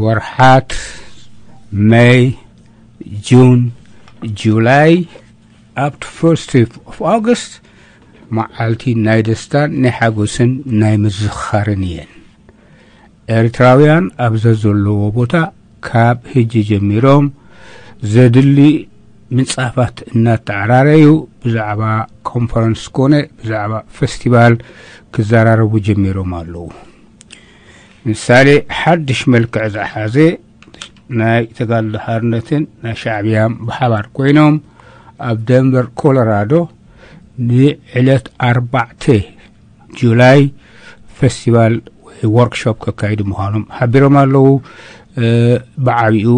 ወርሓት መይ፣ ጁን፣ ጁላይ ኣብቲ ፈርስት ኦፍ ኦገስት መዓልቲ ናይ ደስታን ናይ ሓጎስን ናይ ምዝኻርን እየን። ኤርትራውያን ኣብ ዘዘለዎ ቦታ ካብ ህጂ ጀሚሮም ዘድሊ ምንጻፋት እናተዓራረዩ ብዛዕባ ኮንፈረንስ ኮነ ብዛዕባ ፈስቲቫል ክዘራረቡ ጀሚሮም ኣለዉ። ምሳሌ ሓድሽ መልክዕ ዝሓዘ ናይ ተጋድሎ ሓርነትን ናይ ሻዕብያን ብሓባር ኮይኖም ኣብ ደንቨር ኮሎራዶ ንዕለት ኣርባዕተ ጁላይ ፈስቲቫል ወይ ወርክሾፕ ከካይዱ ምዃኖም ሓቢሮም ኣለዉ። ብዓቢኡ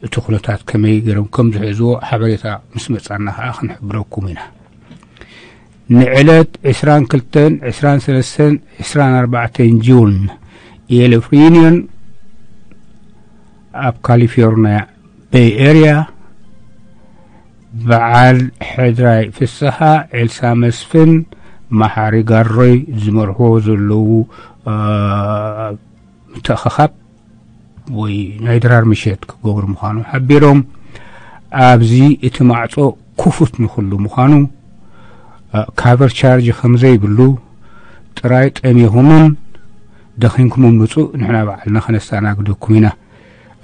እቲ ኩነታት ከመይ ገይሮም ከም ዝሕዝዎ ሓበሬታ ምስ መጻና ከዓ ክንሕብረኩም ኢና። ንዕለት ዕስራን ክልተን፣ ዕስራን ሰለስተን፣ ዕስራን ኣርባዕተን ጁን ኢኤልኤፍ ሪዩኒዮን ኣብ ካሊፎርኒያ ቤይ ኤርያ በዓል ሕድራይ ፍስሓ፣ ኤልሳ መስፍን፣ መሓሪ ጋሮይ ዝመርሕዎ ዘለዉ ምትእኽኻብ ወይ ናይ ድራር ምሸት ክገብሩ ምዃኑ ሓቢሮም፣ ኣብዚ እቲ ማዕጾ ክፉት ንኹሉ ምዃኑ፣ ካቨር ቻርጅ ከም ዘይብሉ፣ ጥራይ ጠሚኹምን ደኺምኩምን ምጹ፣ ንሕና ባዕልና ከነስተኣናግደኩም ኢና፣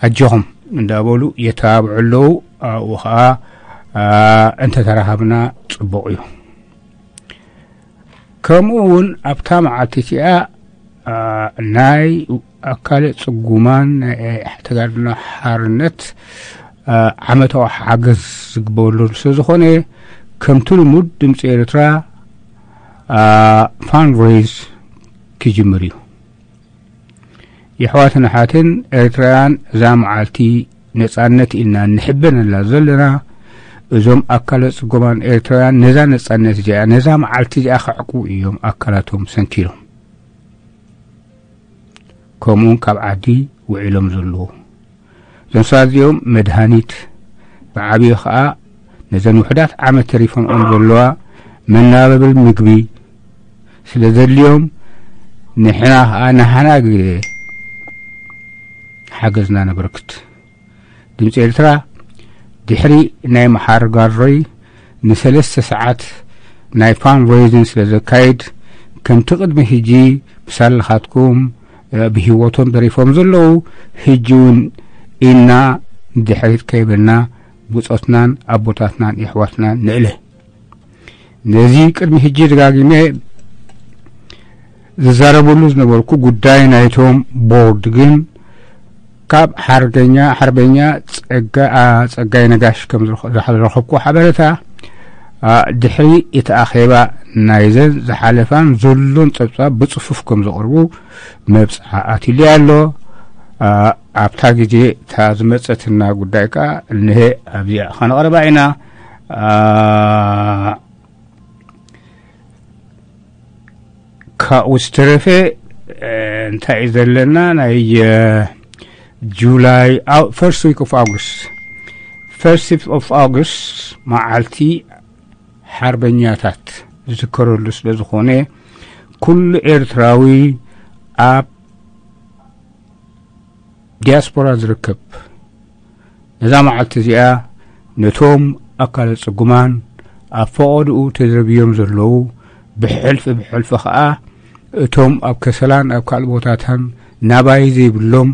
ኣጆኹም እንዳበሉ የተባብዑ ኣለዉ። ኣብኡ ኸኣ እንተተራኸብና ጽቡቕ እዩ። ከምኡ እውን ኣብታ መዓልቲ እቲኣ ናይ ኣካለ ጽጉማን ናይ ተጋድሎ ሓርነት ዓመታዊ ሓገዝ ዝግበረሉ ስለ ዝኾነ፣ ከምቲ ልሙድ ድምፂ ኤርትራ ፋንድሬዝ ክጅምር እዩ። የሕዋትን ኣሓትን ኤርትራውያን፣ እዛ መዓልቲ ነጻነት ኢና ንሕበነላ ዘለና። እዞም ኣካለ ጽጉማን ኤርትራውያን ነዛ ነጻነት እዚኣ፣ ነዛ መዓልቲ እዚኣ ከዕቁቡ እዮም ኣካላቶም ሰንኪሎም፣ ከምኡውን ካብ ዓዲ ውዒሎም ዘለዉ። እዞም ሰባት እዚኦም መድሃኒት፣ ብዓብዩ ኸኣ ነዘን ውሑዳት ዓመት ተሪፈንኦም ዘለዋ መናበብል ምግቢ ስለ ዘድልዮም፣ ንሕና ኸኣ ናህና ግዜ ሓገዝና ነበርክት። ድምፂ ኤርትራ ድሕሪ ናይ መሓሪ ጋሮይ ንሰለስተ ሰዓት ናይ ፋንድሬይዚንግ ስለ ዘካይድ፣ ከምቲ ቅድሚ ሕጂ ብሳልኻትኩም ብህይወቶም ተሪፎም ዘለዉ፣ ሕጂ እውን ኢና ንድሕሪት ከይበልና ብጾትናን ኣቦታትናን የሕዋትናን ንእለ። ነዚ ቅድሚ ሕጂ ደጋጊመ ዝዛረበሉ ዝነበርኩ ጉዳይ ናይቶም ቦርድ ግን ካብ ሓርገኛ ሓርበኛ ጸጋ-፣ ጸጋይ ነጋሽ ከም ዝረኸ-፣ ዝረኸብኩ ሓበሬታ፣ ድሕሪ እቲ ኣኼባ ናይዘን ዝሓለፋን ዘሎን ጸብጻብ ብጽፉፍ ከም ዘቕርቡ መብጽዓ ኣትዩለይ ኣሎ። ኣብታ ግዜ እታ ዝመጸትና ጉዳይ ከኣ እንሄ ኣብዚኣ ከነቕርባ ኢና። ካብኡ ዝተረፈ እንታይ እዩ ዘለና? ናይ ጁላይ፣ ፈርስት ዊክ ኦፍ ኣውግስት፣ ፈርስት ኦፍ ኣውግስት መዓልቲ ሓርበኛታት ዝዝከረሉ ስለ ዝኾነ፣ ኩሉ ኤርትራዊ ኣብ ዲያስፖራ ዝርከብ ነዛ መዓልቲ እዚኣ ነቶም ኣካለ ጽጉማን ኣብ ፈቐድኡ ተደርብዮም ዘለዉ፣ ብሕልፊ ብሕልፊ ኸኣ እቶም ኣብ ከሰላን ኣብ ካልእ ቦታታን ናባይ ዘይብሎም፣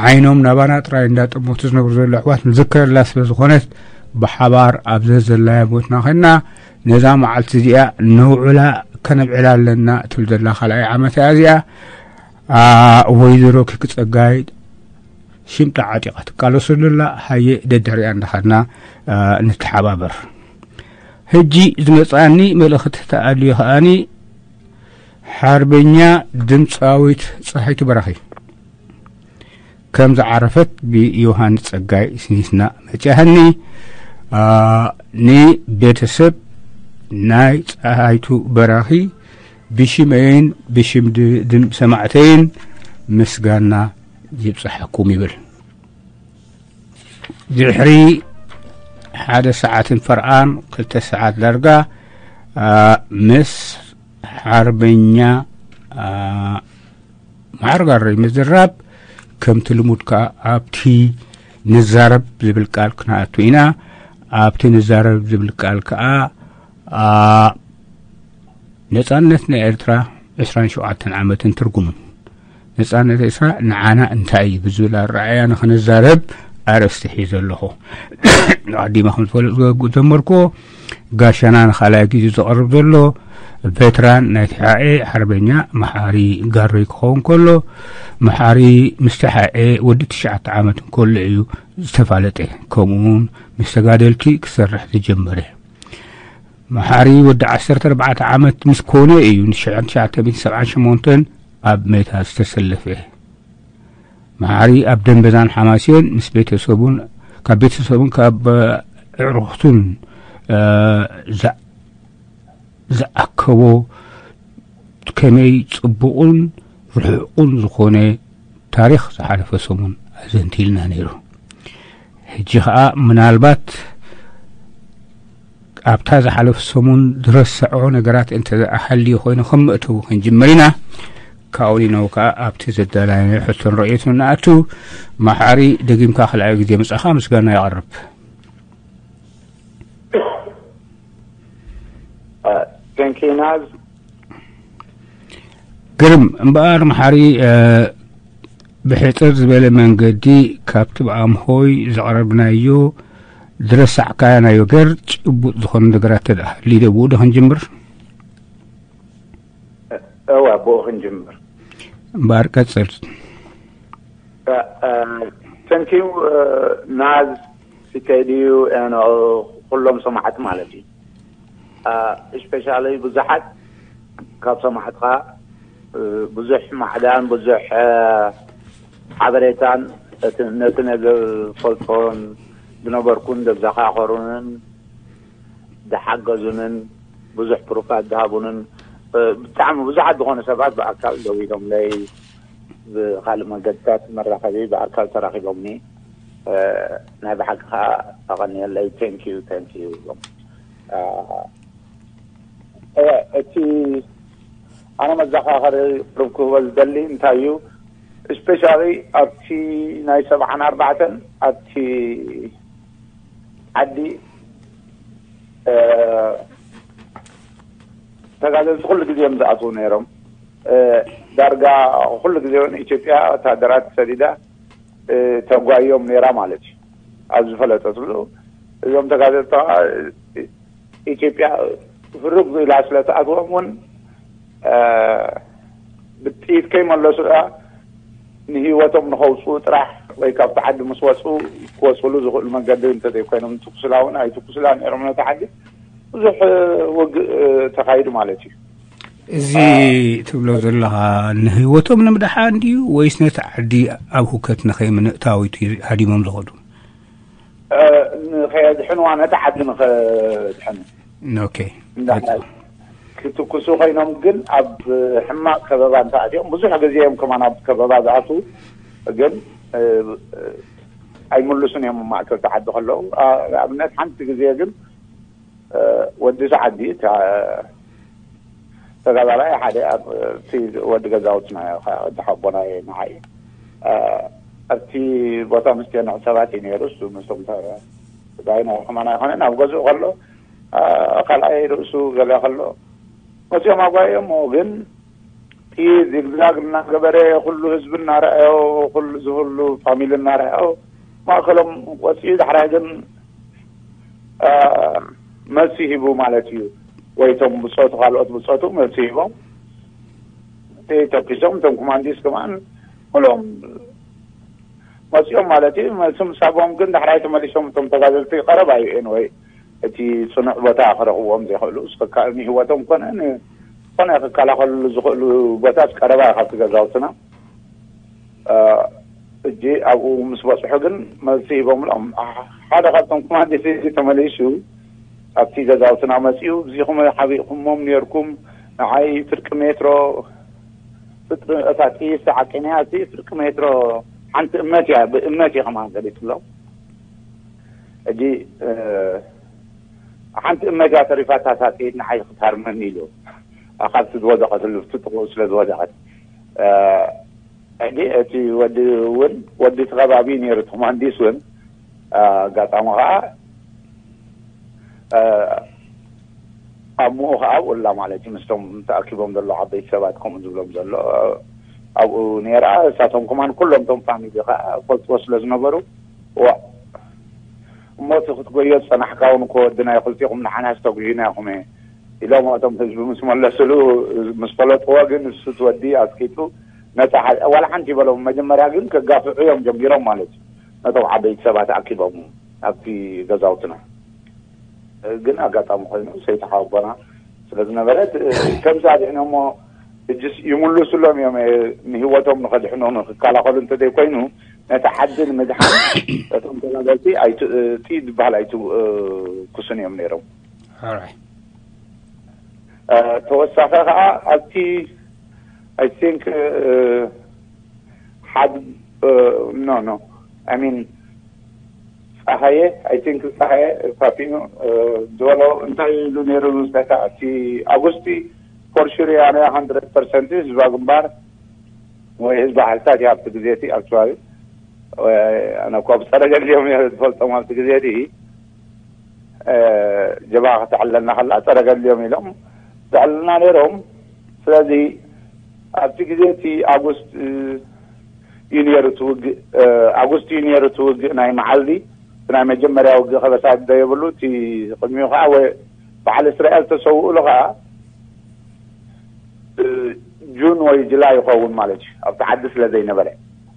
ዓይኖም ናባና ጥራይ እንዳጠመቱ ዝነብሩ ዘለዉ ኣሕዋት ንዝክረላ ስለ ዝኾነት፣ ብሓባር ኣብ ዘዘላያ ቦትና ኸንና ነዛ መዓልቲ እዚኣ ነውዕላ፣ ከነብዕላ ኣለና እትብል ዘላ ካልኣይ ዓመት እያ እዚኣ። ወይዘሮ ክክ ጸጋይ ሽምጣ ዓጢቓ ትቃለሰሉ ኣላ። ሃየ ደድሕሪኣ እንዳኸድና ንተሓባበር። ሕጂ ዝመጽኣኒ መልእኽቲ ተኣልዩ ከኣኒ ሓርበኛ ድምጻዊት ጸሓይቱ በራኺ ከም ዝዓረፈት ብዮሃንስ ጸጋይ ስኒትና መጽኣኒ። ንቤተሰብ ናይ ጸሓይቱ በራኺ ብሽመይን ብሽም ድ-፣ ድም-፣ ሰማዕተይን ምስጋና ይብጽሓኩም ይብል። ድሕሪ ሓደ ሰዓትን ፈርቓን፣ ክልተ ሰዓት ዳርጋ፣ ምስ ሓርበኛ መሓሪ ጋሮይ ምዝራብ፣ ከምቲ ልሙድ ከኣ ኣብቲ ንዛረብ ዝብል ቃል ክንኣቱ ኢና። ኣብቲ ንዛረብ ዝብል ቃል ከኣ፣ ኣ፣ ነጻነት ናይ ኤርትራ ዕስራን ሸውዓተን ዓመትን ትርጉሙን፣ ነጻነት ኤርትራ ንዓና እንታይ እዩ ብዝብል ኣረኣእያ ንኽንዛረብ ኣርእስቲ ሒዘ ኣለኹ። ኣቐዲመ ከም ዝፈልጥ ዘመርክዎ፣ ጋሻና ንኻልኣይ ግዜ ዝቐርብ ዘሎ ቬትራን ናይ ቲሓኤ ሓርበኛ መሓሪ ጋሮይ ክኸውን ከሎ፣ መሓሪ ምስ ቲሓኤ ወዲ ትሽዓተ ዓመት እንከሎ እዩ ዝተፋለጠ። ከምኡውን ምስ ተጋደልቲ ክሰርሕ ዝጀመረ። መሓሪ ወዲ ዓሰርተ ኣርባዕተ ዓመት ምስ ኮነ እዩ ን ሽሕን ትሽዓተ ሚእትን ሰብዓን ሸሞንተን ኣብ ሜታ ዝተሰለፈ። መሓሪ ኣብ ደንበዛን ሓማሴን ምስ ቤተሰቡን፣ ካብ ቤተሰቡን ካብ ኣዕሩኽቱን፣ እ፣ ዛ-፣ ዝኣከቦ ከመይ ጽቡቕን ርሑቕን ዝኾነ ታሪኽ ዝሓለፈ ሰሙን ኣዘንቲልና ነይሩ። ሕጂ ኸኣ ምናልባት ኣብታ ዝሓለፈ ሰሙን ዝረስዖ ነገራት እንተ ሃልዩ ኮይኑ ከም መእተዊ ክንጅምር ኢና። ካብኡ ንነው ከኣ ኣብቲ ዘዳለናዮ ሕቶን ርእይቶን ንኣቱ። መሓሪ፣ ደጊምካ ካልኣይ ግዜ ምጻኻ ምስጋና የቕርብ። ቴንኪ ናዝ። ግርም እምበኣር መሓሪ፣ እ፣ ብሕጽር ዝበለ መንገዲ ካብቲ ብኣምሆይ ዘቕረብናዮ ዝረሳዕካዮ ናዮ ገር ጭቡጥ ዝኾነ ነገራት ተደኣ ሃልዩ ዶ ብኡ ዶ ክንጅምር? እወ፣ ብኡ ክንጅምር። እምበኣር ቀጽል። እ፣ እ፣ ቴንኪዩ፣ እ፣ ናዝ፣ ሲከይድዩ፣ እ፣ ን-፣ ኩሎም ሰማዕቲ ማለት እዩ። እ፣ ስፔሻሊ ብዙሓት ካብ ሰማዕትኻ፣ እ፣ ብዙሕ ማዕዳን ብዙሕ፣ እ፣ ሓበሬታን እቲ፣ ነቲ ነገር ዝፈልጦን ዝነበርኩን ዘዘኻኸሩንን ዝሓገዙንን ብዙሕ ፕሩፋት ዝሃቡንን፣ እ፣ ብጣዕሚ ብዙሓት ዝኾኑ ሰባት ብኣካል ደዊሎምለይ፣ ብኻልእ መገድታት መራኸቢ ብኣካል ተራኺቦምኒ። እ፣ ናይ ብሓቂ ከዓ ኣቐንየለይ። ቴንክ ዩ፣ ቴንክ ዩ። እ፣ እ፣ እቲ ኣነ መዘኻኸሪ ቁሩብ ክህቦ ዝደሊ እንታይ እዩ፣ ስፔሻሊ ኣብቲ ናይ ሰብዓን ኣርባዕተን ኣብቲ ዓዲ፣ እ፣ ተጋደልቲ ኩሉ ግዜ እዮም ዝኣትዉ ነይሮም። እ፣ ዳርጋ ኩሉ ግዜ እውን ኢትዮጵያ ወታደራት ሰዲዳ፣ እ፣ ተጓዮም ነይራ ማለት እዩ። ኣብ ዝፈለጠትሉ እዞም ተጋደልቲ ከዓ፣ እ፣ ኢትዮጵያ ፍርግ ኢላ ስለ ትኣትዎም እውን፣ እ፣ ብጥይት ከይመለሱ እያ ንህይወቶም ንኸውፅኡ ጥራሕ ወይ ካብቲ ዓዲ ምስ ወፁ ክወፅሉ ዝኽእሉ መገዲ እንተዘይኮይኖም ትኩስላ እውን ኣይትኩስላ ነይሮም ነቲ ዓዲ። ብዙሕ ውግእ ተኻይዱ ማለት እዩ። እዚ ትብሎ ዘለኻ ንህይወቶም ንምድሓን ድዩ ወይስ ነቲ ዓዲ ኣብ ሁከት ንኸይምንእታው እዩ ሃዲሞም ዝኸዱ? እ፣ ንኸየድሕንዋ ነቲ ዓዲ ንኸድሕኑ ኦኬ። እንዳሓ-፣ ክትኩሱ ኮይኖም ግን ኣብ ሕማቕ ከበባ እንተኣትዮም ብዙሕ ግዜ እዮም ከማን ኣብ ከበባ ዝኣትዉ፣ ግን፣ እ፣ ኣይምልሱን እዮም ማእከል ተዓዲ ከለዉ። ኣ-፣ ንኣብነት ሓንቲ ግዜ ግን፣ እ፣ ወዲ ሰዓዲ ተ-፣ ተጋዳላይ ሓደ ኣብ፣ እቲ ወዲ ገዛውትና እዩ፣ ወዲ ሓቦና እዩ ንዓይ። እ፣ ኣብቲ ቦታ ምስቲኦም ሰባት እዩ ነይሩ፣ እሱ ምስቶም ተ-፣ ዳይና ከማን ኣይኮነን፣ ኣብ ገዝኡ ከሎ፣ እ፣ ካልኣይ ርእሱ ገለ ከሎ መፅኦም ኣጓየሞ። ግን እቲ ዚግዛግ እናገበረ ኩሉ ህዝቢ እናረኣዮ፣ ኩሉ ዝህሉ ፋሚሊ እናረኣዮ ማእከሎም ወፂኡ። ዳሕራይ ግን፣ አ፣ መልሲ ሂቡ ማለት እዩ። ወይ እቶም ብፆቱ፣ ካልኦት ብፆቱ መልሲ ሂቦም። እቲ ተኪሶም እቶም ኮማንዲስ ከማን ኩሎም መፂኦም ማለት እዩ። መልሲ ምስ ሃቦም ግን ዳሕራይ ተመሊሶም እቶም ተጋደልቲ ቀረባ እዩ። ኤንወይ እቲ ፅኑዕ ቦታ ክረኽብዎም ዘይኽእሉ፣ እስከ ንህይወቶም ኮነ ን-፣ ኮነ ክከላኸልሉ ዝኽእሉ ቦታት ቀረባ እዩ ካብቲ ገዛውትና። እ፣ እጂ ኣብኡ ምስ በፅሑ ግን መልሲ ሂቦምሎም። ሓደ ካብቶም ኮማንዲስ ተመሊሱ ኣብቲ ገዛውትና መፂኡ፣ "እዚኹም ሓቢእኩሞም ነርኩም፣ ንዓይ ፍርቂ ሜትሮ፣ ፍርቂ፣ እታ ጥይት ተዓቂንያ፣ እቲ ፍርቂ ሜትሮ ሓንቲ እመት እያ፣ ብእመት እየ ከማን ገሊፅሎም። ሕጂ፣ እ፣ ሓንቲ እመት እያ ተሪፋታ እታ ጥይት ንዓይ ክትሃርመኒ" ኢሉ፣ ካብቲ ዝወደቐትሉ፣ እቲ ጥቕኡ ስለ ዝወደቐት። እ፣ ሕጂ እቲ ወዲ እውን፣ ወዲ እቲ ከባቢ ነይሩ፣ እቲ ኮማንዲስ እውን፣ አ፣ ኣጋጣሚ ከዓ፣ አ፣ ኣብኡ ከዓ ኣብኡ ኣላ ማለት እዩ። ምስቶም ተኣኪቦም ዘሎ ዓበይቲ ሰባት ከምኡ ዝብሎም ዘሎ ኣብኡ ነይራ። እሳቶም ከማን ኩሎም ቶም ፋሚሊ ከዓ ፈልጥዎ ስለ ዝነበሩ፣ ዋ፣ እሞ እቲ ክትጎዮ ዝጸናሕካ እውን እኮ ወድና እዩ፣ ክልቲኹም ንዓናስ ተጉሂና ኢኹም ኢሎም እቶም ህዝቢ ምስ መለስሉ፣ ምስ ፈለጥዎ ግን እሱ እቲ ወዲ ኣስቂጡ ነታ ሓ-፣ ዋላ ሓንቲ ይበሎም። መጀመርያ ግን ከጋፍዑ እዮም ጀሚሮም ማለት እዩ። ነቶም ዓበይቲ ሰባት ኣኪቦም ኣብቲ ገዛውትና። ግን ኣጋጣሚ ኮይኑ ሰይጣን ኣቦና ስለ ዝነበረት፣ ከምዚ ኣድሕኖሞ ሕጅስ ይምልሱሎም እዮም። ንህይወቶም ንኸድሕኑ ንክከላኸሉ እንተዘይኮይኑ፣ ነቲ ዓዲ ንምድሓን እቶም ተጋደልቲ ኣይት-፣ ጥይት ዝበሃል ኣይትኩሱን እዮም ነይሮም። Alright. እ፣ ተወሳኺ ከዓ ኣብቲ፣ I think፣ እ፣ ሓድ፣ እ፣ no, no, I mean፣ ፀሃየ፣ I think፣ ፀሃየ ፋፊኑ፣ እ፣ ዝበሎ እንታይ ኢሉ ነይሩ? በቃ እቲ ኣጉስቲ፣ for sure፣ ኣነ hundred percent ህዝባ ግንባር ወይ ህዝቢ ሓይልታት እዩ ኣብቲ ግዜ እቲ፣ actually፣ ወይ ኣነ እኮ ብፀረ ገሊኦም እየ ዝፈልጦም ኣብቲ ግዜ እቲ። እ፣ ጀብሃ ከተዕልለና ከላ ፀረ ገሊኦም ኢሎም ዘዕልልና ነይሮም። ስለዚ ኣብቲ ግዜ እቲ ኣጉስት፣ እ፣ እዩ ነይሩ እቲ ውግእ፣ እ፣ ኣጉስት እዩ ነይሩ እቲ ውግእ ናይ መዓልቲ፣ እቲ ናይ መጀመርያ ውግእ ከበሳ ደየብሉ፣ እቲ ቅድሚኡ ከዓ ወ-፣ በዓል እስራኤል ተሰውእሉ ከዓ፣ እ፣ ጁን ወይ ጁላይ ይኸውን ማለት እዩ፣ ኣብቲ ዓዲ ስለ ዘይነበረ።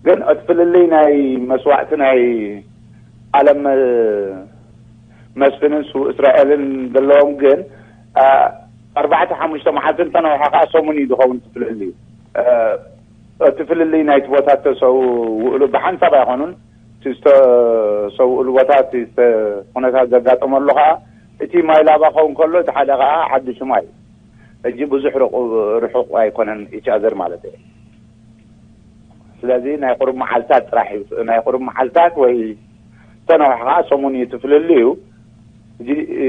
ግን እቲ ፍልልይ ናይ መስዋእቲ ናይ ዓለም፣ እ፣ መስፍንን ስዉእ እስራኤልን ዘለዎም ግን፣ እ፣ ኣርባዕተ ሓሙሽተ መዓልቲ እንተነውሐ ከዓ ሰሙን እዩ ዝኸውን እቲ ፍልልዩ። እ፣ እቲ ፍልልይ ናይቲ ቦታ ዝተሰውእሉ ብሓንሳብ ኣይኮኑን። እቲ ዝተሰውእሉ ቦታ፣ እቲ ዝተ-፣ ኩነታት ዘጋጠመሉ ከዓ፣ እቲ ማይ ላባ ክኸውን ከሎ፣ እቲ ሓደ ከዓ ዓዲ ሽማ እዩ። ሕጂ ብዙሕ ርቁ-፣ ርሑቕ ኣይኮነን each other ማለት እዩ። ስለዚ ናይ ቁሩብ መዓልታት ጥራሕ እዩ። ናይ ቁሩብ መዓልታት ወይ ተነውሕ ከዓ ሰሙን እዩ እቲ ፍልልዩ። ሕጂ፣ እ፣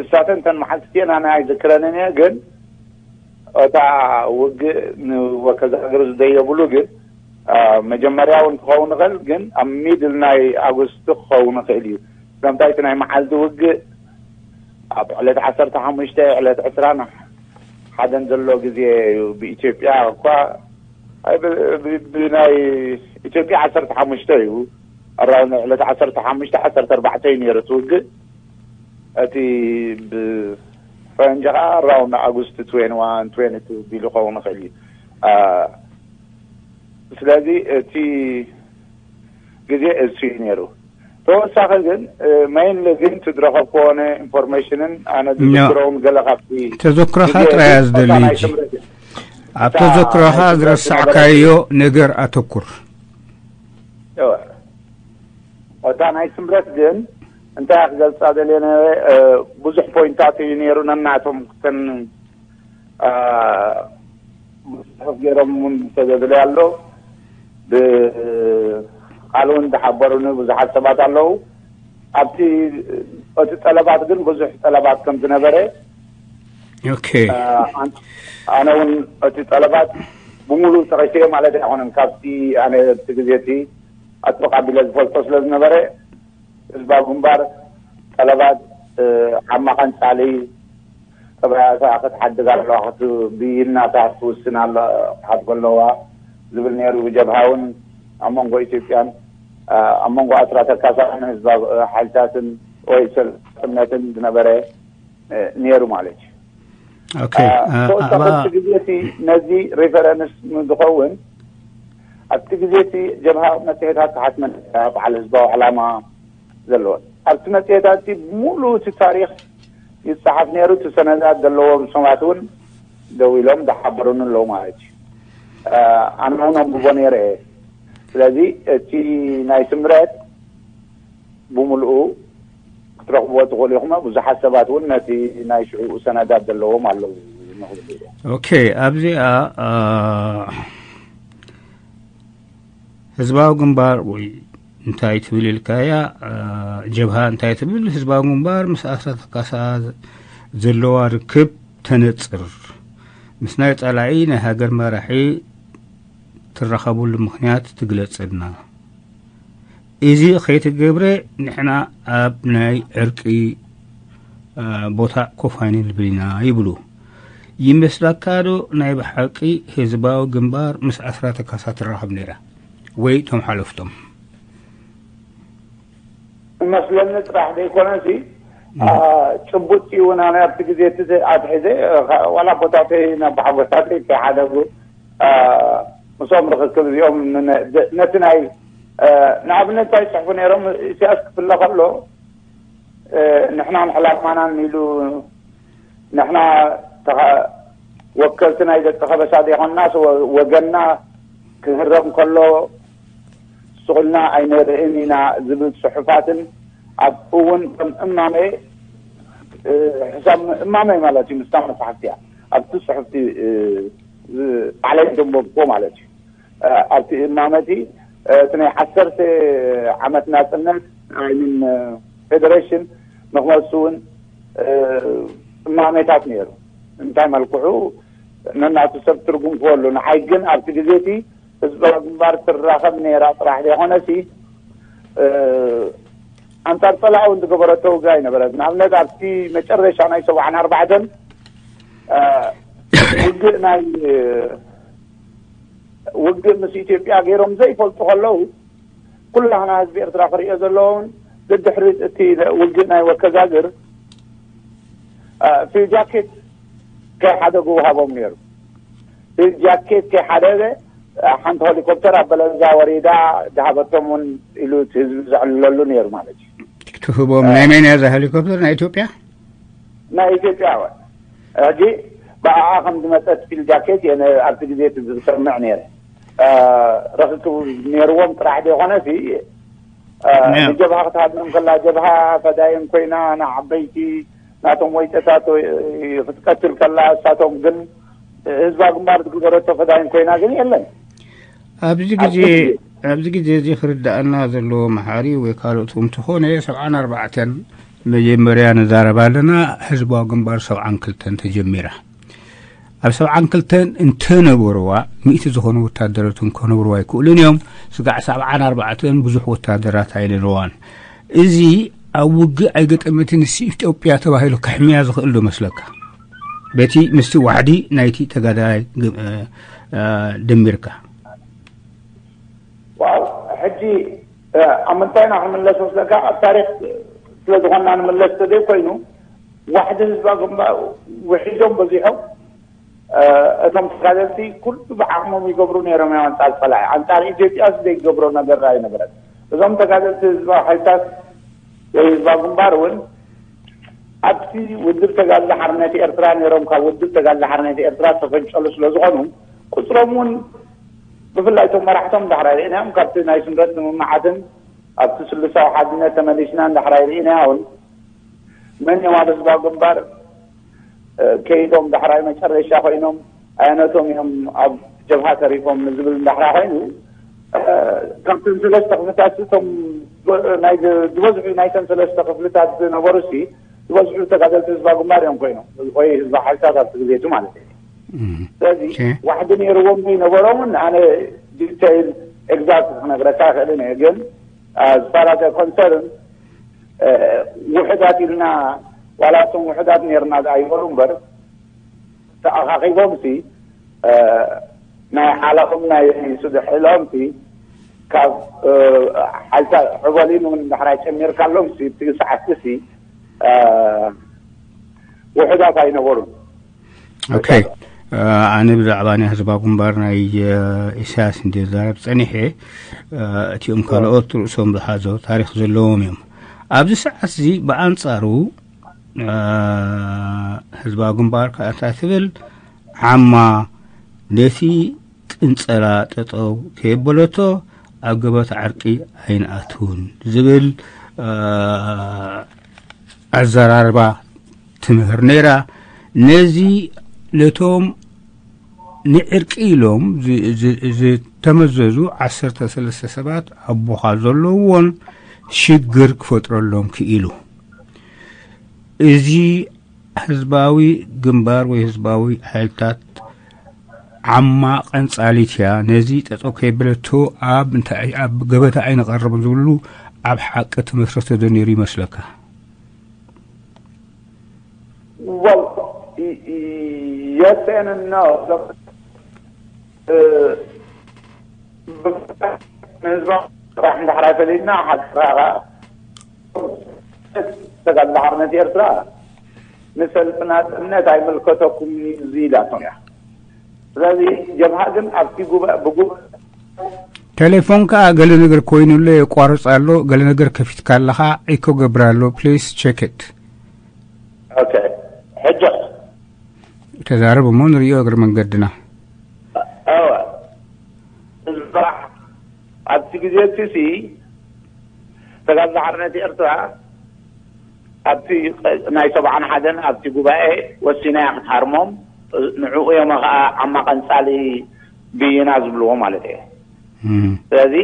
እሳተን እተን መዓልቲ እቲአን ኣነ ኣይዝክረንን እየ፣ ግን እታ ውግእ ንወከዛግር ዝደየብሉ ግን፣ አ፣ መጀመርያ እውን ክኸውን ይኽእል፣ ግን ኣብ ሚድል ናይ ኣጉስቲ ክኸውን ይኽእል እዩ። ስለምንታይ እቲ ናይ መዓልቲ ውግእ ኣብ ዕለት ዓሰርተ ሓሙሽተ፣ ዕለት ዕስራን ሓደን ዘሎ ግዜ እዩ። ብኢትዮጵያ እኳ፣ ኣይ፣ ብ-፣ ብ-፣ ብናይ ኢትዮጵያ ዓሰርተ ሓሙሽተ እዩ። ኣራውን ዕለት ዓሰርተ ሓሙሽተ፣ ዓሰርተ ኣርባዕተ እዩ ነይሩ እቲ ውግእ። እቲ ብፈረንጂ ኸዓ ኣራውን ኣጉስት ትዌንቲ ዋን፣ ትዌንቲ ቱ ቢሉ ክኸውን ይኽእል እዩ። አ፣ ስለዚ እቲ ግዜ እሱ እዩ ነይሩ። ተወሳኺ ግን፣ እ፣ ሜይንሊ ግን እቲ ዝረኸብክዎ ኢንፎርሜሽንን ኣነ ኖ። ዝዝክሮውን ገለ ካብቲ ተዘክሮኻ ግዜ ጥራይ እያ ግን ዝደሊ እታ ናይ ሕጂ። ስምረት እያ። ኣብ እታ ተዘክሮኻ ናይ ስምረት ዝረሳዕካዮ ዝነበረት ነገር ኣተኩር። እወ። እታ ናይ ስምረት ግን እንታይ ክገልጻ ደልየ ነበረ፣ እ፣ ብዙሕ ፖይንታት እዩ ነይሩ ነናቶም ክተን አ፣ ብዙሕ ጽሑፍ ገይሮም እውን ዝተዘብለ ኣሎ። ብቃል እውን ዝሓበሩኒ ብዙሓት ሰባት ኣለዉ። ኣብቲ፣ እቲ ጠለባት ግን ብዙሕ ጠለባት ከም ዝነበረ፣ ኦኬ። አ፣ ኣን-፣ ኣነ እውን እቲ ጠለባት ብምሉእ ጠቒሰ ማለት ኣይኮነን። ካብቲ ኣነ እቲ ግዜ እቲ ኣጥብቕ ኣቢለ ዝፈልጦ ስለ ዝነበረ፣ ህዝባዊ ግንባር ጠለባት፣ እ፣ ዓማ ቀንጻሊ፣ ጠባያታ ክትሓድግ ኣለዋ፣ ክት-፣ ብይናታ ክትውስን ኣለ-፣ ክትሓድጎ ኣለዋ ዝብል ነይሩ። ብጀብሃ እውን ኣብ መንጎ ኢትዮጵያን፣ እ፣ ኣብ መንጎ ኣስራተ ካሳን ህዝባዊ፣ እ፣ ሓይልታትን ወይ ሰልፍነትን ዝነበረ፣ እ፣ ነይሩ ማለት እዩ። ኦኬ። እ፣ እ፣ ተወሳኺ ኣባ- ኣብቲ ግዜ እቲ ነዚ ሬፈረንስ ንዝኸውን ኣብቲ ግዜ እቲ ጀብሃ መጽሔታት ትሓትመን በዓል ህዝባዊ ዕላማ ዘለዎን። ኣብቲ መጽሔታት እቲ ብምሉእ እቲ ታሪኽ ይጸሓፍ ነይሩ። እቲ ሰነዳት ዘለዎም ሰባት እውን ደው ኢሎም ዝሓበሩኒ ኣለዉ ማለት እዩ። እ፣ ኣነ እውን ኣንብቦ ነይረ እየ። ስለዚ እቲ ናይ ስምረት ብምልኡ ክትረኽብዎ ትኽእሉ ኢኹም። ብዙሓት ሰባት እውን ነቲ ናይ ሽዑ ሰነዳት ዘለዎም ኣለዉ ንኽብሉ እዮም። ኦኬ፣ ኣብዚኣ፣ አ፣ ህዝባዊ ግንባር ወይ እንታይ ትብል ኢልካያ፣ አ፣ ጀብሃ እንታይ ትብል፣ ህዝባዊ ግንባር ምስ ኣስራተ ካሳ ዘለዋ ርክብ ተነጽር፣ ምስ ናይ ጸላኢ ናይ ሃገር መራሒ ትራኸቡሉ ምኽንያት ትግለጸልና። እዚ ኸይትገብረ ንሕና ኣብ ናይ ዕርቂ፣ እ፣ ቦታ ኮፍ ኣይንብልን ኢና ይብሉ። ይመስለካ ዶ ናይ ብሓቂ ህዝባዊ ግንባር ምስ ኣስራተ ካሳ ትራኸብ ነይራ? ወይ ቶም ሓለፍቶም? እመስለኒ ጥራሕ ዘይኮነሲ፣ እ። አ፣ ጭቡጥ እውን ኣነ ኣብቲ ግዜ እቲ ዘ-፣ ኣትሒዘ፣ እ፣ ኸ-፣ ዋላ ኣቦታተይ ናብ ሓጎታተይ ከይሓደጉ፣ አ፣ ምስኦም ርኽክብ እዚኦም ን-፣ ን-፣ ነቲ ናይ፣ እ፣ ንኣብነት እንታይ ይጽሕፉ ነይሮም? ኢሳያስ ክፍለ ከሎ፣ እ፣ ንሕናን ዕላማናን ኢሉ፣ ንሕና ተኸ-፣ ወከልቲ ናይ ደቂ ከበሳ ዘይኮንናስ፣ ወ-፣ ወገንና ክህረም ከሎ ስቕ ኢልና ኣይንርእን ኢና ዝብል ጽሑፋትን፣ ኣብኡ እውን ከም እማመ፣ እ፣ ሕሳብ እማመ ማለት እዩ፣ ምስታ መጽሓፍቲ እያ። ኣብቲ ጽሑፍቲ፣ እ፣ ዝ-፣ ባዕለይ ዘንበብኩዎ ማለት እዩ። እ፣ ኣብቲ እማመ እቲ፣ እ፣ እቲ ናይ ዓሰርተ ዓመት ናጽነት፣ ኣይ ሚን፣ እ፣ ፌደሬሽን ንክመልሱ እውን፣ እ፣ እማሜታት ነይሩ። እንታይ መልክዑ ነናቱ ሰብ ትርጉም ክበሉ። ንዓይ ግን ኣብቲ ግዜ እቲ ህዝባዊ ግንባር ትራኸብ ነይራ ጥራሕ ዘይኮነሲ፣ እ፣ ኣንጻር ጸላኢ እውን ዝገበረቶ ውግእ ኣይነበረት። ንኣብነት ኣብቲ መጨረሻ ናይ ሰብዓን ኣርባዕተን፣ እ፣ ውግእ ናይ፣ እ፣ ውግእ ምስ ኢትዮጵያ ገይሮም ዘይፈልጡ ከለዉ፣ ኩላህና ህዝቢ ኤርትራ ክርእዮ ዘለዎን፣ ድድሕሪ እቲ ውግእ ናይ ወከዛግር፣ እ፣ ፊል ጃኬት ከይሓደጉ ውሃቦም ነይሩ። ፊል ጃኬት ከይሓደገ፣ እ፣ ሓንቲ ሄሊኮፕተር ኣብ በለዛ ወሪዳ ዝሃበቶም እውን ኢሉ እቲ ህዝቢ ዘዕልለሉ ነይሩ ማለት እዩ። ትህቦም ናይ መን እያ እዛ ሄሊኮፕተር? ናይ ኢትዮጵያ? ናይ ኢትዮጵያ እወ። ሕጂ ብኣኣ ከም ዝመጸት ፊል ጃኬት እየ ነ-፣ ኣብቲ ግዜ እቲ ዝሰምዕ ነይረ። እ፣ ርኽክብ ነይርዎም ጥራሕ ዘይኮነሲ፣ እ፣ ያ። ንጀብሃ ክትሃድኖም ከላ፣ ጀብሃ ፈዳይን ኮይና ንዓበይቲ ናቶም ወይጠታት ወይ ክትቀትል ከላ፣ እሳቶም ግን ህዝባ ግንባር ዝግበረቶ ፈዳይን ኮይና ግን የለን። ኣብዚ ግዜ ኣብዚ ግዜ ኣብዚ ግዜ እዚ ክርዳኣና ዘለዎ መሓሪ ወይ ካልኦት እንተኾነ፣ ሰብዓን ኣርባዕተን መጀመርያ ንዛረብ ኣለና። ህዝባዊ ግንባር ሰብዓን ክልተን ተጀሚራ። ኣብ ሰብዓን ክልተን እንተነበርዋ፣ ሚእቲ ዝኾኑ ወታደራት እንከነብርዋ ኣይክእሉን እዮም። ስጋዕ ሰብዓን ኣርባዕተን ብዙሕ ወታደራት ኣይነበርዋን። እዚ ኣብ ውግእ ኣይገጠመትን፣ ንስ ኢትዮጵያ ተባሂሉ ክሕምያ ዝኽእል ዶ መስለካ? በቲ ምስቲ ዋሕዲ ናይቲ ተጋዳላይ ግ-፣ እ፣ እ፣ ደሚርካ። ዋው፣ ሕጂ፣ እ፣ ኣብ ምንታይ ኢና ክንምለስ መስለካ? ኣብ ታሪኽ ስለ ዝኾንና ንምለስ ተዘይኮይኑ፣ ዋሕዲ ህዝባ ግንባር ውሒዶም በዚሖም፣ እ፣ እቶም ተጋደልቲ ኩሉ ብዓቕሞም ይገብሩ ነይሮም እዮም ኣንጻር ጸላኢ። ኣንጻር ኢትዮጵያስ ዘይገብሮ ነገር ኣይነበረን። እዞም ተጋደልቲ ህዝባዊ ሓይልታት ወይ ህዝባዊ ግንባር እውን ኣብቲ ውድብ ተጋድሎ ሓርነት ኤርትራ ነይሮም፣ ካብ ውድብ ተጋድሎ ሓርነት ኤርትራ ተፈንጨሉ ስለ ዝኾኑ፣ ቁጽሮም እውን ብፍላይ እቶም መራሕቶም ዳሕራይ ርኢናዮም፣ ካብቲ ናይ ስምረት ስምምዓትን ኣብቲ ስሉሳዊ ሓድነት ተመሊስና ዳሕራይ ርኢናዮ እውን፣ መን እዮም ኣብ ህዝባዊ ግንባር፣ እ፣ ከይዶም ዳሕራይ መጨረሻ ኮይኖም፣ ኣየነቶም እዮም ኣብ ጀብሃ ተሪፎም ንዝብል እንዳሕራ ኮይኑ፣ እ፣ ካብተን ሰለስተ ክፍልታት እቶም ብ-፣ ናይ ዝ-፣ ዝበዝሑ ናይተን ሰለስተ ክፍልታት ዝነበሩ ሲ ዝበዝሑ ተጋደልቲ ህዝባዊ ግንባር እዮም ኮይኖም፣ ወይ ህዝባዊ ሓይልታት ኣብቲ ግዜ እቲ ማለት እዩ። እም። ስለዚ ኦኬ። ዋሕዲ ነይርዎም ዶ ይነበሮምን ኣነ ዲቴይል ኤግዛክት ክነግረካ ኣይኽእልን እየ፣ ግን፣ እ፣ ዝፋራተ ኮንሰርን እ፣ ውሑዳት ኢልና፣ ዋላ እቶም ውሑዳት ነይርና ደኣ ይበሉ እምበር፣ ተኣኻኺቦምሲ፣ እ፣ ናይ ሓላኹም ናይ ስድሕሎምሲ፣ ካብ፣ እ፣ ሓይልታት ዕበሊን እውን ዳሕራይ ጨሚርካሎምሲ፣ እቲ ሰዓትሲ፣ እ፣ ውሑዳት ኣይነበሩን። ኦኬ። እ፣ ኣነ ብዛዕባ ናይ ህዝባዊ ግንባር ናይ፣ እ፣ ኢሳያስ እንደ ዛረብ ጸኒሐ፣ እ፣ እቲኦም ካልኦት ርእሶም ዝሓዞ ታሪኽ ዘለዎም እዮም። ኣብዚ ሰዓት እዚ ብኣንጻሩ፣ እ፣ ህዝባዊ ግንባር ከኣ እንታይ ትብል? ዓማ ነቲ ቅንጸላ ጠጠው ከየበለቶ ኣብ ገበታ ዕርቂ ኣይንኣትውን ዝብል፣ እ፣ ኣዘራርባ ትምህር ነይራ። ነዚ ነቶም ንዕርቂ ኢሎም ዝ-፣ ዝ-፣ ዝተመዘዙ ዓሰርተ ሰለስተ ሰባት ኣቦኻ ዘለዎን ሽግር ክፈጥረሎም ክኢሉ። እዚ ህዝባዊ ግንባር ወይ ህዝባዊ ሓይልታት ዓማ ቀንጻሊት እያ። ነዚ ጠጠው ከየበለቶ ኣብ እንታይ፣ ኣብ ገበታ ኣይንቐርብን ዝብሉ ኣብ ሓቂ ተመስረተ ዶ ነይሩ ይመስለካ? Well, yes and no. ንህዝባዊ ስራሕ እንድሕር ኣይፈሊጥና ሓድራ ተጋድሎ ሓርነት ኤርትራ ንሰልፊ ናጽነት ኣይምልከተኩም እዩ ኢላቶም እያ። ስለዚ ጀብሃ ግን ኣብቲ ጉባኤ ብጉባኤ ቴሌፎን ከኣ ገለ ነገር ኮይኑሎ የቋርጽ ኣሎ። ገለ ነገር ከፊትካ ኣለኻ። ኢኮ ገብር ኣሎ። Please check it። ኦኬ፣ ሕጂ ተዛረብ እሞ ንርእዮ እግሪ መንገድና። እወ፣ እዚ ስራሕ ኣብቲ ግዜ እቲ ሲ ተጋድሎ ሓርነት ኤርትራ ኣብቲ ናይ ሰብዓን ሓደን ኣብቲ ጉባኤ ወሲና እያ ክትሃርሞም። ንዕኡ እዮም ኸዓ ዓማ ቀንጻሊ ብይና ዝብልዎ ማለት እየ። ስለዚ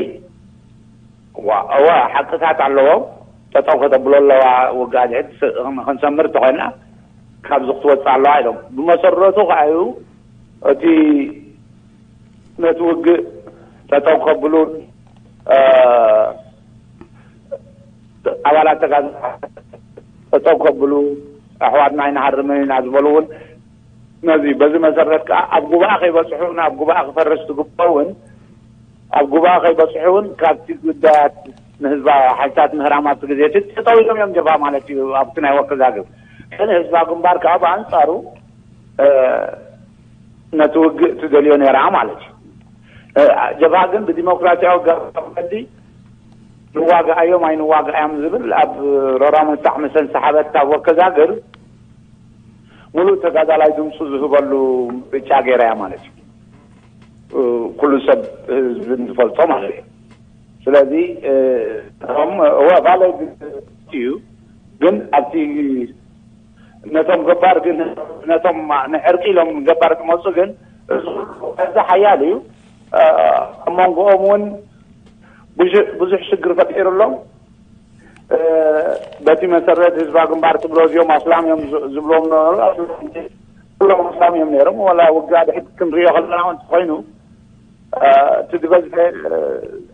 እዋ እዋ ሓቅታት ኣለዎ። ጠጠው ከተብሎ ኣለዋ። ውግእ ኣድሕድ ክንሰምር እንተኮይና ካብዚ ክትወፅእ ኣለዋ ኢሎም። ብመሰረቱ ከዓ እዩ እቲ ነቲ ውግእ ጠጠው ከብሉን ኣባላት ተጋዝ ጠጠው ከብሉ ኣሕዋትና ኣይንሃርምን ኢና ዝበሉ እውን ነዚ በዚ መሰረት ከዓ ኣብ ጉባኣ ከይበፅሑ ናብ ጉባኣ ክፈርስ ዝግበኦ እውን ኣብ ጉባኣ ከይበፅሑ እውን ካብቲ ጉዳያት ንህዝባዊ ሓይልታት ምህራም ኣብቲ ግዜ እቲ ጠጠው ኢሎም እዮም ጀብሃ ማለት እዩ። ኣብቲ ናይ ወክዛግብ ግን ህዝባዊ ግንባር ከዓ ብኣንፃሩ ነቲ ውግእ ትደልዮ ነይራ ማለት እዩ። ጀብሃ ግን ብዲሞክራሲያዊ ገዲ ንዋጋኣዮም ኣይንዋጋኣዮም ዝብል ኣብ ሮራ መሳዕ ምስ ሰሓበት ካብ ወከዛግር ሙሉእ ተጋዳላይ ድምፁ ዝህበሉ ምርጫ ገይራ እያ ማለት እዩ። ኩሉ ሰብ ህዝቢ ዝፈልጦ ማለት እዩ። ስለዚ እቶም እወ ባለ እዩ ግን ኣብቲ ነቶም ገባር ግን ነቶም ንዕርቂ ኢሎም ገባር ክመፁ ግን እዚ ሓያል እዩ። ኣብ መንጎኦም እውን ብዙሕ ሽግር ፈጢሩሎም። በቲ መሰረት ህዝባ ግንባር ትብሎ እዚኦም ኣስላም እዮም ዝብሎም ነበሩ። ኩሎም ኣስላም እዮም ነይሮም። ዋላ ውግእ ድሕድ ክንሪኦ ከለና እውን ተኮይኑ እቲ ዝበዝሐ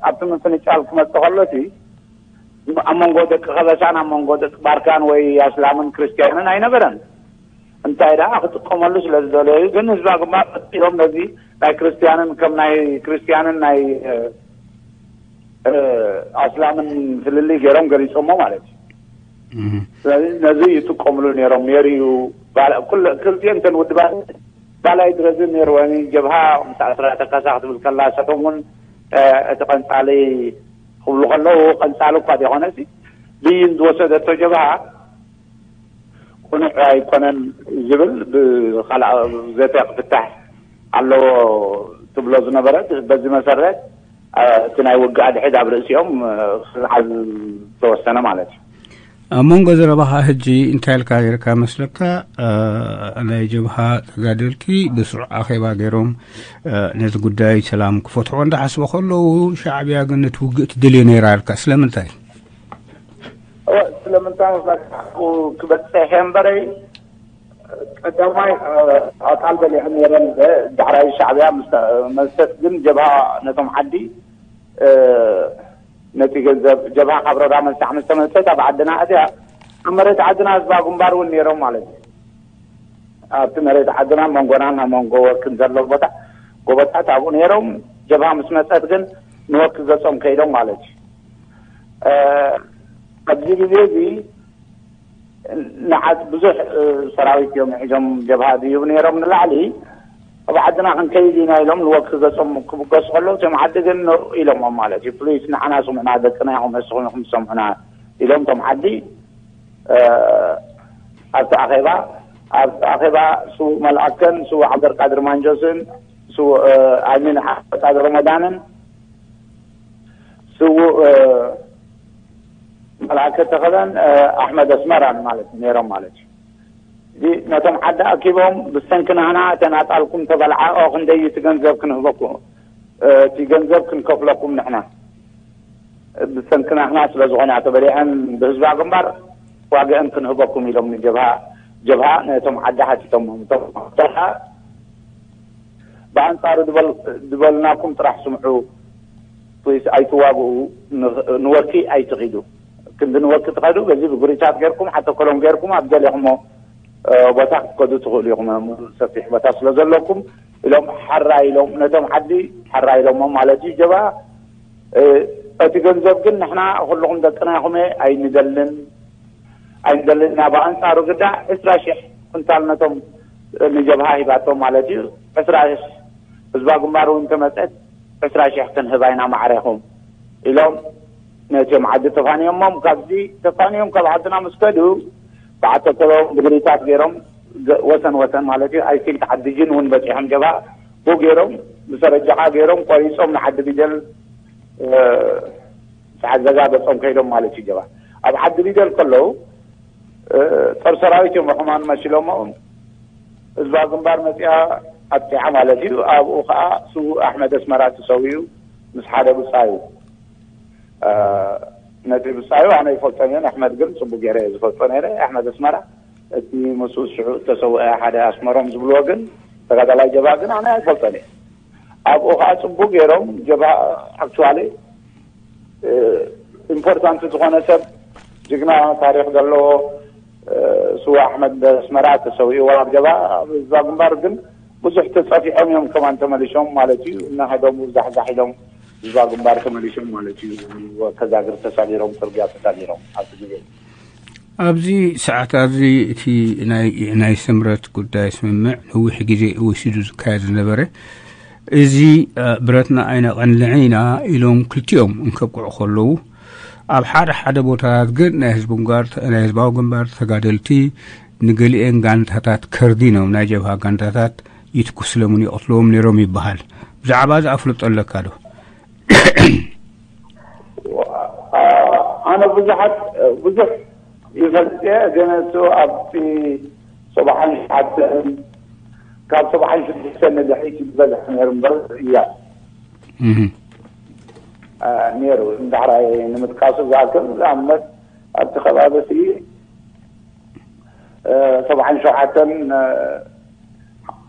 ኣብቲ ምፍንጫል ክመፅእ ከሎ እቲ ኣብ መንጎ ደቂ ከበሳን ኣብ መንጎ ደቂ ባርካን ወይ ኣስላምን ክርስትያንን ኣይነበረን። እንታይ ደኣ ክጥቀመሉ ስለ ዝደለዩ ግን ህዝባ ግንባር ቀፂሎም ነዚ ናይ ክርስትያንን ከም ናይ ክርስትያንን ናይ ኣስላምን ፍልልይ ገይሮም ገሊፆሞ ማለት እዩ። ስለዚ ነዚ ይጥቀምሉ ነይሮም ነይሩ እዩ። ክልቲኤን እተን ውድባት ባላይ ድረዝን ነይርወኒ ጀብሃ ምስ ኣስራተ ካሳ ክትብል ከላ ሰቶም እውን እቲ ቀንፃሊ ክብሉ ከለዉ ቀንፃሊ እኳ ዘይኮነሲ ብይን ዝወሰደቶ ጀብሃ ቁኑዕ ኣይኮነን ዝብል ብካልኣ ዘተ ክፍታሕ ኣለዎ ትብሎ ዝነበረት በዚ መሰረት እቲ ናይ ውግእ ኣድሕድ ኣብ ርእሲኦም ክልዓል ዝተወሰነ ማለት እዩ። ኣብ መንጎ ዘረባኻ ሕጂ እንታይ ኢልካ ነርካ መስለካ? ናይ ጀብሃ ተጋደልቲ ብስሩዕ ኣኼባ ገይሮም ነቲ ጉዳይ ሰላም ክፈትሖ እንዳሓስቡ ከለዉ ሻዕብያ ግን ነቲ ውግእ ትደልዮ ነይራ ኢልካ ስለምንታይ? ስለምንታይ መስለካ ክበፅሕ እምበረይ ቀዳማይ ኣጣል በሊዐን ነይረን። ዳሕራይ ሻዕብያ መሰት ግን ጀብሃ ነቶም ዓዲ ነቲ ገንዘብ ጀብሃ ካብ ረዳ መሳሕ ምስ ተመፀት ኣብ ዓድና ኣትያ ኣብ መሬት ዓድና ህዝባ ግንባር እውን ነይሮም ማለት እዩ። ኣብቲ መሬት ዓድና መንጎና ናብ መንጎ ወርክን ዘሎ ቦታ ጎቦታት ኣብኡ ነይሮም። ጀብሃ ምስ መፀት ግን ንወርክ ገፆም ከይዶም ማለት እዩ። ኣብዚ ግዜ እዚ ንዓት ብዙሕ ሰራዊት እዮም ሒዞም ጀብሃ ድዩብ ነይሮም ንላዕሊ ኣብ ዓድና ክንከይድ ኢና ኢሎም ንወክ ገጾም ክብገሱ ከለዉ እቶም ዓዲ ግን ንዑ ኢሎሞም ማለት እዩ። ፕሊስ ንዓና ስምዑና ደቅና ኢኹም እስኹም ኢኹም ትሰምዑና ኢሎም እቶም ዓዲ ኣብቲ ኣኼባ ኣብቲ ኣኼባ ስዉእ መልኣከን ስዉእ ዓብደልቃድር ማንጆስን ስዉእ ኣሚን ዓብደልቃድር ረመዳንን ስዉእ መልኣከ ተኸለን ኣሕመድ ኣስመራን ማለት ነይሮም ማለት እዩ። እዚ ነቶም ዓዲ ኣኪቦም ብሰንኪ ናህና እተን ኣጣልኩም ተበልዓ ኦ ክንደይ እቲ ገንዘብ ክንህበኩም እቲ ገንዘብ ክንከፍለኩም ንሕና ብሰንኪ ናህና ስለ ዝኾና ተበሊዐን ብህዝባ ግንባር ዋግአን ክንህበኩም ኢሎም ንጀብሃ ጀብሃ ነቶም ዓዲ ሓቲቶሞም እቶም ጀብሃ ብኣንጻሩ ዝበል-፣ ዝበልናኩም ጥራሕ ስምዑ፣ ወይስ ኣይትዋግኡ፣ ን-፣ ንወኪ ኣይትኺዱ። ክንዲ ንወኪ ትኸዱ፣ በዚ ብጉሪታት ጌርኩም፣ ሓተኮሎም ጌርኩም ኣብ ደሊኹሞ፣ እ፣ ቦታ ክትከዱ ትኽእሉ ኢኹም። ሙሉእ ሰፊሕ ቦታ ስለ ዘለኩም ኢሎም ሓራ ኢሎም፣ ነቶም ዓዲ ሓራ ኢሎሞም ማለት እዩ። ጀብሃ፣ እ፣ እቲ ገንዘብ ግን ንሕና ኩልኹም ደቅና ኢኹም ኣይንደልን፣ ኣይንደልን ኢና። ብኣንጻሩ ግዳ ዕስራ ሺሕ ኩንታል ነቶም ንጀብሃ ሂባቶም ማለት እዩ። ዕስራ ሺሕ ህዝባ ግንባር እውን ተመጸት ዕስራ ሺሕ ክንህባ ኢና ማዕረኹም ኢሎም ነቲኦም ዓዲ ተፋንዮሞም። ካብዚ ተፋንዮም ካብ ዓድና ምስ ከዱ ብዓተኮሎም ብግሪታት ገይሮም ገ-፣ ወሰን ወሰን ማለት እዩ። ኣይ ቲንክ ዓዲ ጅን እውን በጺሖም ጀብሃ ብኡ ገይሮም ብሰረጃኻ ገይሮም ቆሪጾም ንዓዲ ቢደል፣ እ፣ ሰዓት ዘጋ ገጾም ከይዶም ማለት እዩ ጀብሃ። ኣብ ዓዲ ቢደል ከለዉ፣ እ፣ ጦር ሰራዊት እዮም ከማን መሲሎሞ። ህዝባዊ ግንባር መጺኣ ኣጥቂዓ ማለት እዩ። ኣብኡ ኸኣ ስዉእ ኣሕመድ ኣስመራ ተሰዊኡ ምስ ሓደ ብጻዩ። እ፣ ነቲ ብጻዩ ኣነ ይፈልጦን እየ፣ ኣሕመድ ግን ጽቡቅ ገይረ እየ ዝፈልጦ ነይረ። ኣሕመድ ኣስመራ እቲ ምስኡ ሽዑ እተሰውአ ሓደ ኣስመሮም ዝብልዎ ግን ተጋዳላይ ጀብሃ ግን ኣነ ኣይፈልጦን እየ። ኣብኡ ኸዓ ጽቡቅ ገይሮም ጀብሃ ኣክቹዋሊ፣ እ፣ ኢምፖርታንት ዝኾነ ሰብ፣ ጅግና ታሪኽ ዘለዎ፣ እ፣ ስዋ ኣሕመድ ኣስመራ ተሰዊእዎ ኣብ ጀብሃ። ኣብ ህዝባ ግንባር ግን ብዙሕ ተጸፊዖም እዮም ከማን ተመሊሾም ማለት እዩ። እናኸዶም ዛሕዛሕ ኢሎም ህዝባ ግንባር ተመሊሾም ማለት እዩ። ወተሃደር ተሳጊሮም፣ ጽርግያ ተሳጊሮም ኣብቲ ግዜ። ኣብዚ ሰዓት ኣብዚ እቲ ናይ፣ ናይ ስምረት ጉዳይ ስምምዕ ነዊሕ ግዜ ወሲዱ ዝካየድ ዝነበረ፣ እዚ፣ እ፣ ብረትና ኣይነቐንልዕን ኢና ኢሎም ክልቲኦም እንከብቅዑ ከለዉ፣ ኣብ ሓደ ሓደ ቦታታት ግን ናይ ህዝቢ ግንባር፣ ናይ ህዝባዊ ግንባር ተጋደልቲ ንገሊኤን ጋንታታት ከርዲኖም፣ ናይ ጀብሃ ጋንታታት ይትኩስሎምን ይቕትልዎም ነይሮም ይበሃል። ብዛዕባ እዚ ኣፍልጦ ኣለካ ዶ? ኣነ ብዙሓት፣ ብዙሕ ይፈልጥ እየ፣ ግን እሱ ኣብቲ ሰብዓን ሸውዓተን፣ ካብ ሰብዓን ሽዱሽተን ንድሕሪት ዝበዝሐ ነይሩ እምበር እያ። እህ። አ፣ ነይሩ። እንዳሕራይ ንምጥቃሱ ዝኣክል፣ ንኣብነት ኣብቲ ከባቢ እቲ፣ እ፣ ሰብዓን ሸውዓተን፣ እ፣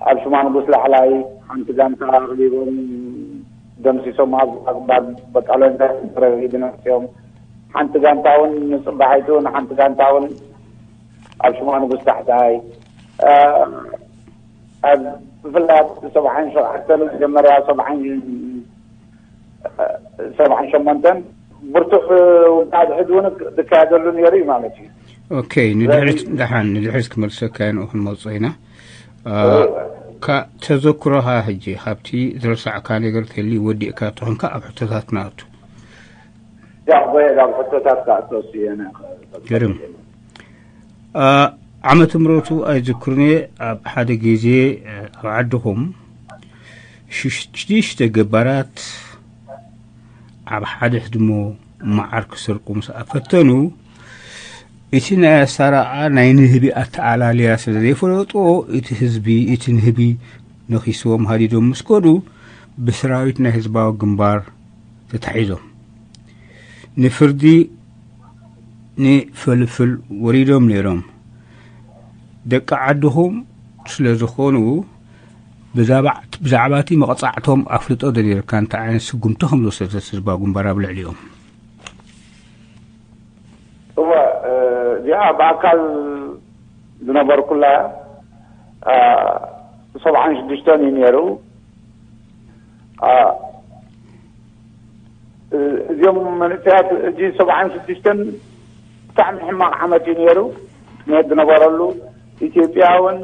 ኣብ ሽማ ንጉስ ላዕላይ ሓንቲ ጋንታ ኣቕሊቦም ደምሲሶም፣ ኣብ ኣግባብ በቃሎንታ ተረጊ ድነስዮም። ሓንቲ ጋንታ እውን ንጽባሒቱ፣ ንሓንቲ ጋንታ እውን ኣብ ሽማ ንጉስ ታሕታይ፣ እ፣ ኣብ ብፍላይ ኣብ ሰብዓን ሸውዓተን መጀመርያ ሰብዓን፣ ሰብዓን ሸሞንተን ብርቱዕ ውግእ ኣድሕድ እውን ዝካየደሉ ነይሩ እዩ ማለት እዩ። ኦኬ፣ ንድሕሪት ስለዚ ደሓን ንድሕሪት ክመልሰካ ኢና ክንመጾ ኢና። እ፣ እወ። ካ-፣ ተዘክሮኻ ሕጂ ካብቲ ዝረሳዕካ ነገር ተልዩ ወዲእካ ተኾንካ ኣብ ሕቶታት ንኣቱ። ያው በ-፣ ናብ ሕቶታት ክኣትወስ እየ ነ-፣ ግርም። አ፣ ዓመተ ምሕረቱ ኣይዝክርን እየ። ኣብ ሓደ ግዜ፣ እ፣ ኣብ ዓድኹም ሽሽ-፣ ሽዱሽተ ገባራት ኣብ ሓደ ህድሞ መዓር ክሰርቁ ምስ ኣፈተኑ፣ እቲ ናይ ኣሳራቃ ናይ ንህቢ ኣተኣላልያ ስለ ዘይፈለጦ፣ እቲ ህዝቢ፣ እቲ ንህቢ ነኺስዎም ሃዲዶም ምስ ከዱ፣ ብሰራዊት ናይ ህዝባዊ ግንባር ተታሒዞም። ንፍርዲ ንፍልፍል ወሪዶም ነይሮም። ደቂ ዓድኹም ስለ ዝኾኑ፣ ብዛባ-፣ ብዛዕባ እቲ መቕጻዕቶም ኣፍልጦ ዶ ነይርካ? እንታይ ዓይነት ስጉምቲ ከም ዝወሰደት ህዝባዊ ግንባር ኣብ ልዕሊኦም? እወ፣ እ፣ እዚኣ ብኣካል ዝነበርኩላ፣ እ፣ ሰብዓን ሽዱሽተን እዩ ነይሩ። እ፣ እዚኦም መንእሰያት፣ እዚ ሰብዓን ሽዱሽተን ብጣዕሚ ሕማቕ ዓመት እዩ ነይሩ። ምኽንያት ዝነበረሉ፣ ኢትዮጵያ እውን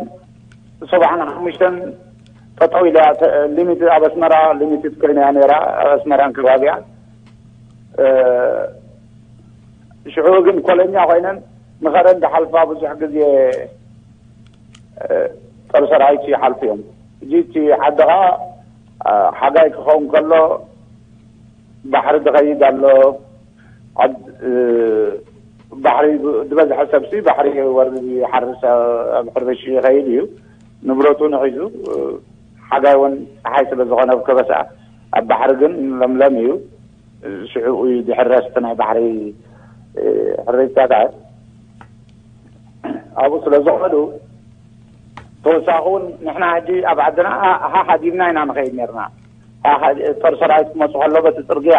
ሰብዓን ሓሙሽተን ጠጠው ኢላ፣ ተ-፣ ሊሚት ኣብ ኣስመራ ሊሚትድ ኮይና እያ ነይራ፣ ኣብ ኣስመራን ከባቢያ። እ፣ ሽዑ ግን ኮለኛ ኮይነን ንኸረን ዝሓልፋ ብዙሕ ግዜ፣ እ፣ ጦር ሰራዊት ይሓልፉ እዮም። እዚ እቲ ዓዲ ኸዓ፣ እ፣ ሓጋይ ክኸውን ከሎ ባሕሪ ዝኸይድ ኣሎ። ዓድ-፣ እ፣ ባሕሪ ብ-፣ ዝበዝሐ ሰብሲ ባሕሪ ይወርድ ይሓርስ፣ ኣብ ሕርሽ ይኸይድ እዩ። ንብረቱ ንሒዙ፣ እ፣ ሓጋይ እውን ፀሓይ ስለ ዝኾነ ኣብ ከበሳ፣ ኣብ ባሕሪ ግን ለምለም እዩ። ሽዑ እዩ ዝሕረስ እቲ ናይ ባሕሪ፣ እ፣ ሕርሻታት። ኣብኡ ስለ ዝኸዱ፣ ተወሳኺ እውን ንሕና ሕጂ ኣብ ዓድና ሃ- ሃ- ሃዲምና ኢና ንኸይድ ነርና። ሃ- ሃ- ጦር ሰራዊት ክመፁ ከሎ በቲ ፅርግያ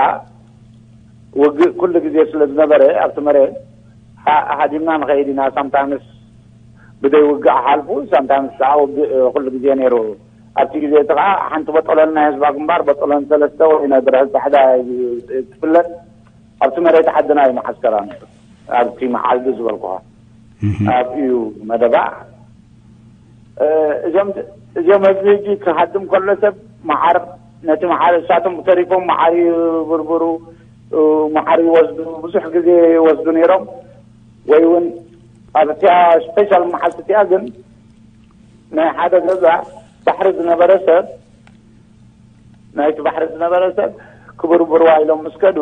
ውግእ ኩሉ ግዜ ስለ ዝነበረ ኣብቲ መሬት ሃ- ሃዲምና ንኸይድ ኢና። ሳምታይምስ ብደይ ውግእ ሓልፉ ሳምታይምስ ከዓ ውግእ ኩሉ ግዜ ነይሩ። ኣብቲ ግዜ እቲ ከዓ ሓንቲ በጦሎን ናይ ህዝባ ግንባር በጦሎን ሰለስተ ወይ ናይ ብርሀ ፃሕዳ ትፍለጥ ኣብቲ መሬት ዓድና እዩ መዓስከራ ነይሩ። ኣብቲ መዓልቲ ዝበልኩኻ ኣብኡ እዩ መደባ። እዞም እዚኦም ህዝቢ ሕጂ ክሃድም ከሎ ሰብ መዓር ነቲ መዓር እሳቶም ተሪፎም መዓር ይብርብሩ፣ መዓር ይወስዱ፣ ብዙሕ ግዜ ይወስዱ ነይሮም። ወይ እውን ኣብቲያ ስፔሻል መዓልቲ እቲኣ ግን ናይ ሓደ ገዛ ባሕሪ ዝነበረ ሰብ ናይቲ ባሕሪ ዝነበረ ሰብ ክብርብርዋ ኢሎም ምስ ከዱ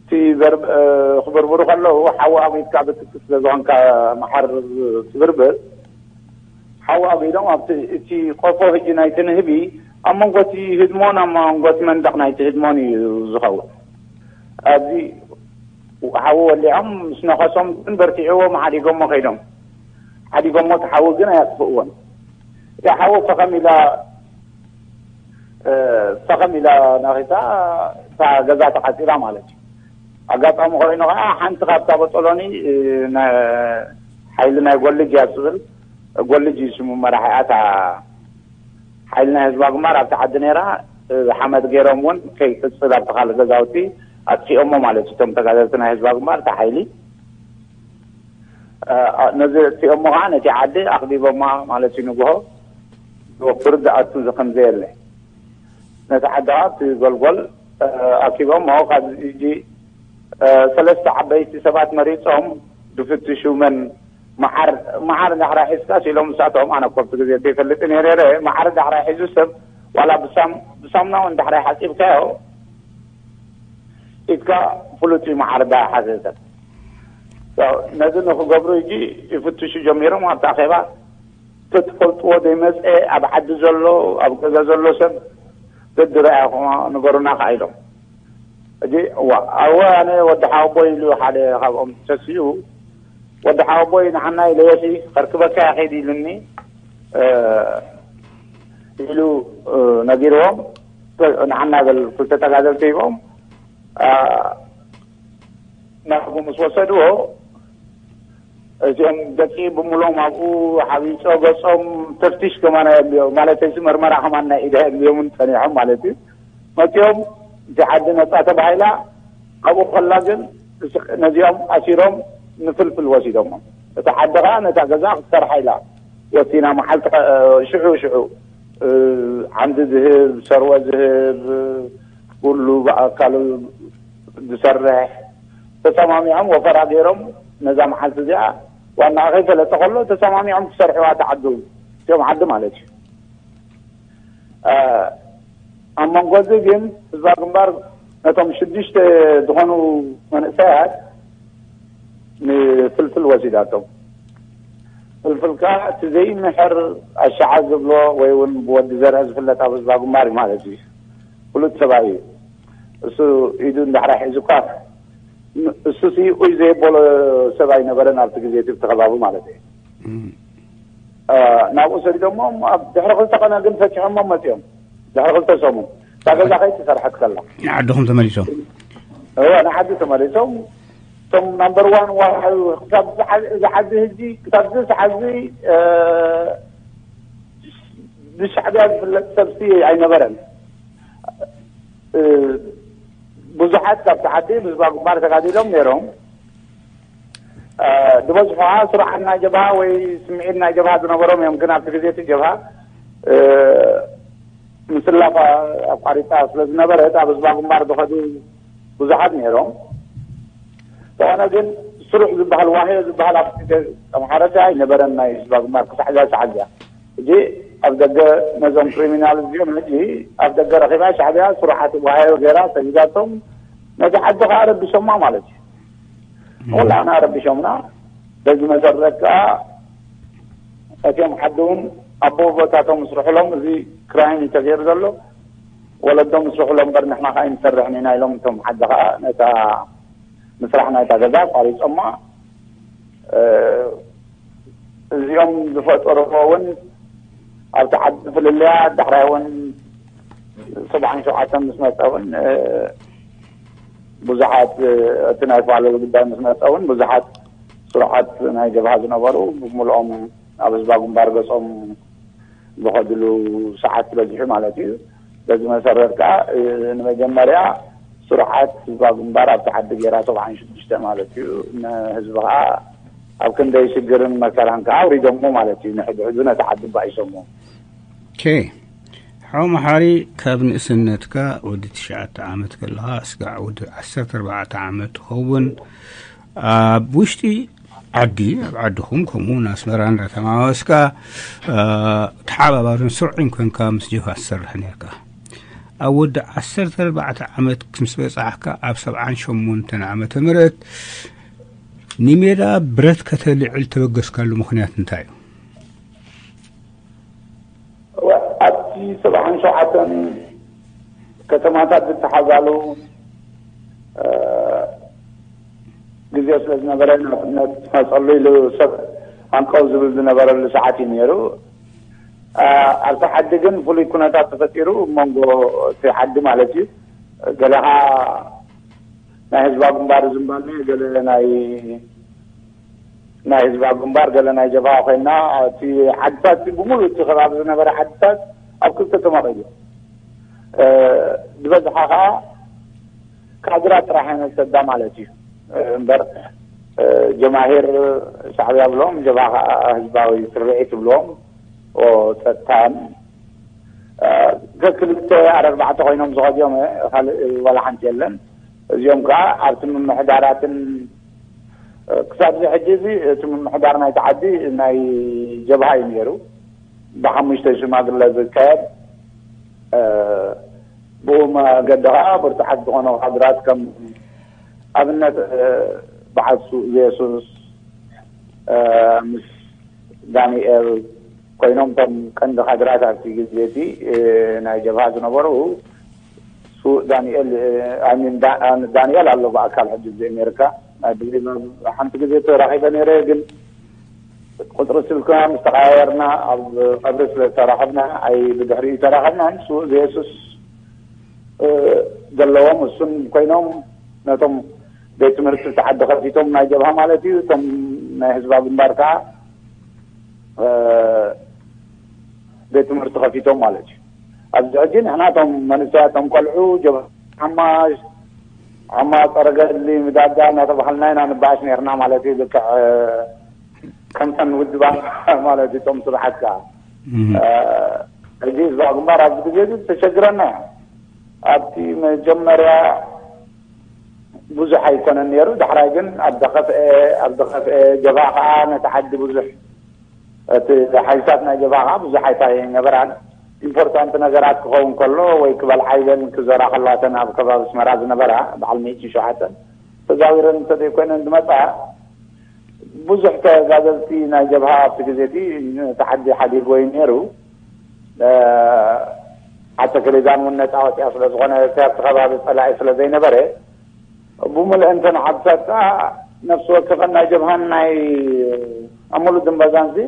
እቲ ዘር- እ፣ ክብርብሩ ከለዉ ሓዊ ኣጒድካ ብትኪ ስለ ዝኾንካ መሓር ትብርብር ሓዊ ኣጒዶም ኣብቲ እቲ ቆፎ ህጂ ናይቲ ንህቢ ኣብ መንጎ እቲ ህድሞን ኣብ መንጎ እቲ መንደቕ ናይቲ ህድሞን እዩ ዝኸውን። ኣብዚ ሓዊ ወሊዖም ምስ ነኸሶም ግን በርቲዕዎም ሓዲጎሞ ከይዶም። ሓዲጎሞ እቲ ሓዊ ግን ኣየጥፍእዎን። እታ ሓዊ ፈኸም ኢላ ፈኸም ኢላ ነኺሳ እታ ገዛ ተቓፂላ ማለት እዩ። ኣጋጣሚ ኮይኑ ከዓ ሓንቲ ካብታ በጦሎኒ ሓይሊ ናይ ጎልጅ እያ ትብል። ጎልጅ እዩ ስሙ መራሒኣ እታ ሓይሊ ናይ ህዝባ ግንባር ኣብቲ ዓዲ ነይራ። ሓመድ ገይሮም እውን ከይቅፅል ኣብቲ ካልእ ገዛውቲ ኣጥፊኦሞ ማለት እዩ። እቶም ተጋደልቲ ናይ ህዝባ ግንባር እታ ሓይሊ ነዚ እቲኦሞ ከዓ ነቲ ዓዲ ኣኽቢቦማ ማለት እዩ። ንግሆ ወፍር ዝኣቱ ዝኸም ዘየለ ነቲ ዓዲ ከዓ እቲ ጎልጎል ኣኪቦሞ ካብ ሕጂ ሰለስተ ዓበይቲ ሰባት መሪፆም ዝፍትሹ መን መዓር መዓር እንዳሕራ ሒዝካ ሲሎም ንሳቶም ኣነ ኮብቲ ግዜ ዘይፈልጥ ነይረ መዓር እንዳሕራ ሒዙ ሰብ ዋላ ብሳም ብሳምና እውን እንዳሕራ ሓፂብካዮ ኢድካ ፍሉጥ እዩ መዓር እንዳሓዘ ሰብ ነዚ ንክገብሩ ሕጂ ይፍትሹ ጀሚሮም ኣብቲ ኣኼባ ተትፈልጥዎ ዘይመፀ ኣብ ዓዲ ዘሎ ኣብ ገዛ ዘሎ ሰብ ደድረኣኹም ንገሩና ከዓ ኢሎም ሕጂ እዋ ኣወ ኣነ ወዲ ሓወቦይ ኢሉ ሓደ ካብኦም ተሲኡ ወዲ ሓወቦይ ንዓናይ ለየሲ ከርክበካ ይኸይድ ኢሉኒ ኢሉ ነጊርዎም ንዓና በል ክልተ ተጋደልቲ ሂቦም ናብኡ ምስ ወሰድዎ እዚኦም ደቂ ብምሎም ኣብኡ ሓቢፆ ገፆም ተፍቲሽ ከማና የብዮም ማለት እዚ መርመራ ከማን ናይ ኢዳ የብዮምን ፀኒሖም ማለት እዩ መፂኦም እቲ ዓዲ ነፃ ተባሂላ ኣብኡ ከላ ግን ነዚኦም ኣሲሮም ንፍልፍል ወሲዶሞ እቲ ዓዲ ከዓ ነታ ገዛ ክትሰርሓ ኢላ ወሲና መዓልቲ ሽዑ ሽዑ ዓንዲ ዝህብ ሰርወ ዝህብ ኩሉ ብኣካሉ ዝሰርሕ ተሰማሚዖም ወፈራ ገይሮም ነዛ መዓልቲ እዚኣ ዋና ከይፈለጠ ከሎ ተሰማሚዖም ክሰርሕዋ ተዓዱ እቲኦም ዓዲ ማለት እዩ ኣብ መንጎ እዚ ግን ህዝባ ግንባር ነቶም ሽዱሽተ ዝኾኑ መንእሰያት ንፍልፍል ወሲዳቶም ፍልፍል ከዓ እቲ ዘይምሕር ኣሻዓ ዝብሎ ወይ እውን ብወዲ ዘርአ ዝፍለጥ ኣብ ህዝባ ግንባር ማለት እዩ ፍሉጥ ሰብኣይ እዩ እሱ ኢዱ እንዳሕራ ሒዙ እኳ እሱ ኡይ ዘየበሎ ሰብ ኣይነበረን ኣብቲ ግዜ እቲ ከባቢ ማለት እዩ ናብኡ ሰዲዶሞ ድሕሪ ክልተ ቀነ ግን ፈትሖሞ መፅኦም ድሕሪ ክልተ ሰሙን እታ ገዛ ከይተሰርሐት ከላ ንዓድኹም ተመሊሶም እወ ንዓዲ ተመሊሶም እቶም ናምበር ዋን ዋርሓዊ ክሳብ ዝዓዚ ህጂ ክሳብ ዝሰዓዚ ብሻዕቢያ ዝፍለጥ ሰብሲ ኣይነበረን ብዙሓት ካብቲ ዓዲ ብህዝባ ግንባር ተጋዲሎም ነይሮም ዝበዝሑ ከዓ ስርዓት ናይ ጀብሃ ወይ ስምዒት ናይ ጀብሃ ዝነበሮም እዮም ግን ኣብቲ ግዜ እቲ ጀብሃ ምስላፍ ኣቋሪጣ ስለ ዝነበረት ኣብ ህዝባ ግንባር ዝኸዱ ብዙሓት ነይሮም ዝኾነ ግን ስሩዕ ዝበሃል ዋህዮ ዝበሃል ኣብ ኣምሓረቲ ኣይነበረን ናይ ህዝባ ግንባር ክሳዕ እዛ ሰዓት እዚኣ ሕጂ ኣብ ደገ ነዞም ክሪሚናል እዚኦም ሕጂ ኣብ ደገ ረኺባ ሻዕቢያ ስሩዓት ዋህዮ ገይራ ሰጊዳቶም ነቲ ዓዲ ከዓ ረቢሾማ ማለት እዩ ኩላና ረቢሾምና በዚ መሰረት ከዓ እቲኦም ዓዲ እውን ኣቦ ቦታቶም ስርሕሎም እዚ ክራይም እዩ ተገይሩ ዘሎ ወለዶም ስርሕሎም በር ንሕና ከዓ ይንሰርሕን ኢና ኢሎም እቶም ዓዲ ከዓ ነታ ምስራሕ ናይታ ገዛ ኣቋሪፆማ እዚኦም ዝፈጠርዎ እውን ኣብቲ ዓዲ ፍልልያ ዳሕራይ እውን ሰብዓን ሸውዓተን ምስ መፀ እውን ብዙሓት እቲ ናይ ፋለል ጉዳይ ምስ መፀ እውን ብዙሓት ስሩዓት ናይ ጀብሃ ዝነበሩ ብምልኦም ኣብ ህዝባ ግንባር ገፆም ዝኸድሉ ሰዓት በዚሑ ማለት እዩ። በዚ መሰረት ከዓ ንመጀመርያ ስሩዓት ህዝባ ግንባር ኣብቲ ዓዲ ገይራ ሰብዓን ሽዱሽተ ማለት እዩ። ንህዝቢ ከዓ ኣብ ክንደይ ሽግርን መከራን ከዓ ኣውሪዶሞ ማለት እዩ። ንሕድሕዱ ነቲ ዓዲ ባኢሶሞ። ኦኬ። ሓው መሓሪ፣ ካብ ንእስነትካ ወዲ ትሽዓተ ዓመት ከለኻ እስካዕ ወዲ ዓሰርተ ኣርባዕተ ዓመት ትኸውን ኣብ ውሽጢ ዓዲ፣ ኣብ ዓድኹም ከምኡ እውን ኣስመራ እንዳተማወስካ ተሓባባርን ስርዑን ኮንካ ምስ ጀብሃ ትሰርሕ ነርካ። ኣብ ወዲ ዓሰርተ ኣርባዕተ ዓመት ምስ በጻሕካ ኣብ ሰብዓን ሸሞንተን ዓመተ ምህረት ንሜዳ ብረት ከተልዕል ተበገስካሉ ምኽንያት እንታይ እዩ? ኣብቲ ሰብዓን ሸውዓተን ከተማታት ዝተሓዛሉ ግዜ ስለ ዝነበረ ናጽነት መጸሉ ኢሉ ሰብ ኣንቀው ዝብል ዝነበረሉ ሰዓት እዩ ነይሩ። ኣብቲ ዓዲ ግን ፍሉይ ኩነታት ተፈጢሩ መንጎ እቲ ዓዲ ማለት እዩ። ገለኻ ናይ ህዝባ ግንባር ዝምባል ገለ ናይ ናይ ህዝባ ግንባር ገለ ናይ ጀብሃ ኮይና እቲ ዓድታት ብምሉእ እቲ ከባቢ ዝነበረ ዓድታት ኣብ ክልተ ተመቒሉ ዝበዝሓ ከዓ ካድራ ጥራሕ ይነሰዳ ማለት እዩ። እምበር ጀማሂር ሻዕብያ ብሎም ጀብሃ ከዓ ህዝባዊ ስርዒት ብሎም ጸጥታን ከክልተ ኣረርባዕተ ኮይኖም ዝኸድዮም ካልእ ዋላ ሓንቲ የለን። እዚኦም ከዓ ኣብቲ ምምሕዳራትን ክሳብ እዚ ሕጂ እዚ እቲ ምምሕዳር ናይቲ ዓዲ ናይ ጀብሃ እዩ ነይሩ። ብሓሙሽተ ሽማግለ ዝካየድ ብኡ መገዲ ከዓ ብርቱዓት ዝኾነ ካድራት ከም ኣብነት በዓል ሱእ ዘየሱስ ምስ ዳንኤል ኮይኖም እቶም ቀንዲ ካድራት ኣብቲ ግዜ እቲ ናይ ጀብሃ ዝነበሩ ሱእ ዳንኤል ዳንኤል ኣሎ ብኣካል ሕጂ እዚ ኣሜሪካ ናይ ብሌና ሓንቲ ግዜ ተራኺበ ነይረ ግን ቁፅሪ ስልክና ምስ ተቀያየርና ኣብ ቀብሪ ስለ ተራኸብና ኣይ ብድሕሪኡ ተራኸብናን ሱእ ዘየሱስ ዘለዎም እሱን ኮይኖም ነቶም ቤት ትምህርቲ ተዓዲ ከፊቶም ናይ ጀብሃ ማለት እዩ። እቶም ናይ ህዝባ ግንባር ከዓ ቤት ትምህርቲ ከፊቶም ማለት እዩ። ኣብዚ ሕጂ ንሕና እቶም መንእሰያት እቶም ቆልዑ ጀብሃ ሓማሽ ሓማ ፀረ ገድሊ ምዳዳ እናተባሃልና ኢና ንበኣሽ ነርና ማለት እዩ። ልክዕ ከምተን ውድባ ማለት እዩ። እቶም ስብዓት ከዓ ሕጂ ህዝባዊ ግንባር ኣብዚ ግዜ እዚ ተሸግረና ኣብቲ መጀመርያ ብዙሕ ኣይኮነን ነይሩ። ዳሕራይ ግን ኣብ ደኸፍአ ኣብ ደኸፍአ ጀብሃ ከዓ ነቲ ዓዲ ብዙሕ እቲ ሓይልታት ናይ ጀብሃ ከዓ ብዙሕ ኣይታ ይነበራን ኢምፖርታንት ነገራት ክኸውን ከሎ ወይ ክበልዓ ኢለን ክዘራ ከለዋተን ኣብ ከባቢ ኣስመራ ዝነበራ በዓል ሚእቲ ሸውዓተ ተዛዊረን እንተዘይኮይነን ዝመፃ ብዙሕ ተጋደልቲ ናይ ጀብሃ ኣብቲ ግዜ እቲ ነቲ ዓዲ ሓዲግዎ እዩ ነይሩ። ዓተከሌዛን እውን ነፃ ወፂኣ ስለ ዝኾነ እቲ ኣብቲ ከባቢ ፀላኢ ስለ ዘይነበረ ብምልእንተን ዓድታት ከዓ ነፍሲ ወከፈን ናይ ጀብሃን ናይ ኣመሉ ድንበዛን ዚ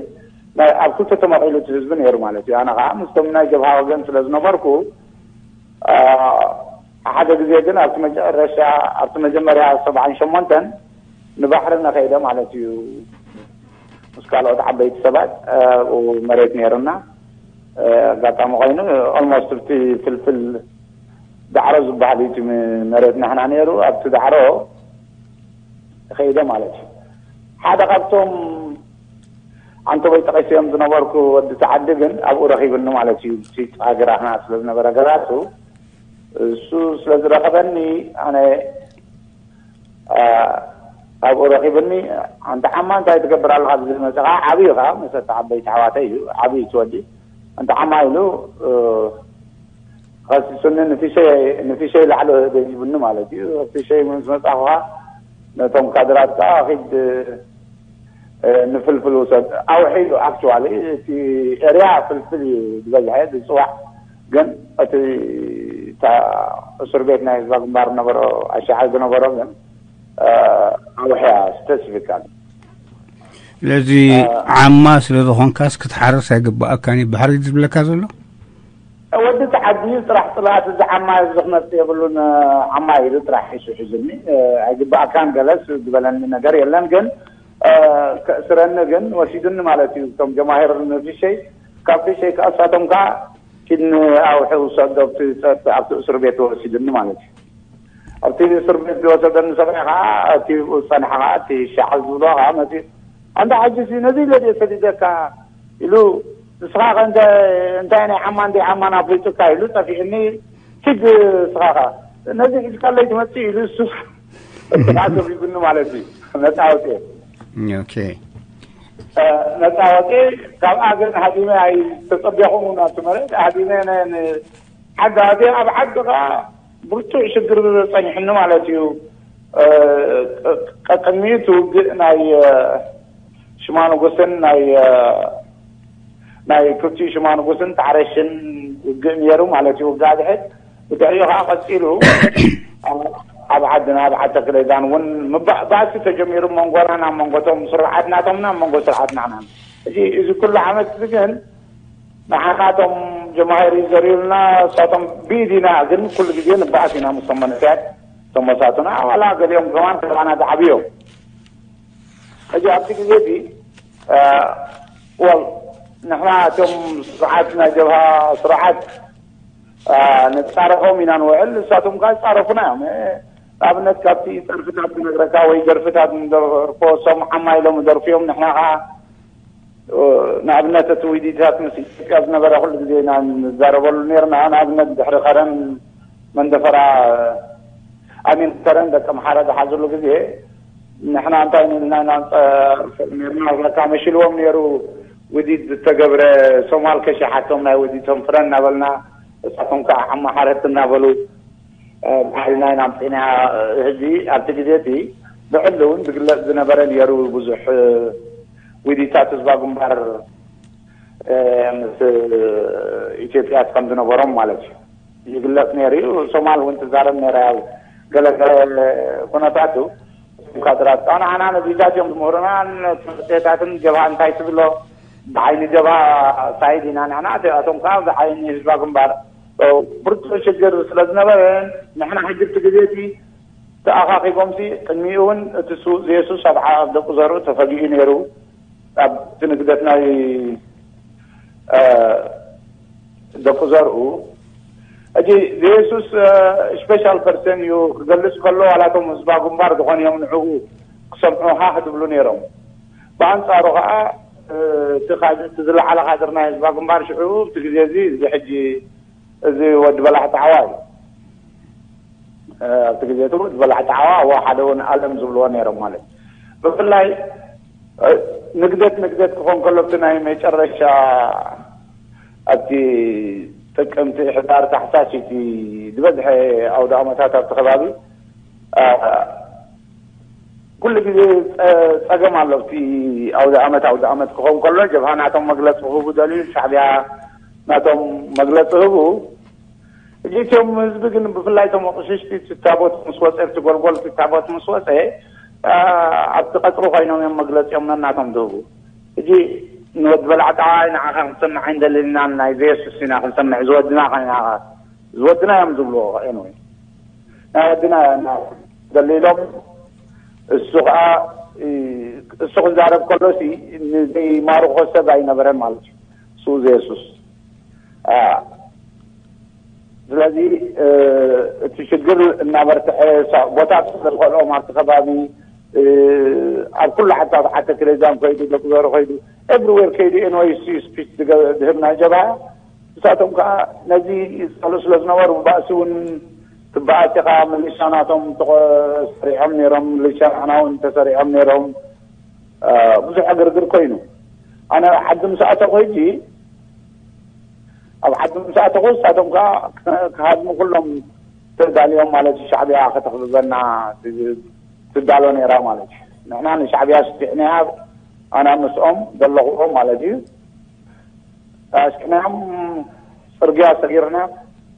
ናይ ኣብ ክልተ ተመቂሉ እቲ ህዝቢ ነይሩ ማለት እዩ። ኣነ ከዓ ምስቶም ናይ ጀብሃ ወገን ስለ ዝነበርኩ ሓደ ግዜ ግን ኣብቲ መጨረሻ ኣብቲ መጀመርያ ሰብዓን ሸሞንተን ንባሕሪ ነኸይደ ማለት እዩ። ምስ ካልኦት ዓበይቲ ሰባት ኣብኡ መሬት ነይሩና ኣጋጣሚ ኮይኑ ኦልሞስት ኣብቲ ፍልፍል ዳዕሮ ዝበሃል እዩ እቲ መሬት ናሕና ነይሩ ኣብቲ ዳዕሮ ከይደ ማለት እዩ። ሓደ ካብቶም ኣንተ ወይ ጠቂሰዮም ዝነበርኩ ወዲ ተዓዲ ግን ኣብኡ ረኺብኒ ማለት እዩ። እቲ ጫ ግራህና ስለ ዝነበረ ገዛቱ እሱ ስለ ዝረኸበኒ ኣነ ኣብኡ ረኺብኒ ኣንተ ዓማ እንታይ ትገብር ኣለኻ ዝብል መፅኻ ዓብዩ ኻ መሰተ ዓበይቲ ኣሕዋተይ እዩ ዓብዩ ትወዲ ኣንተ ዓማ ኢሉ ከሲሱኒ ንፊሸይ ንፊሸይ ላዕሎ ደይቡኒ ማለት እዩ። ፊሸይ ምስ መፃኹ ነቶም ካድራት ከዓ ኺድ ንፍልፍል ውሰድ ኣውሒ እዩ። ኣክቹዋሊ እቲ ኤርያ ፍልፍል እዩ ዝበዝሐ ዝፅዋዕ ግን እቲ እስር ቤት ናይ ህዝባ ግንባር ነበሮ ኣሻሓል ዝነበሮ ግን ኣውሕያ ስፔሲፊካል ስለዚ ዓማ ስለ ዝኾንካስ ክትሓርስ ኣይግባኣካን እዩ ባሕሪ ዝብለካ ዘሎ። ወዲ ተዓዲ ጥራሕ ጥላት እዚ ዓማ እዚ ክመጽእ የብሉን። ዓማ ኢሉ ጥራሕ ሒሱ ሒዙኒ። ኣይግባኣካን ገለስ ዝበለኒ ነገር የለን፣ ግን ከእስረኒ ግን ወሲዱኒ ማለት እዩ። እቶም ጀማሂር ንፊሸይ ካብ ፊሸይ ከኣሳቶም ከዓ ኪድኒ ኣውሒ ውሰዶ ኣብቲ ጸጥ ኣብቲ እስር ቤት ወሲዱኒ ማለት እዩ። ኣብቲ እስር ቤት ዝወሰደኒ ሰብኣይ ከዓ እቲ ዝጸንሐ ከዓ እቲ ሻዕ ዝብሎ ከዓ መፂኡ፣ ኣንታ ሕጂ እዚ ነዚ ኢለ ድየ ሰዲደካ ኢሉ፣ ንስኻ ከ እንተ እንታይ ናይ ዓማ እንደ ዓማን ኣፍሊጡካ ኢሉ ጠፊእኒ። ኪድ ንስኻ ከ ነዚ ሒዝካለይ ትመፅእ ኢሉ እሱ ከዓ ሰቢቡኒ ማለት እዩ። ነፃ ወፅየ። ኦኬ። ነፃ ወፅየ። ካብኣ ግን ሃዲመ ኣይተፀበኹም ናብቲ መሬት ሃዲመ ዓዲ ኣትየ። ኣብ ዓዲ ከዓ ብርቱዕ ሽግር ጸኒሕኒ ማለት እዩ። ቀቅድሚኡ እቲ ውግእ ናይ ሽማንጉስን ናይ ናይ ክልቲኡ ሽማንጉስን ታዕረሽን ውግእ ነይሩ ማለት እዩ። ውግእ ኣድሕድ ብድሕሪኡ ከዓ ቀፂሉ ኣብ ዓድና ኣብ ዓዲ ክሌዳን እውን ምባእሲ ተጀሚሩ መንጎና ናብ መንጎቶም ስርዓት ናቶምና መንጎ ስርዓት ናና። እዚ እዚ ኩሉ ዓመት እዚ ግን ንዓናቶም ጀማሂር እዩ ዘርእዩልና። እሳቶም ብኢድና ግን ኩሉ ግዜ ንበኣስ ኢና ምስቶም መንእሰያት እቶም መሳቱና። ዋላ ገሊኦም ከማን ካባና ዝዓብዮም። ሕጂ ኣብቲ ግዜ እቲ ወል ንሕና እቶም ስርዓት ናይ ጀብሃ ስርዓት ንፃረፎም ኢና ንውዕል፣ ንሳቶም ከዓ ይፃረፉና እዮም። ንኣብነት ካብቲ ፀርፍታት ዝነግረካ ወይ ደርፍታት ንደርፎ እሶም ዓማ ኢሎም ደርፍዮም ንሕና ከዓ ንኣብነት እቲ ውዲታት ምስ ኢትዮጵያ ዝነበረ ኩሉ ግዜ ኢና ንዛረበሉ ነርና። ንኣብነት ድሕሪ ከረን መንደፈራ ኣሚን ከረን ደቂ ኣምሓራ ዝሓዝሉ ግዜ ንሕና እንታይ ንልና ኢና ንፀርፍ ነርና ብለካ መሽልዎም ነይሩ። ውዲት ዝተገብረ ሶማል ከሽሓቶም ናይ ውዲቶም ፍረ እናበልና እሳቶም ከዓ ኣመሓረት እናበሉ ባሕልና ኢና ኣምፂና። ሕጂ ኣብቲ ግዜ እቲ ብዕሊ እውን ዝግለፅ ዝነበረ ነይሩ። ብዙሕ ውዲታት ህዝባ ግንባር ምስ ኢትዮጵያ ከም ዝነበሮም ማለት እዩ ይግለፅ ነይሩ እዩ። ሶማል እውን ትዛረብ ነይራ። ያው ገለገለ ኩነታቱ ካድራት ንዓና ነዚታት እዮም ዝምህሩና። ትምህርትቤታትን ጀብሃ እንታይ ትብሎ ብዓይኒ ጀብሃ ሳይድ ኢና ንሕና። እቲኣቶም ከዓ ብዓይኒ ህዝባ ግንባር ብርቱዕ ሽግር ስለ ዝነበረ ንሕና ሕጂ እቲ ግዜ እቲ ተኣኻኺቦምሲ ቅድሚኡ እውን እቲ ስዉእ ዘየሱስ ኣብ ደቂ ዘርኡ ተፈጊኡ ነይሩ። ኣብቲ ንግደት ናይ ደቂ ዘርኡ። ሕጂ ዘየሱስ ስፔሻል ፐርሰን እዩ ክገልጽ ከሎ ዋላቶም ህዝባ ግንባር ዝኾኑ እዮም ንዕኡ ክሰምዑ ሃህ ዝብሉ ነይሮም። ብኣንጻሩ ከዓ እቲ ዝለዓለ ካድር ናይ ህዝባ ግንባር ሽዑ እቲ ግዜ እዚ እዚ ሕጂ እዚ ወዲ በላሕ ጣዕዋ እዩ። ኣብቲ ግዜ እቲ ወዲ በላሕ ጣዕዋ ወ ሓደ እውን ኣለም ዝብልዎ ነይሮም ማለት ብፍላይ ንግደት ንግደት ክኾን ከሎ ኣብቲ ናይ መጨረሻ ኣብቲ ጥቅምቲ ሕዳር ታሕሳስ እቲ ዝበዝሐ ኣውደ ኣመታት ኣብቲ ከባቢ ኩሉ ግዜ ፀገም ኣሎ። ኣብቲ ኣውደ ኣመት ኣውደ ኣመት ክኸውን ከሎ ጀብሃ ናቶም መግለፂ ክህቡ ደልዩ ሻዕቢያ ናቶም መግለፂ ህቡ። ሕጂ እቶም ህዝቢ ግን ብፍላይ እቶም ኣቕሽሽቲ ትታቦት ምስ ወፀ ኣብቲ ጎልጎል ትታቦት ምስ ወፀ ኣብቲ ቀፅሪ ኮይኖም እዮም መግለፂኦም ነናቶም ዝህቡ። ሕጂ ንወዲ በላዕጣዋይ ንዓኻ ክንሰምዕ ኣይንደልናን ናይ ዘየሱስ ኢና ክንሰምዕ ዝወድና ኮይና ዝወድና እዮም ዝብልዎ። ኤንወይ ናይ ወድና ደሊሎም እሱ ከዓ እሱ ክዛረብ ከሎሲ ንዘይማርኾ ሰብ ኣይነበረን ማለት እዩ። እሱ ዘየሱስ ስለዚ እቲ ሽግር እናበርትዐ ቦታት ስለዝኸልኦም ኣብቲ ከባቢ ኣብ ኩሉ ዓዲ ኣብ ዓዲ ክለዛን ከይዱ ደቂ ዘሩ ከይዱ ኤቭሪዌር ከይዱ ኤንወይ ስፒች ዝህብ ናይ ጀብሃ ንሳቶም ከዓ ነዚ ይሳሉ ስለ ዝነበሩ ባእሲ እውን ትበኣስ ኢኻ። ምልሻ ናቶም ተሰሪዖም ነይሮም፣ ምልሻ ንሕና እውን ተሰሪዖም ነይሮም። ብዙሕ ዕግርግር ኮይኑ ኣነ ዓዲ ምስ ኣተኹ ሕጂ ኣብ ዓዲ ምስ ኣተኹ ንሳቶም ከዓ ክሃድሙ ኩሎም ተዳልዮም ማለት እዩ። ሻዕቢያ ከተኽብበና ትዳሎ ነይራ ማለት እዩ። ንሕና ንሻዕቢያ ስቲዕናያ ኣና ምስኦም ዘለኹዎ ማለት እዩ። ኣስቅናም ፅርግያ ሰጊርና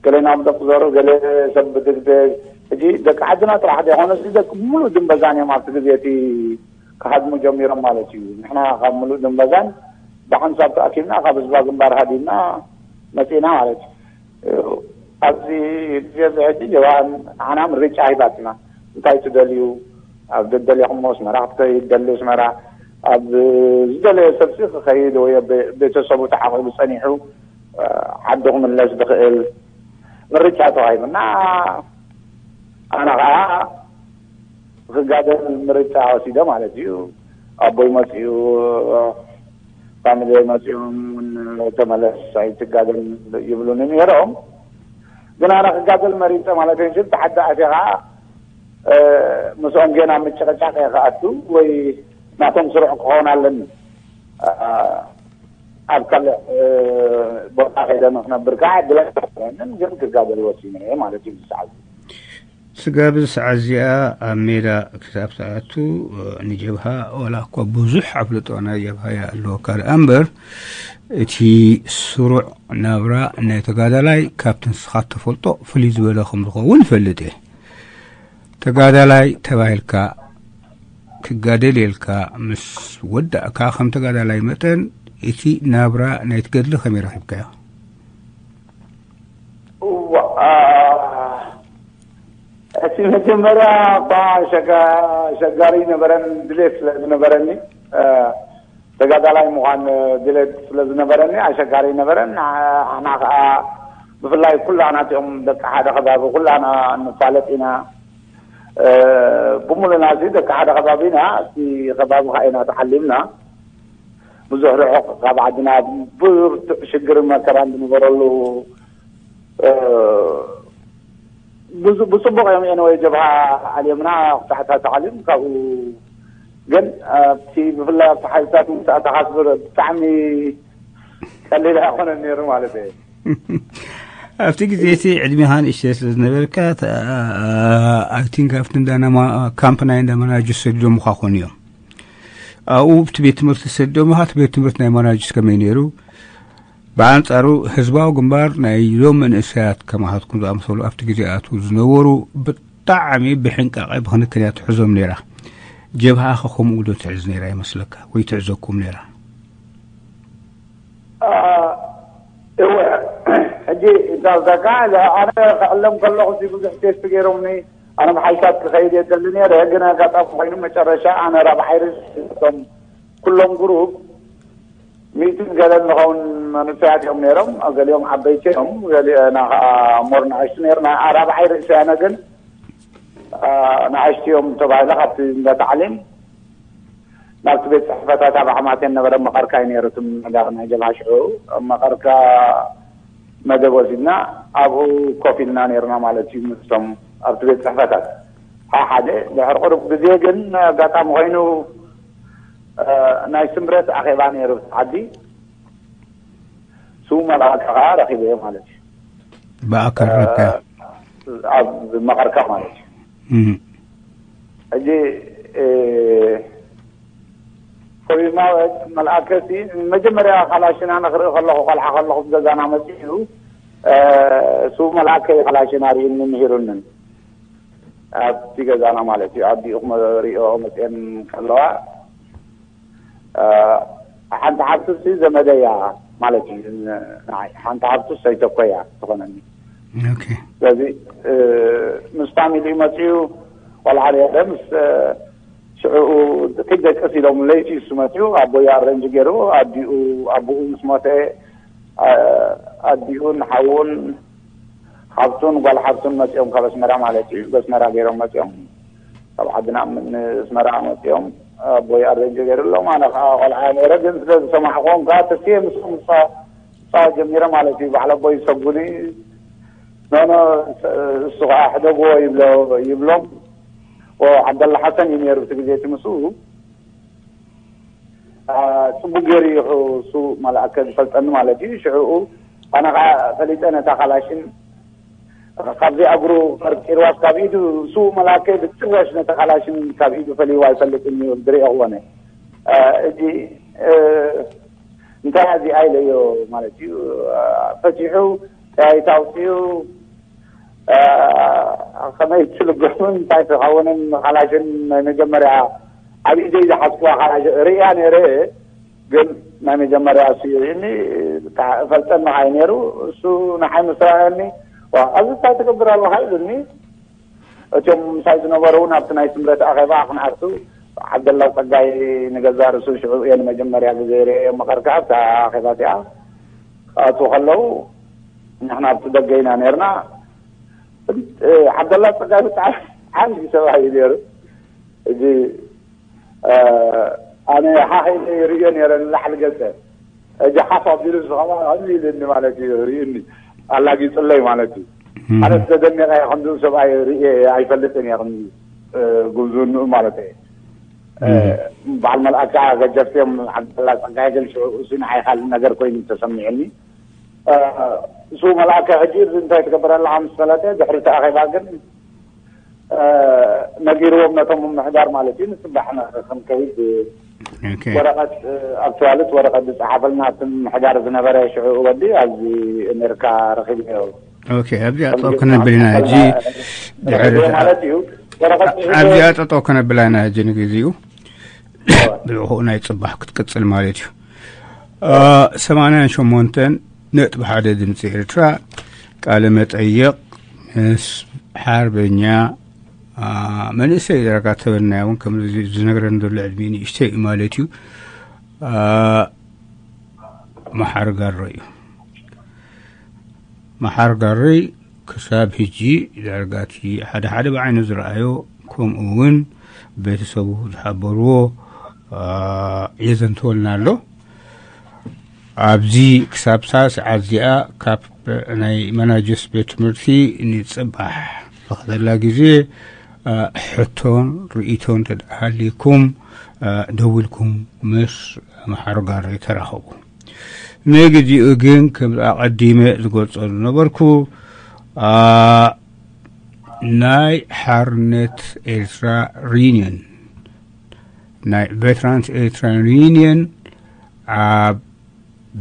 ገለ ናብ ደቂ ዘሩ ገለ ሰብ ብድግደግ ሕጂ ደቂ ዓድና ጥራሕ ዘይኮነስ ደቂ ሙሉእ ድንበዛን እዮም ኣብቲ ግዜ እቲ ክሃድሙ ጀሚሮም ማለት እዩ። ንሕና ካብ ምሉእ ድንበዛን ብሓንሳብ ተኣኪብና ካብ ህዝባዊ ግንባር ሃዲምና መጺእና ማለት እዩ። ኣብዚ ግዜ እዚ ሕጂ ጀብሃ ንዓና ምርጫ ሂባትና። እንታይ ትደልዩ? ኣብ ደደሊኹሞ ኣስመራ ክትከይድ ደሊ ኣስመራ፣ ኣብ ዝደለየ ሰብሲ ክኸይድ ወይ ኣብ ቤተሰቡ ተዓቂቡ ጸኒሑ ዓዱ ክምለስ ዝኽእል ምርጫ ተዋሂቡና። ኣነ ከዓ ክጋደል ምርጫ ወሲደ ማለት እዩ። ኣቦይ መፅኡ፣ ፋሚሊ መፅኦም እውን ተመለስ ኣይትጋደል ይብሉኒ ነይሮም። ግን ኣነ ክጋደል መሪፀ ማለት እንሽል ተሓዳእቲ ከዓ ምስኦም ጌና ምጭቕጫቕ ክኣቱ ወይ ናቶም ስሩዕ ክኸውን ኣለኒ። ኣብ ካልእ ቦታ ከይደ ንክነብር ከዓ ድለ ግን ክጋደል ወሲነ ማለት እዩ። ሰዓት ስጋብ ሰዓት እዚኣ ኣብ ሜዳ ክሳብ ትኣቱ ንጀብሃ ዋላ እኳ ብዙሕ ኣፍልጦ ናይ ጀብሃ ኣለወካ ደኣ እምበር እቲ ስሩዕ ናብራ ናይ ተጋዳላይ ካብቲ ንስኻ እተፈልጦ ፍልይ ዝበለ ከም ዝኸውን እፈልጥ እየ። ተጋዳላይ ተባሂልካ ክጋደል ኢልካ ምስ ወዳእካ ከም ተጋዳላይ መጠን እቲ ናብራ ናይቲ ገድሊ ከመይ ረኺብካዮ? እዋ እቲ መጀመርያ እኳ ኣሸጋሪ ነበረን ድሌት ስለ ዝነበረኒ ተጋዳላይ ምዃን ድሌት ስለ ዝነበረኒ ኣሸጋሪ ነበረን። ኣና ከዓ ብፍላይ ኩላና እቲኦም ደቂ ሓደ ከባቢ ኩላና ንፋለጥ ኢና። ብሙሉና እዚ ደቂ ሓደ ከባቢ ኢና። እቲ ከባቢ ከዓ ኢና ተዓሊምና። ብዙሕ ርሑቕ ካብ ዓድና ብርቱዕ ሽግርን መከራን ዝነበረሉ ብፅቡቕ እዮም። ኤንወይ ጀብሃ ዓልዮምና ክሳዕታ ተዓሊም ካብኡ ግን ኣብቲ ብፍላይ ኣብቲ ሓይልታት ምሳእታ ካስብር ብጣዕሚ ቀሊል ኣይኮነን ነይሩ ማለት እየ። ኣብቲ ግዜ እቲ ዕድሜኻ ንእሽተይ ስለ ዝነበርካ ኣይ ቲንክ ኣብቲ እንዳ ካምፕ ናይ እንዳ ማናጅ ዝሰድዶምኻ ኮኑ እዮም። ኣብኡ እቲ ቤት ትምህርቲ ዝሰድዶምኻ እቲ ቤት ትምህርቲ ናይ ማናጅ ከመይ ነይሩ? ብኣንጻሩ ህዝባዊ ግንባር ናይ ሎም መንእሰያት ከማኻትኩም ዝኣመሰሉ ኣብቲ ግዜ ኣትዉ ዝነበሩ ብጣዕሚ ብሕንቃቐ ብክንክን እያ ትሕዞም ነይራ። ጀብሃ ከ ከምኡ ዶ ትሕዝ ነይራ ይመስለካ ወይ ትሕዘኩም ነይራ? እወ ሕጂ እንዳልካካ ኣነ ክዕለም ከለኹ እዚ ብዙሕ ቴስት ገይሮምኒ። ኣነ ብሓይሳት ክኸይድ እየ ደሊ ነይረ፣ ግን ኣጋጣሚ ኮይኑ መጨረሻ ኣነ ራብዓይ ርእሲ እቶም ኩሎም ግሩፕ ሚእትን ገለን ንኸውን መንእሰያት እዮም ነይሮም። ገሊኦም ዓበይቲ እዮም፣ ገሊአና ከዓ ሞር ንኣሽቱ ነይርና። ራብዓይ ርእሲ ኣነ ግን ንኣሽቱ እዮም ተባሂለ ካብቲ እንዳ ታዕሊም ናብቲ ቤት ፅሕፈታት ኣብ ዓማቴን ነበረ መቐርካ እዩ ነይሩ። እቲ ምምሕዳር ናይ ጀብሃ ሽዑ ኣብ መቐርካ መደብ ወሲድና ኣብኡ ኮፍ ኢልና ነይርና ማለት እዩ። ምስቶም ኣብቲ ቤት ፅሕፈታት ሓደ ድሕሪ ቅሩብ ግዜ ግን ኣጋጣሚ ኮይኑ ናይ ስምረት ኣኼባ ነይሩ ኣብቲ ዓዲ። ስሙ መልኣከ ከዓ ረኺበዮ ማለት እዩ። ብኣካል ረከ ኣብ መቐርካ ማለት እዩ። ሕጂ ኮቢማወት መልኣከ ሲ መጀመርያ ካላሽና ንክርኢ ከለኹ ቆልዓ ከለኹ ገዛና መፅኡ። እሱ መልኣከ ካላሽና ርእዩኒ ምሂሩንን ኣብቲ ገዛና ማለት እዩ። ኣዲኡ ክመሪኦ መፅአን ከለዋ ሓንቲ ሓብቱ ሲ ዘመደያ ማለት እዩ። ሓንቲ ሓብቱ ሰይተኮያ ትኾነኒ። ስለዚ ምስ ፋሚሊ መፅኡ ቆልዓ ረ ምስ ሽዕኡ ክደቅስ ኢሎም ለይቲ እሱ መፅኡ ኣቦዩ ኣረንጅ ገይሩ ኣዲኡ ኣቦኡ ምስ ሞተ ኣዲኡን ሓውን ሓብቱን ጓል ሓብቱን መፅኦም ካብ ኣስመራ ማለት እዩ። በስመራ ገይሮም መፅኦም ካብ ዓድና ንስመራ መፅኦም ኣቦይ ኣረንጅ ገይሩሎም ኣነ ከዓ ቆልዓ ነይረ። ግን ስለ ዝሰማዕኹም ከዓ ተስየ ምስኦም ፃወት ጀሚረ ማለት እዩ። ባዕል ኣቦይ ሰጉኒ ኖኖ እሱ ከዓ ሕደግዎ ይብሎም። ዓብደላ ሓሰን እዩ ነይሩ እቲ ግዜ እቲ ምስኡ ፅቡቅ ገይሩ እዩ እሱ መልኣከ ዝፈልጠኒ ማለት እዩ። ሽዕኡ ኣነ ከዓ ፈሊጠ ነታ ካላሽን ካብዚ እግሩ ቀርቂርዋስ ካብ ኢዱ እሱ መልኣከ ብጭራሽ ነታ ካላሽን ካብ ኢዱ ፈሊዋ ኣይፈልጥን እዩ ዝሪኦ ክኾነ እዚ እንታይ እዚኣ ኢለዮ ማለት እዩ። ፈቲሑ ጠያይት ኣውፅኡ ከመይ ትልገምን እንታይ ትኸውንን ካላሽን ናይ መጀመርያ ኣብ ኢደይ ዝሓዝኩዋ ከዓ ርእያ ነይረ። ግን ናይ መጀመርያ እሱ እዩ ሂኒ። እፈልጠኒ ከዓ ነይሩ። እሱ ንዓይ ምስ ረኣየኒ፣ "ዋ፣ ኣብዚ እንታይ ትገብር ኣለኻ?" ኢሉኒ። እቶም ምሳይ ዝነበሩ እውን ኣብቲ ናይ ስምረት ኣኼባ ክንኣቱ፣ ዓብደላ ጸጋይ ንገዛ ርእሱ ሽዑ እየ ንመጀመርያ ግዜ ርእየ። መኸር ከዓ ኣብታ ኣኼባ እቲኣ ክኣትዉ ከለዉ፣ ንሕና ኣብቲ ደገ ኢና ነይርና። እ፣ ዓብደላ ጸጋይ ብጣዕሚ ዓብዪ ሰብኣይ እዩ ነይሩ። እዚ፣ እ፣ ኣነ ሓኺለ ይርእዮ ነይረ ንላዕሊ ገጸ። ሕጂ ሓፍ ኣቢሉ ዝኸማ ከምዚ ኢሉኒ ማለት እዩ፣ ርእዩኒ ኣላጊጹለይ ማለት እዩ። ማለት ተደኒቐ እየ፣ ከምዚ ሰብኣይ ርእየ ኣይፈልጥን እየ፣ ከምዚ፣ እ፣ ጉብዝንኡ ማለት እየ። እ፣ በዓል መልኣካ ገጀፍቲ እዮም፣ ዓብደላ ጸጋይ ግን ሽዑ እሱ ንዓይ ካልእ ነገር ኮይኑ ተሰሚዑኒ። እ፣ እሱ መልኣከ ሕጂ እዚ እንታይ ትገብር ኣለኻ ምስ ፈለጠ፣ ድሕሪ እቲ ኣኼባ ግን፣ እ፣ ነጊርዎም ነቶም ምምሕዳር ማለት እዩ፣ ንጽባሕ ን-፣ ክንከይድ ኦኬ። ወረቐት፣ እ፣ ኣክቹዋሊ እቲ ወረቐት ዝጸሓፈልና እቲ ምምሕዳር ዝነበረ ሽዑ ወዲ ኣብዚ ኣሜሪካ ረኺብናዮ። ኦኬ፣ ኣብዚኣ ጠው ክነብል ኢና ሕጂ። ድሕሪ ማለት እዩ። ወረቐት ጽሒፈ ኣብዚኣ ጠጠው ክነብላ ኢና ሕጂ ንግዜኡ። ብልእኹኡ ናይ ጽባሕ ክትቅጽል ማለት እዩ። እ፣ ሰማንያን ሸሞንተን ነጥቢ ሓደ ድምፂ ኤርትራ ቃለ መጠየቕ ምስ ሓርበኛ፣ እ፣ መንእሰይ ዳርጋ ተበናይ እውን ከም ዝነግረን ዘሎ ዕድሜ ንእሽተይ እዩ ማለት እዩ። እ፣ መሓሪ ጋሮ እዩ። መሓሪ ጋሪ ክሳብ ሕጂ ዳርጋ እቲ ሓደ ሓደ ብዓይኑ ዝረኣዮ፣ ከምኡ እውን ቤተሰቡ ዝሓበርዎ፣ አ፣ የዘንትወልና ኣሎ። ኣብዚ ክሳብ እታ ሰዓት እዚኣ ካብ ናይ መናጀስ ቤት ትምህርቲ ንጽባሕ ብኸተላ ግዜ፣ አ፣ ሕቶን ርእይቶን ተደሃሊኩም፣ አ፣ ደዊልኩም ምስ መሓሪ ጋሪ ተራኸቡ። ንግዜኡ ግን ከም ኣቐዲመ ዝገልጾ ዝነበርኩ፣ አ፣ ናይ ሓርነት ኤርትራ ሪዩኒየን፣ ናይ ቬትራንስ ኤርትራ ሪዩኒየን ኣብ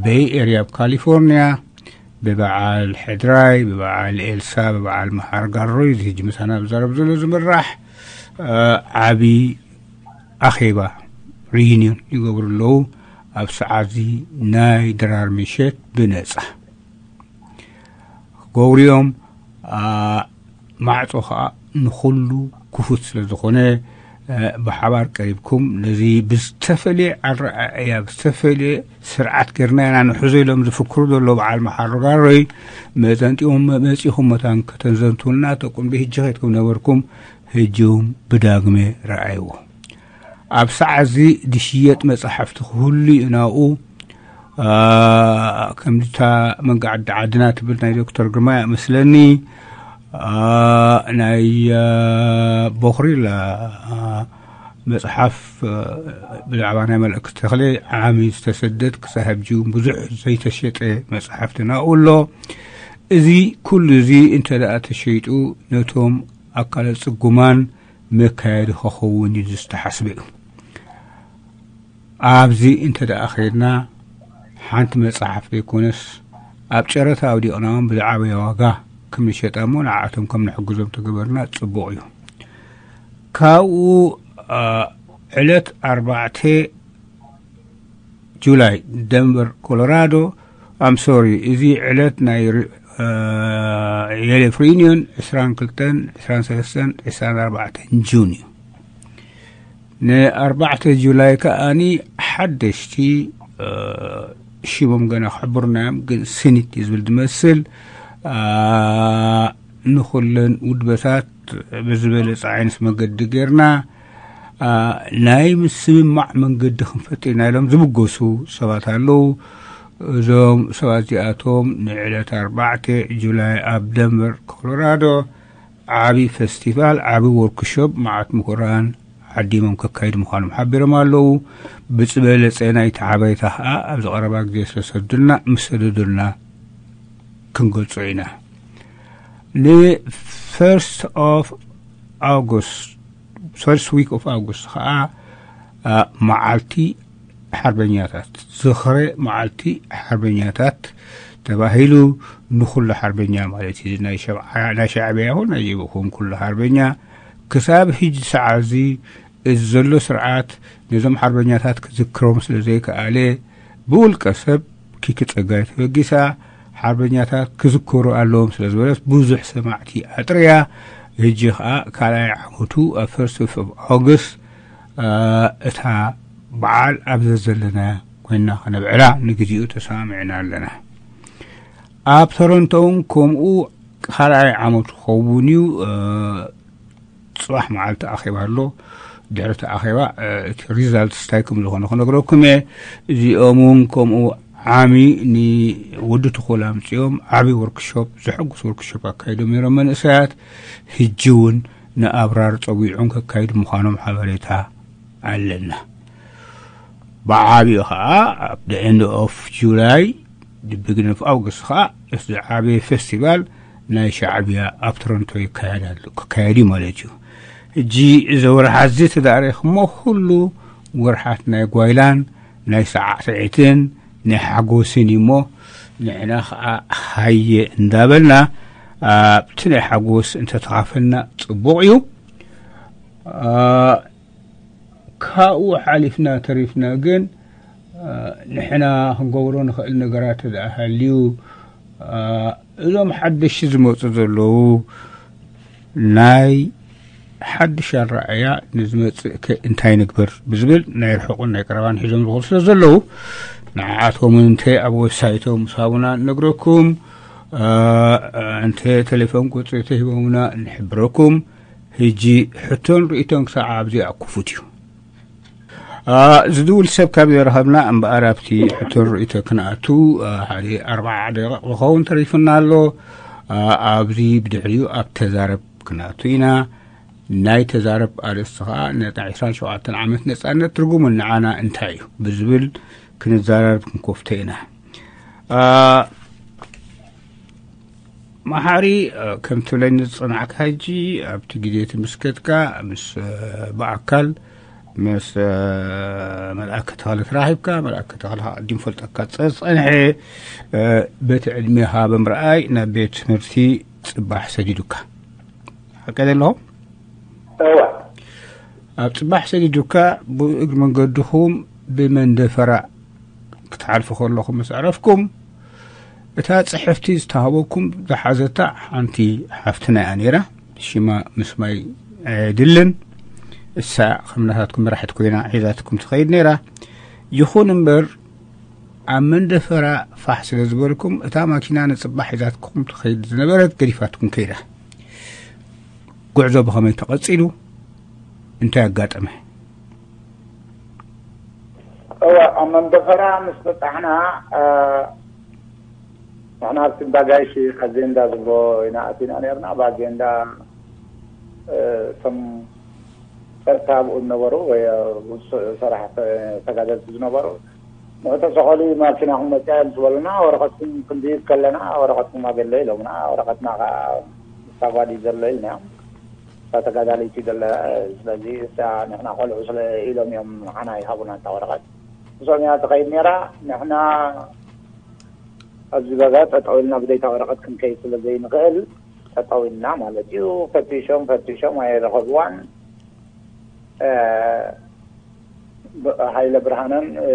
ቤይ ኤርያ ኣብ ካሊፎርኒያ ብበዓል ሕድራይ፣ ብበዓል ኤልሳ፣ ብበዓል መሓር ጋሮይ፣ እዚ ሕጂ ምሳና ዝዛረብ ዘሎ ዝምራሕ፣ አ፣ ዓቢ ኣኼባ ሪዩኒዮን ይገብሩ ኣለዉ። ኣብ ሰዓት እዚ ናይ ድራር ምሸት ብነጻ ክገብሩ እዮም። አ፣ ማዕጾ ኸኣ ንኹሉ ክፉት ስለ ዝኾነ፣ አ፣ ብሓባር ቀሪብኩም ነዚ ብዝተፈልየ ኣረኣእያ፣ ብዝተፈልየ ስርዓት ጌርና ኢና ንሕዞ ኢሎም ዝፍክሩ ዘለዉ በዓል መሓሪ ጋሮይ መጠንጢኦም መጺኹም መታን ከተዘንቱልና ተቁም ብሕጂ ኸይድኩም ነበርኩም። ሕጂ እውን ብዳግመ ረኣይዎ። ኣብ ሰዓት እዚ ዝሽየጥ መጻሕፍቲ ክህሉ እዩ ናብኡ። አ፣ ከምታ መንገዲ ዓድና ትብል ናይ ዶክተር ግርማይ እመስለኒ፣ አ፣ ናይ፣ አ፣ ቦኽሪላ፣ አ፣ መጽሓፍ፣ አ፣ ብዛዕባ ናይ መልእክቲ ተኽለ ዓሚ ዝተሰደት ክሳብ ሕጂ እውን ብዙሕ ዘይተሸጠ መጽሓፍቲ ናብኡ ኣሎ። እዚ ኩሉ እዚ እንተ ደኣ ተሸይጡ ነቶም ኣካለ ጽጉማን መካየዲ ክኸውን እዩ ዝተሓስበ እዩ። ኣብዚ እንተ ደኣ ኸይድና ሓንቲ መጽሓፍ ዘይኮነስ ኣብ ጨረታ ኣውዲቕናኦም ብዝዓበየ ዋጋ ከም ንሸጣ እሞ ንዓኣቶም ከም ንሕግዞም ተገበርና ጽቡቕ እዩ። ካብኡ፣ አ፣ ዕለት ኣርባዕተ ጁላይ ደንቨር ኮሎራዶ፣ ኣም ሶሪ፣ እዚ ዕለት ናይ ሪ-፣ አ፣ የሌፍ ሪዩኒዮን ዕስራን ክልተን፣ ዕስራን ሰለስተን፣ ዕስራን ኣርባዕተን ጁን እዩ። ንኣርባዕተ ጁላይ ከኣኒ ሓደሽቲ፣ አ፣ ሽሞም ገና ክሕብሩና እዮም፣ ግን ስኒት እዩ ዝብል ዝመስል፣ አ፣ ንኹለን ውድበታት ብዝበለጸ ዓይነት መገዲ ጌርና፣ አ፣ ናይ ምስምማዕ መንገዲ ክንፈጥር ኢና ኢሎም ዝብገሱ ሰባት ኣለዉ። እዞም ሰባት እዚኣቶም ንዕለት ኣርባዕተ ጁላይ ኣብ ደንቨር ኮሎራዶ ዓቢ ፈስቲቫል፣ ዓቢ ወርክሾፕ፣ መዓት ምሁራን ዓዲሞም ከካይዱ ምዃኖም ሓቢሮም ኣለዉ። ብዝበለጸ ናይቲ ሓበሬታ ኸኣ ኣብዚ ቀረባ ግዜ ስለ ዝሰዱልና፣ ምስ ሰደዱልና ክንገልጾ ኢና። ን ፈርስት ኦፍ ኣውጉስት፣ ፈርስት ዊክ ኦፍ ኣውጉስት ኸኣ፣ አ፣ መዓልቲ ሓርበኛታት፣ ዝኽረ መዓልቲ ሓርበኛታት ተባሂሉ፣ ንኹሉ ሓርበኛ ማለት እዩ። ናይ ሸብዓ-፣ ናይ ሻዕብያ ይኹን ናይ ጀብሃ ይኹን ኩሉ ሓርበኛ ክሳብ ሕጂ ሰዓት እዚ እዚ ዘሎ ስርዓት ነዞም ሓርበኛታት ክዝክሮም ስለ ዘይከኣለ፣ ብውልቀ ሰብ ኪኪ ጸጋይ ተበጊሳ ሓርበኛታት ክዝከሩ ኣለዎም ስለ ዝበለት ብዙሕ ሰማዕቲ ኣጥርያ። ሕጂ ኸኣ ካልኣይ ዓመቱ ኣብ ፈርስት ኦፍ ኦገስት፣ እ፣ እታ በዓል ኣብ ዘዘለና ኮይና ከነብዕላ ንግዜኡ ተሰማሚዕና ኣለና። ኣብ ቶሮንቶ እውን ከምኡ ካልኣይ ዓመቱ ክኸውን እዩ። እ፣ ጽባሕ መዓልቲ ኣኼባ ኣሎ። ድሕሪ እቲ ኣኼባ፣ እ፣ እቲ ሪዛልትስ እንታይ ከም ዝኾነ ክነግረኩም እየ። እዚኦም እውን ከምኡ ዓሚ ንወዲ ትኹል ኣምጺኦም ዓቢ ወርክሾፕ፣ ዘሐጉስ ወርክሾፕ ኣካይዶም ነይሮም መንእሰያት። ሕጂ እውን ንኣብራር ጸዊዖም ከካይዱ ምዃኖም ሓበሬታ ኣለና። ብዓቢኡ ኸኣ ኣብ the end of July፣ the beginning of August ኸኣ እቲ ዝዓበየ ፌስቲቫል ናይ ሻዕብያ ኣብ ቶሮንቶ ይካየድ ኣሎ፣ ክካየድ እዩ ማለት እዩ። ሕጂ እዚ ወርሓት እዚ ተዳሪኽሞ ኩሉ ወርሓት ናይ ጓይላን ናይ ሰዓስዒትን ናይ ሓጎስን እዩ እሞ፣ ንሕና ኸኣ ሃየ እንዳበልና ኣብቲ ናይ ሓጎስ እንተተኻፈልና ጽቡቕ እዩ። እ፣ ካብኡ ሓሊፍና ተሪፍና ግን፣ እ፣ ንሕና ክንገብሮ ንኽእል ነገራት እንተ ደኣ ሃልዩ፣ እ፣ እዞም ሓደሽቲ ዝመጹ ዘለዉ ናይ ሓድሽ ኣረኣእያ ንዝመጽእ ከ እንታይ ንግበር ብዝብል ናይ ርሑቕን ናይ ቀረባን ሒዞም ዝኸዱ ስለ ዘለዉ፣ ንዓኣቶም እውን እንተ ኣብ ዌብሳይቶም ምስ ሃቡና ንነግረኩም፣ እ፣ እንተ ቴሌፎን ቁጽሪ ተሂቦምና ንሕብረኩም። ሕጂ ሕቶን ርእይቶን ክሳዕ ኣብዚኣ ክፉት እዩ። እ፣ ዝድውል ሰብ ካብ ዘይረኸብና እምበኣር ኣብቲ ሕቶን ርእይቶ ክንኣቱ፣ እ፣ ሓደ ኣርብዓ ደቂቕ ዝኸውን ተሪፉና ኣሎ። እ፣ ኣብዚ ብድሕሪኡ ኣብ ተዛረብ ክንኣቱ ኢና። ናይ ተዛረብ ኣርእስቲ ኸኣ ነታ ዕስራን ሸውዓተን ዓመት ነጻነት ትርጉሙ ንዓና እንታይ እዩ ብዝብል ክንዘራረብ ክንከፍቶ ኢና። እ፣ መሓሪ፣ እ፣ ከም ትብለኒ ዝጸናዕካ ሕጂ ኣብቲ ግዜ እቲ ምስ ከድካ ምስ፣ እ፣ ብኣካል ምስ፣ እ፣ መልኣከ ተኽለ ተራኺብካ፣ መልኣከ ተኽለ ኸኣ ቅድም ፈልጠካ ዝጸንሐ፣ እ፣ በቲ ዕድሜኻ ብምርኣይ ናብ ቤት ትምህርቲ ጽባሕ ሰዲዱካ። ሓቀይ ዶ ኣለኹ? እወ። ኣብ ጽባሕ ሰዲዱካ ብእግሪ መንገድኹም ብመንደፈራ ክትሓልፉ ከለኹም ምስ ኣዕረፍኩም፣ እታ ጽሕፍቲ ዝተሃበኩም ዝሓዘታ ሓንቲ ሓፍትና እያ ነይራ። ሽማ ምስማይ ኣየድልን። እሳ ከም ናታትኩም መራሒት ኮይና ሒዛትኩም ትኸይድ ነይራ። ይኹን እምበር፣ ኣብ መንደፈራ ፋሕ ስለ ዝበልኩም፣ እታ ማኪና ንጽባሕ ሒዛትኩም ትኸይድ ዝነበረት ገዲፋትኩም ከይዳ። ጉዕዞ ብኸመይ ተቐጺሉ? እንታይ ኣጋጠመ? እወ፣ ኣብ መንደፈራ ምስ በጻሕና፣ እ፣ ንሕና ኣብቲ ባጋይሽ ኣጀንዳ ዝብሎ ኢና ኣቲና ነርና። ብኣጀንዳ፣ እ፣ እቶም ጸጥታ ኣብኡ ዝነበሩ ወይ፣ እ፣ ውሱዕ ሰራሕ ተ-፣ ተጋደልቲ ዝነበሩ፣ ንእቶ ሰቐሉ ማኪናኹም መጺኣ ምስ በሉና፣ ወረቐትኩም ክንድይብ ከለና፣ ወረቐትኩም ኣበሎ ኢሎምና። ወረቐትና ከኣ ምስታ ጓል እዩ ዘሎ ኢልናዮም። እታ ተጋዳለይቲ ዘላ፣ ስለዚ እታ ንሕና ቆልዑ ስለ ኢሎም እዮም ንዓና ይሃቡና እታ ወረቐት። ምስኦም እያ ትኸይድ ነይራ። ንሕና ኣብዚ ገዛ ጠጠው ኢልና ብዘይታ ወረቐት ክንከይድ ስለ ዘይንኽእል ጠጠው ኢልና ማለት እዩ። ፈቲሾም ፈቲሾም ኣይረኸብዋን። እ፣ ብ-፣ ሃይለ ብርሃነን፣ እ፣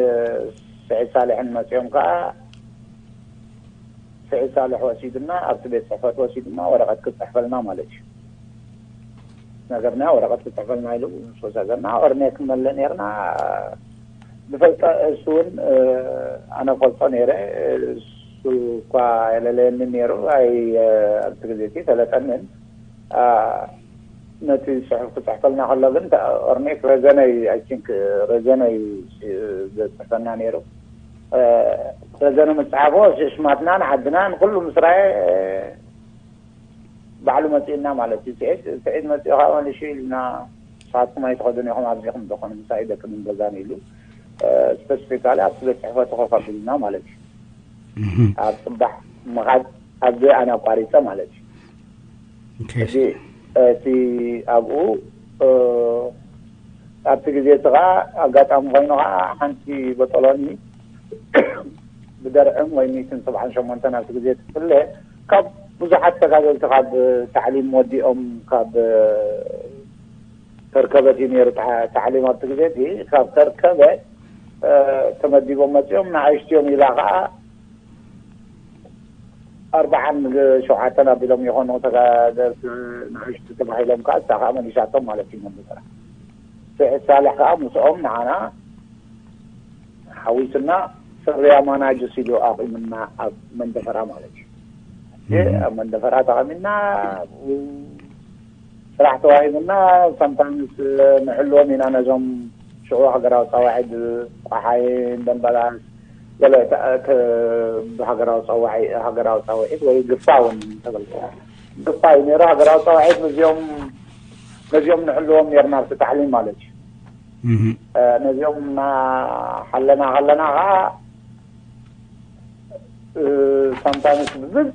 ስዒድ ሳልሕን መጺኦም ከኣ ስዒድ ሳልሕ ወሲዱና፣ ኣብቲ ቤት ጽሕፈት ወሲዱና ወረቐት ክጽሕፈልና ማለት እዩ። ነገርና ወረቐት ክጽሕፈልና ኢሉ ምስ ወሰደና፣ ኦርኔ ክንመልእ ነርና። ብፈልጠ እሱ እውን፣ እ፣ ኣነ ፈልጦ ነይረ። እሱ እኳ የለለየኒ ነይሩ። ኣይ፣ እ፣ ኣብቲ ግዜ እቲ ፈለጠንን። አ፣ ነቲ ጽሑፍ ክጽሕፈልና ከሎ ግን፣ ተ-፣ ኦርኔክ ረዘነ እዩ፣ I think ረዘነ እዩ፣ እ፣ ዘጽሕፈና ነይሩ። እ፣ ረዘነ ምጽሓፎ፣ ሽማትናን ዓድናን ኩሉ ምስ ረኣየ፣ እ፣ ባዕሉ መጺኡና ማለት እዩ። ስዒድ፣ ስዒድ መጺኡ ከኣ መሊሹ ኢሉና፣ "ንስኻትኩም ኣይትኸዱን ኢኹም፣ ኣብዚኹም ትኾኑ፣ ምሳይ ደቅምን ገዛን" ኢሉ፣ እ፣ ስፐሲፊካሊ ኣብቲ ቤት ጽሕፈቱ ኮፍ ኣቢሉና ማለት እዩ። እህ። ኣብ ጽባሕ ምኻድ ኣብዚ ኣነ ኣቋሪጸ ማለት እዩ። ኦኬ። ሕጂ እቲ ኣብኡ፣ እ፣ ኣብቲ ግዜ እቲ ኸኣ ኣጋጣሚ ኮይኑ ኸኣ ሓንቲ ቦጦሎኒ ብደርዕን ወይ ሚትን ሰብዓን ሸሞንተን ኣብቲ ግዜ ትፍለ ካብ ብዙሓት ተጋደልቲ ካብ ታዕሊም ወዲኦም ካብ ከርከበት እዩ ነይሩ። ተዓ- ታዕሊም ኣብቲ ግዜ እቲ ካብ ከርከበት እ፣ ተመዲቦም መፂኦም። ንኣሽትዮም ኢላ ከዓ ኣርባዓን ሸውዓተን ኣቢሎም ይኾኑ ተጋደልቲ ንኣሽቱ ተባሂሎም ከዓ እሳ ከዓ መሊሻቶም ማለት እዩ። መንደፈራ ስዒድ ሳልሕ ከዓ ምስኦም ንዓና ሓዊስና ስርያ ማናጅስ ኢሉ ኣቂምና ኣብ መንደፈራ ማለት እዩ። እም። ኣብ መንደፈራ ተቐሚና ስራሕ ተዋሂቡና። ሳምታይምስ ንሕልዎም ኢና ነዞም ሽዑ ሃገራዊ ፃዋዒት ቋሓይን ደንበላስ ገለ ተ- ተ- ብሃገራዊ ፃዋዒ- ሃገራዊ ፃውዒት ወይ ግፋ እውን ተበልኩ። ግፋ እዩ ነይሩ። ሃገራዊ ፃውዒት ነዚኦም ነዚኦም ንሕልዎም ነርና ኣብቲ ታዕሊም ማለት እዩ። እህ። ነዚኦም እናሓለና ከለና ከዓ ሳምታይምስ ብብዝሒ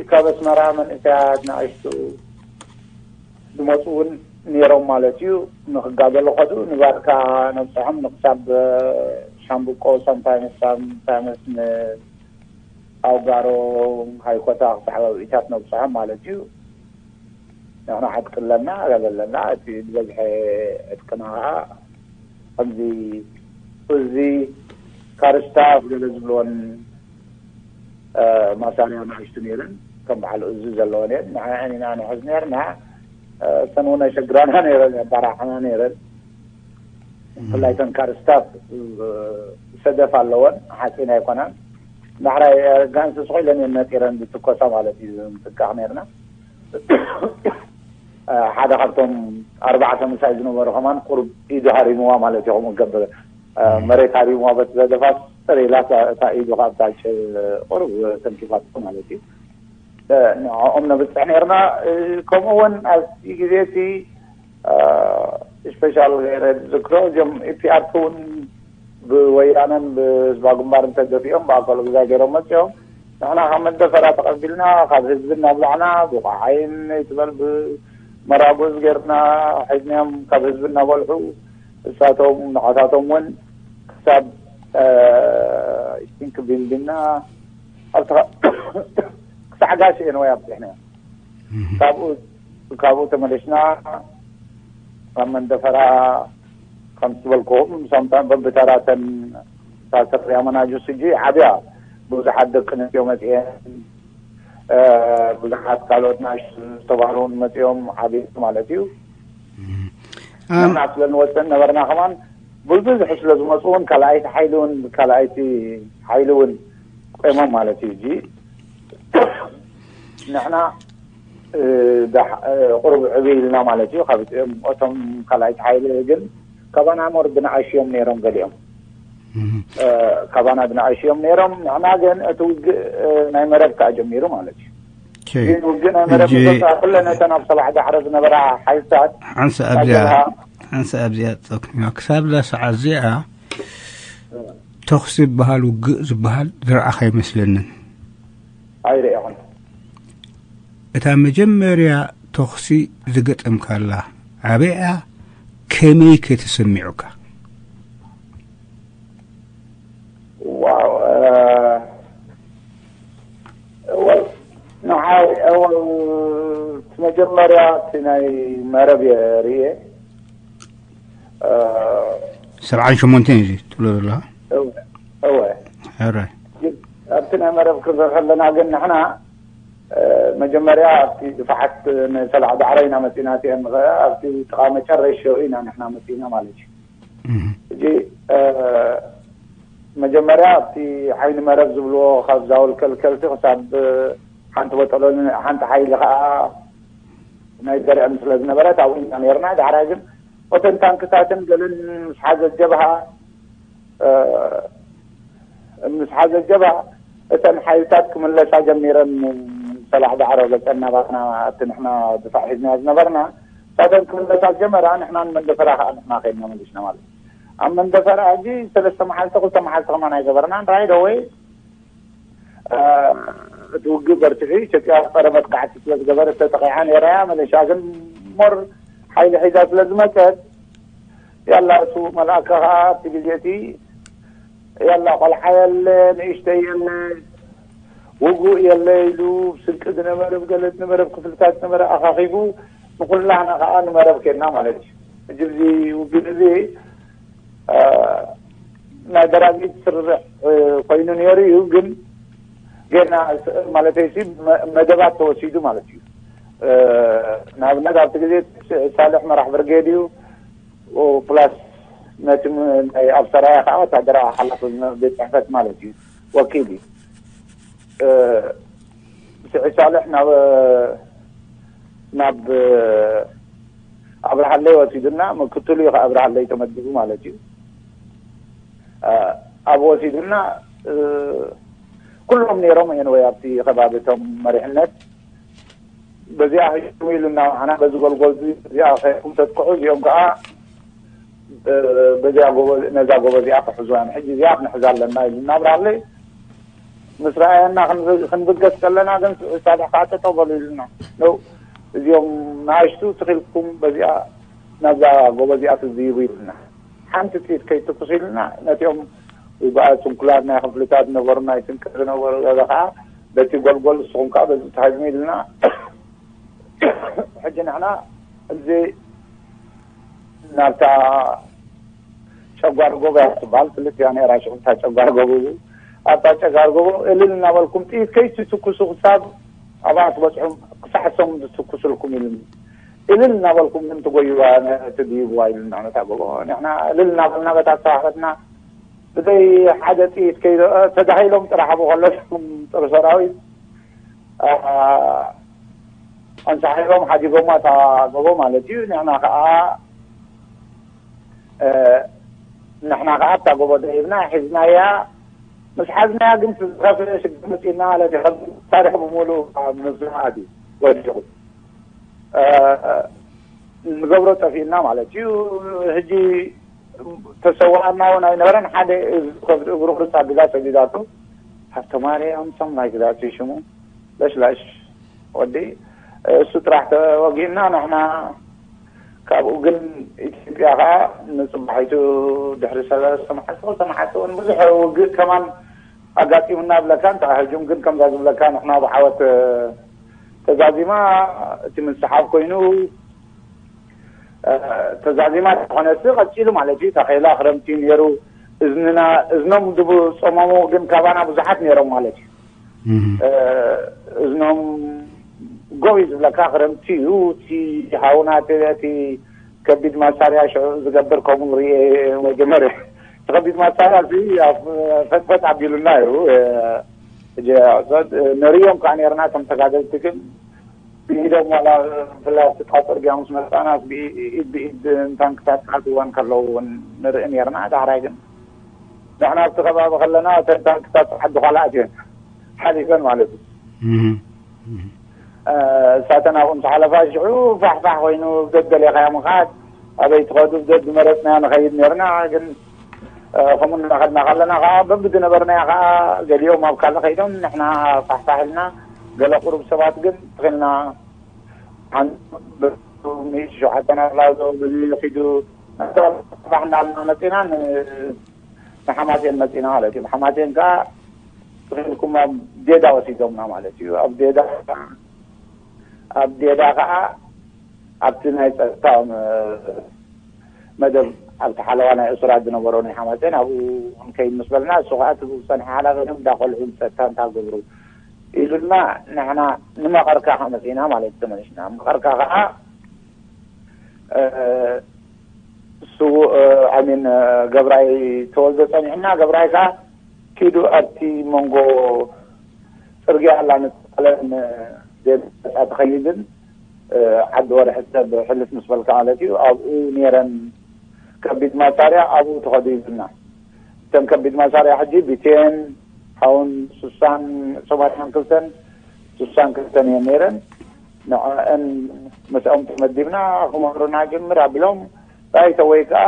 ካብ ኣስመራ መንእሰያት ንኣሽቱ ዝመፁ እውን ነይሮም ማለት እዩ። ንክጋደሉ ከዱ ንባርካ ነብፅሖም ንክሳብ ሻምብቆ ሳምታይምስ ሳምታይምስ ንኣውጋሮ ሃይኮታ ክሳዕ ኣብኢታት ነብፅሖም ማለት እዩ። ንሕና ዕጥቂ ኣለና ገለ ኣለና። እቲ ዝበዝሐ ዕጥቅና ከዓ ከምዚ እዚ ካርስታፍ ገለ ዝብልዎን ማሳርያ ንኣሽቱ ነይረን ከም በዓል እዚ ዘለወን እየን። ንዓን ኢና ንሕዝ ነርና። እተን እውን ኣሸግራና ነይረን የባራዕና ነይረን። ብፍላይ ተን ካርስታፍ ሰደፍ ኣለወን፣ ሓፂን ኣይኮናን። ዳሕራይ ጋንስስ ኮይለን እየን ነጢረን ዝትኮሳ ማለት እዩ። ምጥቃቕ ነርና ሓደ ካብቶም ኣርባዕተ ምሳይ ዝነበሩ ከማን ቁሩብ ኢዱ ሃሪምዋ ማለት እዩ። ከምኡ ገብር መሬት ሃሪምዋ በቲ ዘደፋ ስጥር ኢላ እታ ኢዱ ካብታ ቁሩብ ተንኪፋት ማለት እዩ። ንዕኦም ነብፅሕ ነርና። ከምኡ እውን ኣብቲ ግዜ እቲ ስፔሻል ገይረ ዝክሮ እዚኦም ኢፒኣርት እውን ብወያነን ብህዝባዊ ግንባርን ተገፊኦም ብኣካሉ ግዛ ገይሮም መፅኦም። ንሕና ካብ መደፈራ ተቐቢልና ካብ ህዝቢ እናብላዕና ብቋዓይን ይትበል ብመራጎዝ ገይርና ሒዝናዮም ካብ ህዝቢ እናበልሑ እሳቶም ንዓታቶም እውን ክሳብ ቲንክ ቢንቢና ኣብቲ ክሳዕ ጋሽ እየ ንወይ ኣብፅሕና ካብኡ ካብኡ ተመለስና ካብ መንደፈራ ከም ዝበልኩኹም ሳምታን በብተራተን ሳሰርያ መናጁስ እጂ ዓብያ ብዙሓት ደቂ ኣንስትዮ መፅኤን ብዙሓት ካልኦት ናሽ ዝተባህሉ እውን መፅኦም ዓብዩ ማለት እዩ። ንሕና ስለ ንወፅን ነበርና ከማን ብብዝሒ ስለ ዝመፁ እውን ካልኣይቲ ሓይሊ እውን ካልኣይቲ ሓይሊ እውን ቆሞም ማለት እዩ። እጂ ንሕና ቁሩብ ዕብ ኢልና ማለት እዩ። ካብ እቶም ካልኣይቲ ሓይሊ ግን ካባና ሞር ብንኣሽ እዮም ነይሮም ገሊኦም ካባና ብንኣሽ እዮም ነይሮም። ንሕና ግን እቲ ውግእ ናይ መረብ ከዓ ጀሚሩ ማለት እዩ። ግን ውግእ ናይ መረብ ኩለ ነተን ኣብ ሰባሕ ዳዕረ ዝነበራ ሓይልታት ሓንሳ ኣብዚኣ ሓንሳ ኣብዚኣ ክሳብ እዛ ሰዓት እዚኣ ተኹሲ ዝበሃል ውግእ ዝበሃል ዝረኣኻ ኣይመስለንን። ኣይረኣኹን። እታ መጀመርያ ተኹሲ ዝገጠምካላ ኣበይኣ ከመይ ከ ተሰሚዑካ? ዋው ንዓይ እቲ መጀመርያ እቲ ናይ መረብ እየ ርእየ። ሰብዓን ሸሞንተን እዩ ትብሎ ዘለኻ። እወ ሕራይ ኣብቲ ናይ መረብ ክርዘ ከለና ግን ንሕና መጀመርያ ኣብቲ ድፋዓት ንሰላዕ ዳዕረ ኢና መፂና እቲአን ኣብቲ ጥቓ መጨረሽኡ ኢና ንሕና መፂና ማለት እዩ። ሕጂ መጀመርያ ኣብቲ ዓይኒ መረብ ዝብልዎ ካብ ዛውል ከልከልቲ ክሳብ ሓንቲ በጠሎን ሓንቲ ሓይሊ ከዓ ናይ ገርዕን ስለ ዝነበረት ኣብኡ ኢና ነርና። ዳሕራይ ግን ወተን ታንክታትን ገለን ምስ ሓዘት ጀብሃ ምስ ሓዘት ጀብሃ እተን ሓይልታት ክምለሳ ጀሚረን ሰላሕ ዳዕሮ ገፀን ናባትና ኣብቲ ንሕና ድፋዕ ሒዝና ዝነበርና እሳተን ክምለሳ ጀመራ። ንሕና ንመንደፈራ ከዓ ንሕና ከይድና መሊስና ማለት እዩ። ኣብ መንደፈራ ሕጂ ሰለስተ መዓልቲ ክልተ መዓልቲ ከማን ኣይገበርናን። ራይድ ኣወይ እቲ ውግእ በርቲሑ ኢትዮጵያ ፀረ መጥቃዕቲ ስለ ዝገበረት ተጠቂዓ ነይራ እያ። መለሻ ግን ሞር ሓይሊ ሒዛ ስለ ዝመፀት ያላ እሱ መልኣከ ከዓ ኣብቲ ግዜ እቲ ያላ ቆልዓ የለ ንእሽተይ የለ ውጉእ የለ ኢሉ ስንቂ ዝነበረ ብገለ ዝነበረ ክፍልታት ዝነበረ ኣኻኺቡ ንኩላህና ከዓ ንመረብ ኬድና ማለት እዩ። ሕጂ እዚ ውግእ እዚ ናይ በራጊት ስርርዕ ኮይኑ ነይሩ እዩ። ግን ገና ማለተይሲ መደባት ተወሲዱ ማለት እዩ። ንኣብነት ኣብቲ ግዜ ሳልሕ መራሕ ብርጌድ እዩ፣ ፕላስ ነቲ ኣብ ሰራያ ከዓ ወታደራዊ ሓላፊ ቤት ፅሕፈት ማለት እዩ፣ ወኪል እዩ። ስዒድ ሳልሕ ናብ ናብ ኣብርሃለይ ወሲዱና፣ ምክትሉ እዩ ከ ኣብርሃለይ ተመዲቡ ማለት እዩ። ኣብ ወሲዱና ኩሎም ነይሮም እዮም ወይ ኣብቲ ከባቢ እቶም መሪሕነት በዚኣ ህጅሙ ኢሉና፣ ንዓና በዚ ጎልጎል እዚ በዚኣ ከይኩም ተጥቅዑ፣ እዚኦም ከዓ በዚኣ ጎቦ፣ ነዛ ጎቦ እዚኣ ክሕዙ እዮም። ሕጂ እዚኣ ክንሕዛ ኣለና ኢሉና ኣብርሃለይ። ምስ ረኣየና ክንብገስ ከለና ግን ሳልሕ ከዓ ጠጠው በሉ ኢሉና ነው። እዚኦም ንኣሽቱ ትኽልኩም በዚኣ ናብዛ ጎቦ እዚኣ ትዝይቡ ኢሉና። ሓንቲ ጥይት ከይትኩስ ኢሉና ነቲኦም ውጉኣት ስንኩላት ናይ ክፍልታት ነበሩ፣ ናይ ስንቂ ዝነበሩ ገዛ ከዓ በቲ ጎልጎል ንስኹም ከዓ በዚ ተሃጅሙ ኢሉና። ሕጂ ንሕና እዚ ናብታ ጨጓር ጎቦ እያ ትበሃል፣ ክልቲኣ ነይራ ሽቕታ ጨጓር ጎቦ። ኣብታ ጨጓር ጎቦ እልል እናበልኩም ጥይት ከይትትኩሱ ክሳብ ኣብኣ ትበፅሑ ክሳዕ እሶም ዝትኩሱልኩም ኢሉኒ። እልል እናበልኩም ግን ትጎይዋ ትድይብዋ ኢሉና ነታ ጎቦ። ንሕና እልል እናበልና በታ ዝተዋሕጠትና ብዘይ ሓደ ጥይት ከይዶ ተዳሂሎም ጥራሕ ኣብኡ ከለኩም ጥሩ ሰራዊት ኣንሳሒቦም ሓዲጎማ እታ ጎቦ ማለት እዩ። ንሕና ከዓ ንሕና ከዓ እታ ጎቦ ደይብና ሒዝናያ። ምስ ሓዝናያ ግን ዝኸፍአ ሽግር መፂእና ማለት እዩ። ታሪክ ብምሉእ ኣብ ምዝናኣት እዩ ወዲቁ። ንገብሮ ጠፊእና ማለት እዩ። ሕጂ ተሰዋእና እውን ኣይነበረን። ሓደ ከብዲ እግሩ ክልተ ኣቢላ ሰዲዳቱ ሃብተ ማርያም ሰም ናይ ግዛቱ ሽሙ ለሽላሽ ወዲ እሱ ጥራሕ ተወጊእና ንሕና ካብኡ ግን ኢትዮጵያ ከዓ ንፅባሒቱ ድሕሪ ሰለስተ መዓልቲ ክልተ መዓልቲ እውን ብዙሕ ውግእ ከማን ኣጋጢሙና ብለካ እንተ ህጁም ግን ከምዛ ዝብለካ ንሕና ብዓወት ተዛዚማ እቲ ምስሓብ ኮይኑ ተዛዚማ ዝኾነት ቀፂሉ ማለት እዩ። ታኼላ ክረምቲ ነይሩ እዝንና እዝኖም ዝብፀመሙ ግን ካባና ብዙሓት ነይሮም ማለት እዩ። እዝኖም ጎይ ዝብለካ ክረምቲ እዩ። እቲ ሃውና እቲ ከቢድ ማሳርያ ሽዑ ዝገብር ከምኡ ርኤ መጀመርያ እቲ ከቢድ ማሳርያ እዚ ፈጥፈጥ ኣቢሉና እዩ። ንሪኦም ከዓ ነርና እቶም ተጋደልቲ ግን ብኢዶም ዋላ ብፍላይ ኣብቲ ካብ ፅርግያ ምስ መፃና ብኢድ ብኢድ ንታንክታት ክኣትወን ከለዉ እውን ንርኢ ነርና። ዳሕራይ ግን ንሕና ኣብቲ ከባቢ ከለና እተን ታንክታት ዓዲ ኳላ ኣትየን ሓሊፈን ማለት እዩ። እሳተን ኣብኡ ምስ ሓለፋ ሽዑ ፋሕፋሕ ኮይኑ ብደደለኻዮ ምኻድ ኣበይ ትኸዱ ብደድ ዝመረፅናዮ ንኸይድ ነርና። ግን ከምኡ እናኸድና ከለና ከዓ በብዝነበርናዮ ከዓ ገሊኦም ኣብ ካልእ ከይዶም ንሕና ፋሕፋሕ ኢልና። ገለ ቁሩብ ሰባት ግን ትኽልና ሓንቲ ሚእቲ ሸውዓተ ኣፍላዞ ብዚ ሒዱ ፋሕፋሕ እናልና መፂና ንሓማሴን መፂና ማለት እዩ። ሓማሴን ከዓ ትኽልኩም ኣብ ዴዳ ወሲዶምና ማለት እዩ። ኣብ ዴዳ ኣብ ዴዳ ከዓ ኣብቲ ናይ ፀጥታ መደብ ኣብቲ ሓለዋ ናይ እሱራት ዝነበሮ ናይ ሓማሴን ኣብኡ ክንከይድ ምስ በልና እሱ ከዓ እቲ ዝፀንሐ ሓላፊ እዮም እንዳቆልዑ ፀጥታ እንታይ ገብሩ ኢሉና ንሕና ንመቐርካ ከመፅና ማለት ተመሊስና መቐርካ ከዓ ስዉእ ኣሚን ገብራይ ተወልደ ፀኒሕና ገብራይ ከዓ ኪዱ ኣብቲ መንጎ ፅርግያ ኣላ ንጣለን ዜብፃ ትኸይድን ዓዲ ወርሒ ሰብ ሕልፍ ምስ በልካ ማለት እዩ። ኣብኡ ነይረን ከቢድ መሳርያ ኣብኡ ተኸዱ ይብልና። እተን ከቢድ መሳርያ ሕጂ ቢቴን ሓውን ስሳን ሰማንያን ክልተን ስሳን ክልተን እየን ነይረን። ንዕአን ምስኦም ተመዲብና ክመክሩና ጀምር ኣቢሎም ራይተ ወይ ከዓ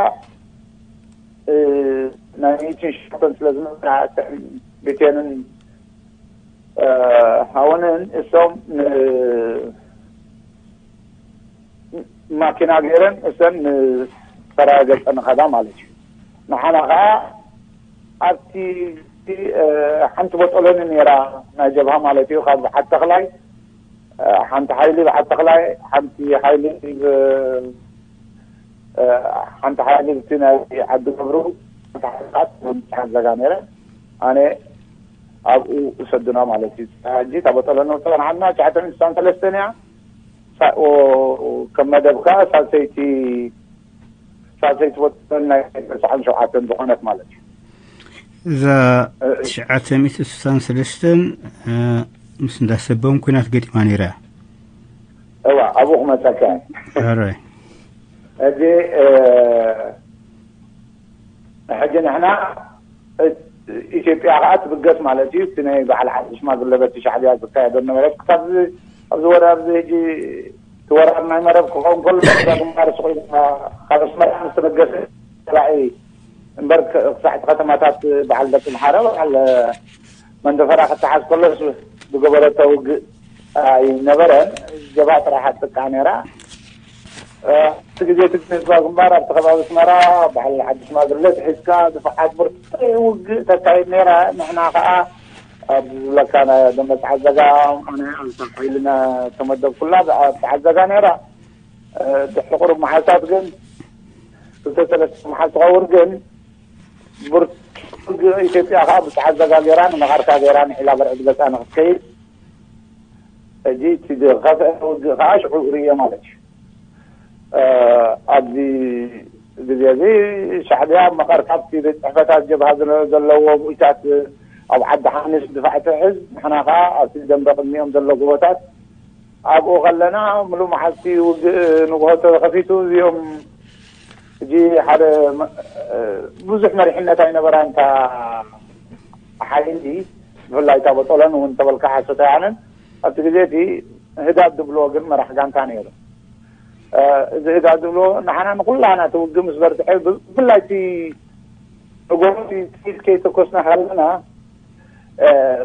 ናይ ሚእትን ሽሕተን ስለ ዝነበራ እተን ቢቴንን ሓውንን እሶም ማኪና ገይረን እሰን ንሰራየ ገፀ ንኸዳ ማለት እዩ። ንሓና ከዓ ኣብቲ ሓንቲ ቦጦሎኒ ነይራ ናይ ጀብሃ ማለት እዩ። ካብ ዓተኽላይ ሓንቲ ሓይሊ ብዓተኽላይ ሓንቲ ሓይሊ ሓንቲ ሓይሊ ብቲ ናይ ዓዲ ገብሩ ሓንቲ ሓይሊ ከዓ ትሓዘጋ ነይረ። ኣነ ኣብኡ እሰዱና ማለት እዩ። ሕጂ እታ በጠለኖ ዝተናሓና ትሽዓተ ሚእቲ ስሳን ሰለስተን እያ። ሳ- ኦ- ከም መደብካ ሳልሰይቲ ሳልሰይቲ በጠለን ናይ ተስዓን ሸውዓተን ዝኾነት ማለት እዩ። እዛ ትሽዓተ ሚእቲ ስሳን ሰለስተን ምስ እንዳሰቦም ኩናት ገጢማ ነይራ። እዋ ኣብኡ ክመፀካ። ረ ሕጂ ሕጂ ንሕና ኢትዮጵያ ከዓ ትብገስ ማለት እዩ። እቲ ናይ በዓል ሓድሽ ሽማግለ በቲ ሻዕብያ ዝካየዶ ነበረት ክሳብ ኣብዚ ኣብዚ ወረ ኣብዚ ሕጂ እቲ ወራር ናይ መረብ ክኸውን ከሎ እዛ ግንባር ስቑ ካብ ኣስመራ ምስ ተበገሰ ፀላኢ እምበር ክሳዕ እቲ ከተማታት በዓል ደቂ ምሓረ በዓል መንደፈራ ክተሓዝ ከሎስ ዝገበረቶ ውግእ ኣይነበረን። ጀባ ጥራሕ ኣጥቃ ነይራ። እቲ ግዜ እቲ ህዝባዊ ግንባር ኣብቲ ከባቢ ኣስመራ በዓል ሓድሽ ሽማግለ ትሒዝካ ድፋዓት ብርቱዕ ውግእ ተካይድ ነይራ። ንሕና ከዓ ኣብ ዝብለካ ናይ ደመፅ ዓዘጋ ኣነ ኣብታ ሓይልና ተመደብኩላ ኣብቲ ዓዘጋ ነይራ። ድሕሪ ቁሩብ መዓልታት ግን ክልተ ሰለስተ መዓልቲ ክኸውን ግን ብርቱዕ ኢትዮጵያ ከዓ ብፀዓት ዘጋጌራ ንመቐርካ ገይራ ንዒላ በርዒ ገፃ ንክትከይድ ሕጂ እቲ ዝኸፍአ ውግእ ከዓ ሽዑ ርእዮ ማለት እዩ። ኣብዚ ግዜ እዚ ሻዕብያ መቐርካ ኣብቲ ቤት ፅሕፈታት ጀብሃ ዘለዎ ብኡይታት ኣብ ዓዲ ሓንሽ ድፋዕ ትሕዝ ንሕና ከዓ ኣብቲ ደንበ ቅድሚኦም ዘሎ ጎቦታት ኣብኡ ከለና ምሉ መዓልቲ ውግእ ንግሆ ተኸፊቱ እዚኦም ሕጂ ሓደ ብዙሕ መሪሕነት ኣይነበራን እታ ሓይሊ ብፍላይ እታ በጦለን እውን ተበልካ ሓሶት ኣይዓነን ኣብቲ ግዜ እቲ ህዳድ ዝብልዎ ግን መራሕ ጋንታ ነይሩ። እዚ ህዳድ ዝብልዎ ንሓና ንኩላና እቲ ውግእ ምስ በርትሐ ብፍላይ እቲ ንጎሆ እቲ ጥይት ከይተኮስና ሃለና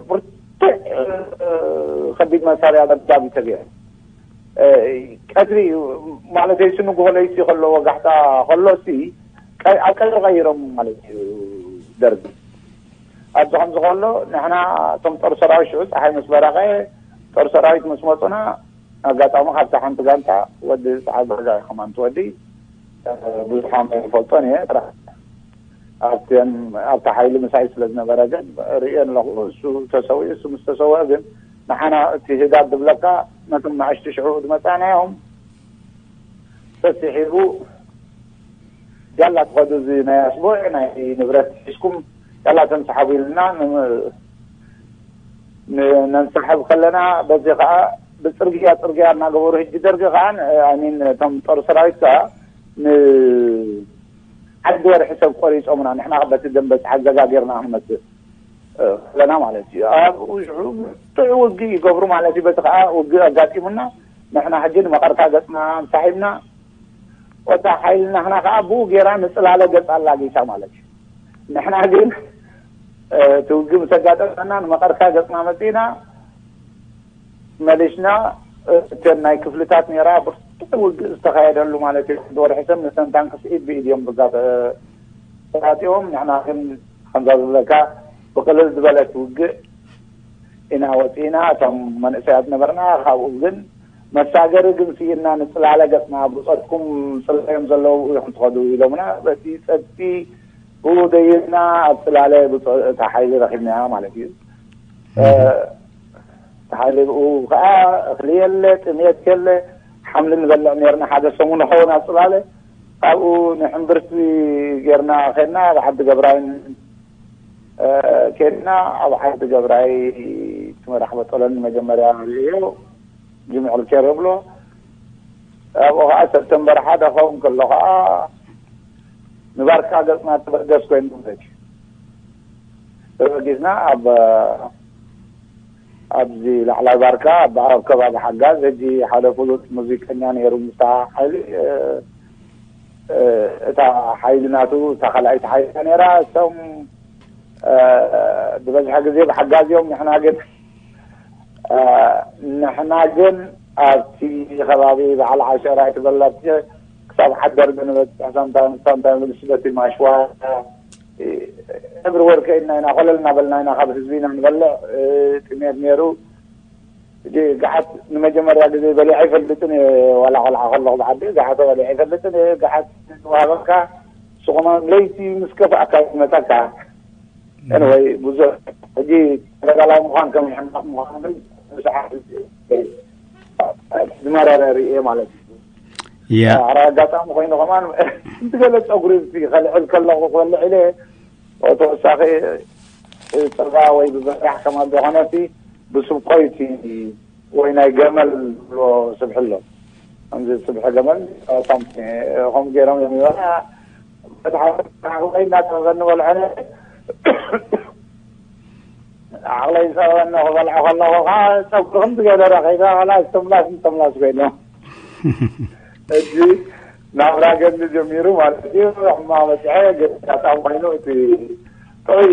ብርቱዕ ከቢድ መሳርያ ደብዳብ ተገይሩ ቀትሪ ማለት እዩ ንጉሆ ለይቲ ከሎ ወጋሕታ ከሎ ሲ ኣብ ቀትሪ ቀይሮም ማለት እዩ። ደርጊ ኣብዚ ከምዚ ከሎ ንሕና እቶም ጦር ሰራዊት ሽዑ ፀሓይ ምስ በረቀ ጦር ሰራዊት ምስ መፁና ኣጋጣሚ ካብታ ሓንቲ ጋንታ ወዲ ሰዓት በዛ ከማን ትወዲ ብዙሓም ይፈልጦን እየ። ኣብተን ኣብታ ሓይሊ ምሳይ ስለ ዝነበረ ግን ርእየ ኣለኹ። እሱ ተሰዊኡ እሱ ምስ ተሰወአ ግን ንሓና እቲ ህዳድ ዝብለካ ነቶም ንኣሽቱ ሽዑ ዝመፃናዮም ሰሲሒቡ ያላ ትኸዱ እዚ ናይ ኣስቦ ናይ ንብረት ሒዝኩም ያላ ተንስሓቡ ኢልና ነንስሓብ ከለና በዚ ከዓ ብፅርግያ ፅርግያ እናገበሩ ህጂ ደርጊ ከዓ ሚን እቶም ጦር ሰራዊት ከዓ ንዓዲ ወርሒ ሰብ ቆሪፆምና ንሕና በቲ ደንበ ፀሓት ዘጋጊርና ክንመፅእ ከለና ማለት እዩ። ኣብኡ ሽዑ ብርቱዕ ውግእ ይገብሩ ማለት እዩ። በቲ ከዓ ውግእ ኣጋጢሙና ንሕና ሕጂ ንመቐርካ ገፅና ሳሒብና ወታ ሓይሊ ናህና ከዓ ብኡ ገይራ ንፅላለ ገፃ ኣላጊሳ ማለት እዩ። ንሕና ግን እቲ ውግእ ምስ ኣጋጠመና ንመቐርካ ገፅና መፂእና መሊሽና እተን ናይ ክፍልታት ነራ ብርቱዕ ውግእ ዝተካየደሉ ማለት እዩ። ወርሒ ሰብ ንሰንታን ክስኢድ ብኢድ እዮም ብጋብ ተራጢዎም ንሕና ግን ከምዛ ዝብለካ ብቅልል ዝበለት ውግእ ኢና ወፂእና። እቶም መንእሰያት ነበርና ካብኡ ግን መሳገሪ ግን ስኢድና ንፅላለ ገፅና ብፆትኩም ፅላዮም ዘለዉ ኢኹም ትኸዱ ኢሎምና በቲ ፀጥቲ ብኡ ደይብና ኣብ ፅላለ ብፆ- እታ ሓይሊ ረኪብናያ ማለት እዩ። እታ ሓይሊ ብኡ ከዓ እኽሊ የለ ጥሜት የለ ሓምሊ ንበልዕ ነርና ሓደ ሰሙን ኸውን ኣብ ፅላለ ካብኡ ንሕምብርቲ ጌርና ከድና ኣብ ዓዲ ገብራይን ከድና ኣብ ዓዲ ገብራይ ትመራሕ በጠሎኒ መጀመርያ ርእዮ ጅምዕ ልኬር ብሎ ኣብኡ ከዓ ሰፕተምበር ሓደ ኸውን ከሎ ከዓ ንባርካ ገፅና ተበገስ ኮይኑ ማለት እዩ። ተበጊስና ኣብ ኣብዚ ላዕላይ ባርካ ኣብ ከባቢ ሓጋዝ ሕጂ ሓደ ፍሉጥ ሙዚቀኛ ነይሩ ምስታ ሓይሊ እታ ሓይሊ ናቱ እታ ካልኣይቲ ሓይሊ ነራ እቶም ዝበዝሐ ግዜ ብሓጋዝ እዮም። ንሕና ግን ንሕና ግን ኣብቲ ከባቢ በዓል ዓሸራ ትበላ ክሳብ ሓደር ንበፅሕ ሳንታ ሳንታ ንብልስ በቲ ማሽዋ እብሪ ወርከ ኢልና ኢና ኮለል እናበልና ኢና ካብ ህዝቢ ኢና ንበልዕ። ጥሜት ነይሩ ሕጂ ገሓት ንመጀመርያ ግዜ በሊዐ ኣይፈልጥን እየ። ዋላ ቆልዓ ከለኹ ብዓዲ ገሓት በሊዐ ኣይፈልጥን እየ። ገሓት ዝወሃበካ ስኹማ ለይቲ ምስ ከፍኣካ ይመጸካ። ኤንወይ ብዙሕ ሕጂ ተጋላላይ ምዃን ከም ሕማቕ ምዃኑ ግን ብዙሓት ዝመረረ ርእየ ማለት እዩ። ያ ኣራ ኣጋጣሚ ኮይኑ ከማን እንት ገለ ጸጉሪ እቲ ከልዕል ከለኹ ክበልዕ ኢለ ተወሳኺ ጽርጋ ወይ ብበራሕ ከማን ዝኾነ እቲ ብስብኮይ እቲ ወይ ናይ ገመል ዝብሎ ስብሒ ኣሎ። ከምዚ ስብሒ ገመል ከምኡ ገይሮም እዮም ይበላ። በቲ ሓወይ እናጠበበኒ በልዐ። ዓቕለይ ዝጸበበኒ ክበልዖ ከለኹ ከዓ ጸጉሪ ከምዚ ገለ ረኺበ፣ ከላ ዝተምላስ ምተምላስ ኮይኖም። ሕጂ ናብራ ገድሊ ጀሚሩ ማለት እዩ። ሕማቕ በጺሐ፣ ገጣጣም ኮይኑ እቲ ጥዑይ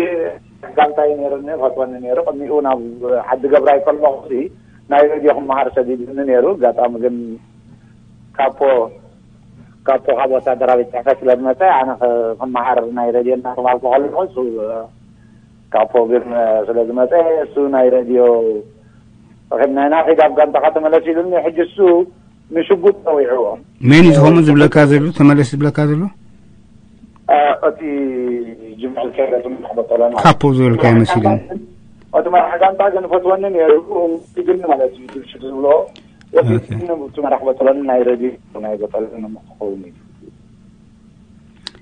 ጋንታይ ነይሩኒ፣ ፈትወኒ ነይሩ። ቅድሚኡ ናብ ዓዲ ገብራይ ከለኹ እዚ ናይ ሬድዮ ክመሃር ሰዲዱኒ ነይሩ። ኣጋጣሚ ግን ካፖ፣ ካፖ ካብ ወታደራዊ ጽሕፈት ስለ ዝመጸ፣ ኣነ ክ-፣ ክመሃር ናይ ሬድዮ እናተባልኩ ከለኹ፣ እሱ ካፖ ግን ስለ ዝመጸ፣ እሱ ናይ ሬድዮ ረኺብና ኢና፣ "ኺድ ኣብ ጋንታኻ ተመለስ" ኢሉኒ። ሕጂ እሱ ንሽጉጥ ጸዊዕዎ። መን እዩ ከምኡ ዝብለካ ዘሎ? ተመለስ ዝብለካ ዘሎ? እ፣ እቲ ጅምዕል ከይረ፣ እቲ መራሕ በጦለና። ካፖ ዝበልካ ይመስል እዩ። እቲ መራሕ ጋንታ ግን ፈትወኒ ነይሩ፣ ግን ማለት እዩ፣ ድርሽት ዝብሎ። ወሲድ ኦኬ። ግን እቲ መራሕ በጦለኒ ናይ ሬድዮ፣ ናይ በጦለኒ ክኸውን እዩ።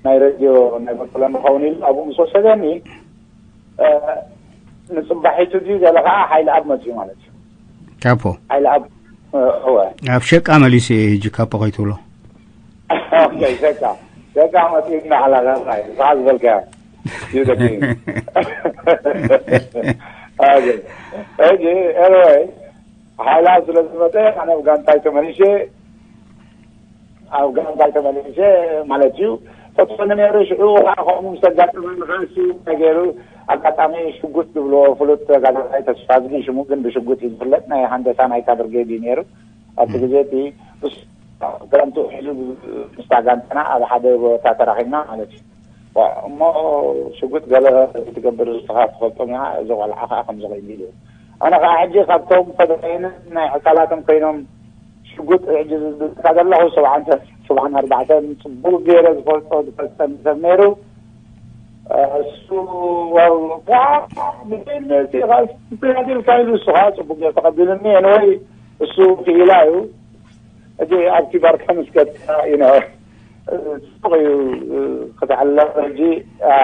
ናይ ሬድዮ፣ ናይ በጦለኒ ክኸውን ኢሉ ኣብኡ ምስ ወሰደኒ፣ እ፣ ንጽባሒቱ ድዩ ገለ ከዓ ሓይሊ ኣብ መጽኡ ማለት እዩ። ካፖ። ሓይሊ ኣብ፣ እ፣ እወ። ኣብ ሸቃ መሊሱ እየ ሕጂ ካፖ ከይትብሎ። ኦኬ፣ ሸቃ። ሸቃ መጽኡ እናዓላ ጋር ናይ፣ ሰዓት ዝበልካዮ። እዩ ደቂ። ኦኬ። ሕጂ፣ ኤንወይ፣ ሓይሊ ኣብ ስለ ዝመጸ፣ ኣነ ኣብ ጋንታይ ተመሊሸ፣ ኣብ ጋንታይ ተመሊሸ ማለት እዩ። ፈትወኒ ነይሩ፣ ሽዑ ከዓ ከምኡ ምስ ኣጋጠመኒ ከዓ እሱ እንታይ ገይሩ፣ ኣጋጣሚ ሽጉጥ ዝብሎ ፍሉጥ ተጋዳላይ ተስፋዝጊ ሽሙ ግን ብሽጉጥ እዩ ዝፍለጥ፣ ናይ ሃንደሳ ናይታ ብርጌድ እዩ ነይሩ። ኣብቲ ግዜ እቲ እሱ ክረምቱ ሒዙ ምስታ ጋንታና ኣብ ሓደ ቦታ ተራኺብና ማለት እዩ። ዋ፣ እሞ ሽጉጥ ገለ ትገብር ንስኻ ትፈልጦም ኢኻ፣ እዚ ቆልዓ ከዓ ከምዚ ኮይኑ ኢሉ። ኣነ ከዓ ሕጂ ካብቶም ፈዳይንን ናይ ዕሳላቶም ኮይኖም ሽጉጥ ሕጂ ዝብልካ ዘለኹ ሰብዓን ሰብዓን ኣርባዕተን ጽቡቕ ገይረ ዝፈልጦ ዝፈልጠኒ ሰብ ነይሩ። እሱ ዋ፣ ብዘይ መሲኻ ኢልካ ኢሉ እሱ ከዓ ጽቡቕ ገይሩ ተቐቢሉኒ። ኤንወይ እሱ ክኢላ እዩ። ሕጂ ኣብቲ ባርካ ምስ ከድካ ኢነ ጽቡቕ እዩ ክትዕለቕ። ሕጂ፣ አ፣